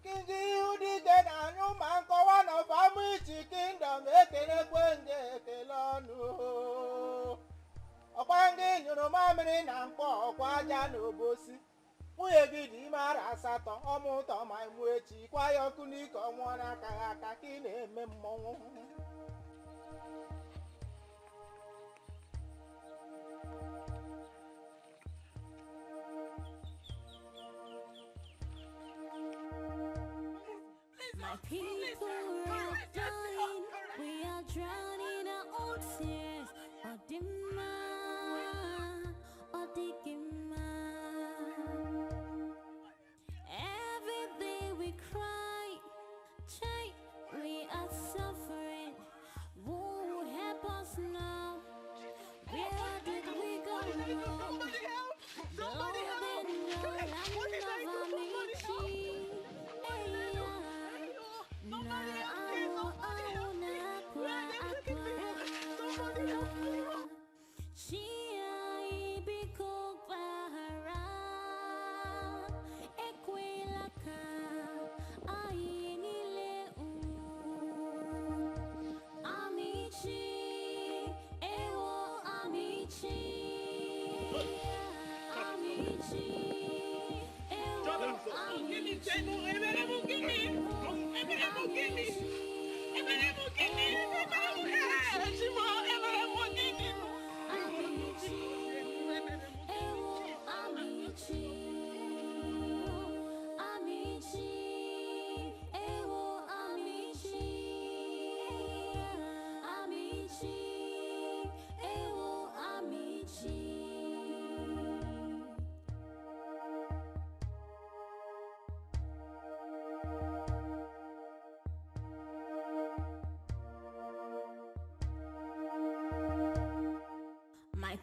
King Ihudike na Anyumanko, one of Amichi Kingdom, ekele kwe nge ekele ọnu. Ọkwa nge nyụrụ mamịrị na mkpọ, ọkwa aja na obosi. Nwunye gị dị ime ara asatọ, ọ mụta ọma, ị mụ echi, kwa ya ọkụ n'ike ọnwụ, ọ na-akaghị aka ka ị na-eme mmọnwụ. My people are dying, we are drowning in our own tears. Ọ dị mma, ọ dịghị mma. Every day we cry, chai, we are suffering. Who will help us now? Where did we go wrong? Somebody help! Somebody help! What is that? Somebody help! Somebody help! Please, somebody help me! Where are they taking me? Somebody help me! Chi anyị, biko gbaghara, ekwela ka anyị niile nwụọ. Amichi, ewo Amichi, Amichi, ewo Amichi.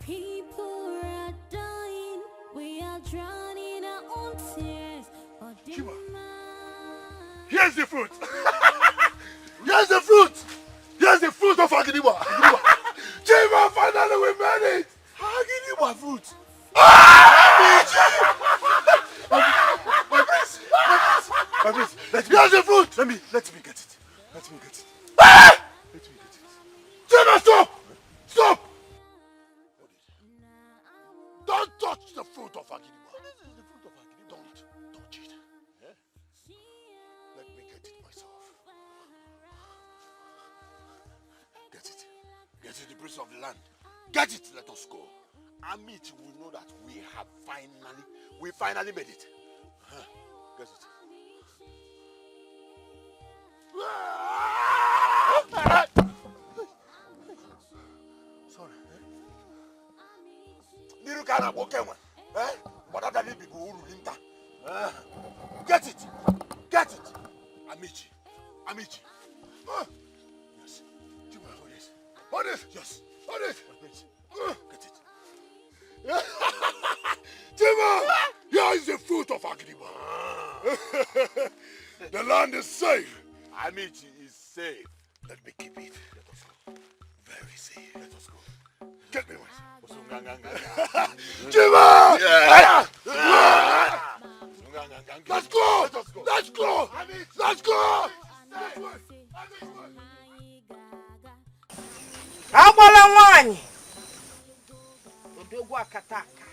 People are dying, we are drowning our own tears. But Chima, here's the fruit. Here's the fruit. Here's the fruit of Agidigba. Chima, finally we made it. Agidigba fruit. Ah! My prince, my prince, my prince. Let me, here's the fruit. Let me, let me get it. Let me get it. Ah! Let me get it. Chima, stop! Stop! Don't touch the fruit of Agidigba. This is the fruit of Agidigba. Don't touch it. Eh? Let me get it myself. Get it. Get it, the prince of the land. Get it, let us go. Amit will know that we have finally, we finally made it. Huh. Get it. Sorry. Niru ka na gbo kẹwẹ. Eh? But that little people who rule him down. Eh? Get it. Get it. Amichi. Amichi. Ah. Yes. Chima, hold this. Hold this. Yes. Hold this. Hold this. Ah. Get it. Chima, here is the fruit of Agidigba. The land is safe. Amichi is safe. Let me keep it. Let us go. Very safe. Let us go. Get me myself. Chima! Yeah! Let's go! Let's go! Let's go! Let's go! Agbala nwaanyị, odogwu akataka.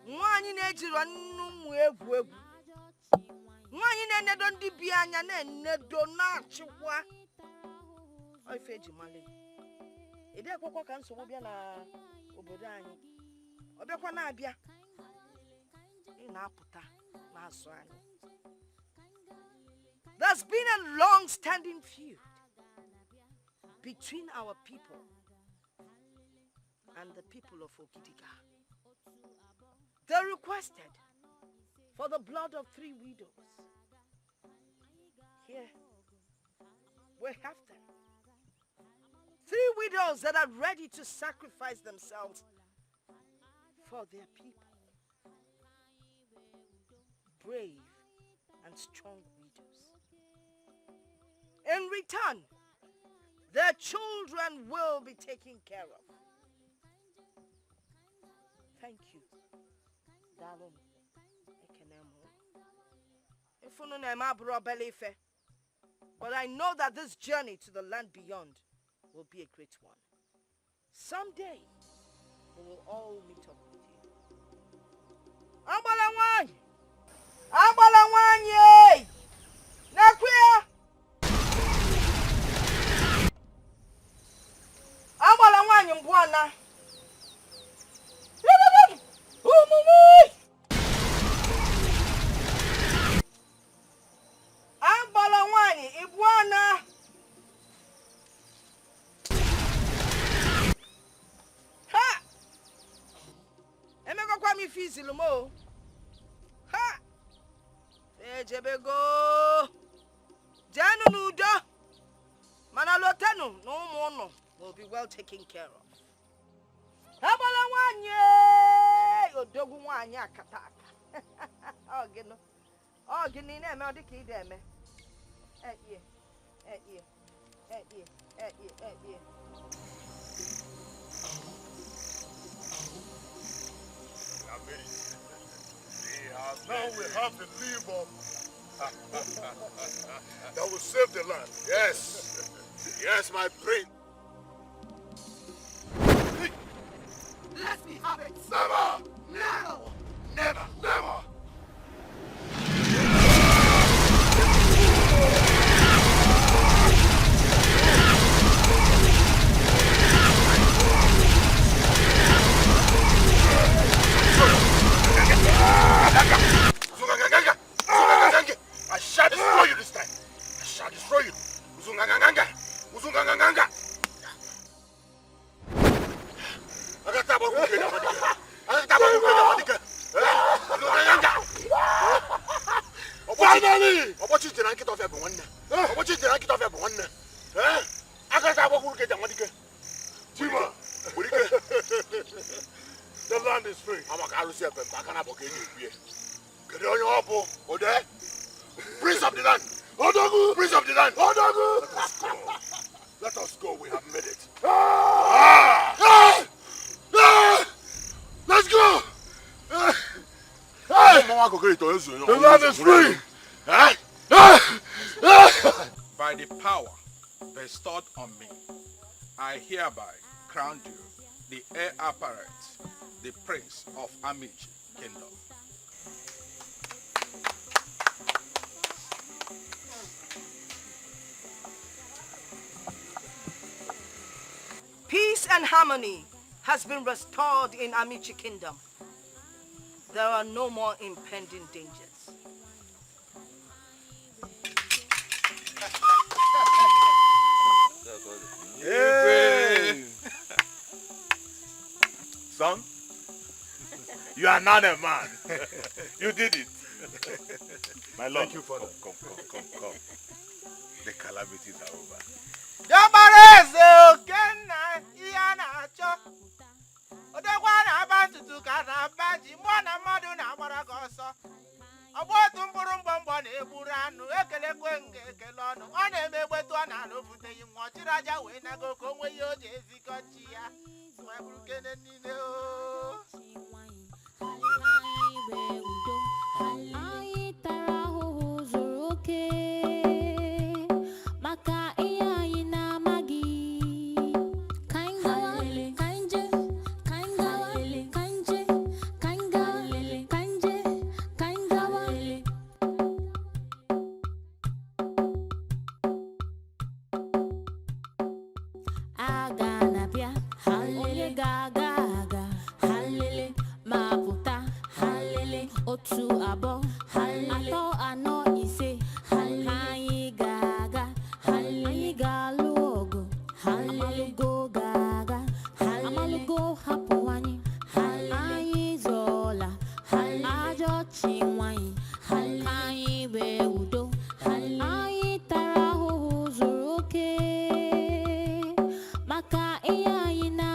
Nwaanyị na-ejirọ nnu mu egwuegwu. Nwaanyị na-enedo ndị bi anya, na-enedo na-achịkwa. Ọ ife eji male. Ede ekwekwa ka nsogbu bịa na obodo anyị. Ọ bịakwa na-abịa. Ị na-apụta n'azụ anyị. There's been a long-standing feud between our people and the people of Ogidigba. They requested for the blood of three widows. Here, we have them. Three widows that are ready to sacrifice themselves for their people. Brave and strong widows. In return, their children will be taken care of. Thank you. Daalụ. Ekene m unu. Ife unu na-eme abụrọ obele ife. But I know that this journey to the land beyond will be a great one. Someday, we will all meet up with you. Agbala nwaanyị! Agbala nwaanyị, eh! Nekwe ya! Agbala nwaanyị mbụ ana. Ụmụnne! Agbala nwaanyị, ị bụ ana. Ha! Emegokwa m ife i ziri m o. Ha! Ejebego. Jeenụ n'udo. Mana lotenụ na ụmụ unu will be well taken care of. Agbala nwaanyị, eh, odogwu nwaanyị akataka. Ọ gịnị? Ọ gịnị ị na-eme, ọ dị ka ị da eme? Eh, yeah. Eh, yeah. Eh, yeah. Eh, yeah. Eh, yeah. We have made it. We have made it. Now we have the leave of that will save the land. Yes. Yes, my prince. Let me have it. Never! Never! Never! Never! I shall destroy you this time. I shall destroy you. Uzunganganganga. Uzunganganganga. Agatha, agbakwukwu ke da nwa dike. Agatha, agbakwukwu ke da nwa dike. Eh? Finally! Ọkpọchi jere nkịta ọfịa bụ nwanne. Eh? Ọkpọchi jere nkịta ọfịa bụ nwanne. Eh? Agatha, agbakwukwu ke da nwa dike. Chima. Were ike. Ọrụsị ẹfe mba kana bọ ke enyi egbe. Kedu onye ọ bụ? Ode? Prince of the land. Odogwu! Prince of the land. Odogwu! Let us go. Let us go. We have made it. Ah! Ah! Ah! Let's go! Ah! Hey! Mama kokere to ezu. The land is free. Eh? Ah! Ah! By the power bestowed on me, I hereby crown you the heir apparent, the prince of Amichi Kingdom. Peace and harmony has been restored in Amichi Kingdom. There are no more impending dangers. Hey! Son, you are now a man. You did it. My lord, thank you, Father. Come, come, come, come, come. The calamities are over. Diọkpara eze oke nna ihe a na-achọ. Odogwu na-aba ntutu ka na-aba ji, mmụọ na mmadụ na-agbara gị ọsọ. Ọ bụ otu mkpụrụ mgbọmgbọ na-egburu anụ, ekelekwe nga ekele ọnụ. Ọ na-eme egbe tụọ na ala ofuteghị nwa, ọ chịrị aja wee nago ka o nwe ihe o ji ezikọ chi ya. Nwa bụrụ kene niile o. Anyị tara ahụhụ zuru oke maka ihe anyị na-amaghị. Ka anyị gawa, ka anyị je, ka anyị gawa, ka anyị je, ka anyị gawa, ka anyị je, ka anyị gawa. Aga na-abịa, onye ga-aga aga, ma pụta, otu abụọ, atọ anọ ise, ka anyị ga-aga, anyị ga-alụ ọgụ, amalụgo ga-aga, amalụgo hapụ anyị, anyị zọọla, ajọ chi nwanyị, anyị wee udo, anyị tara ahụhụ zuru oke maka ihe anyị na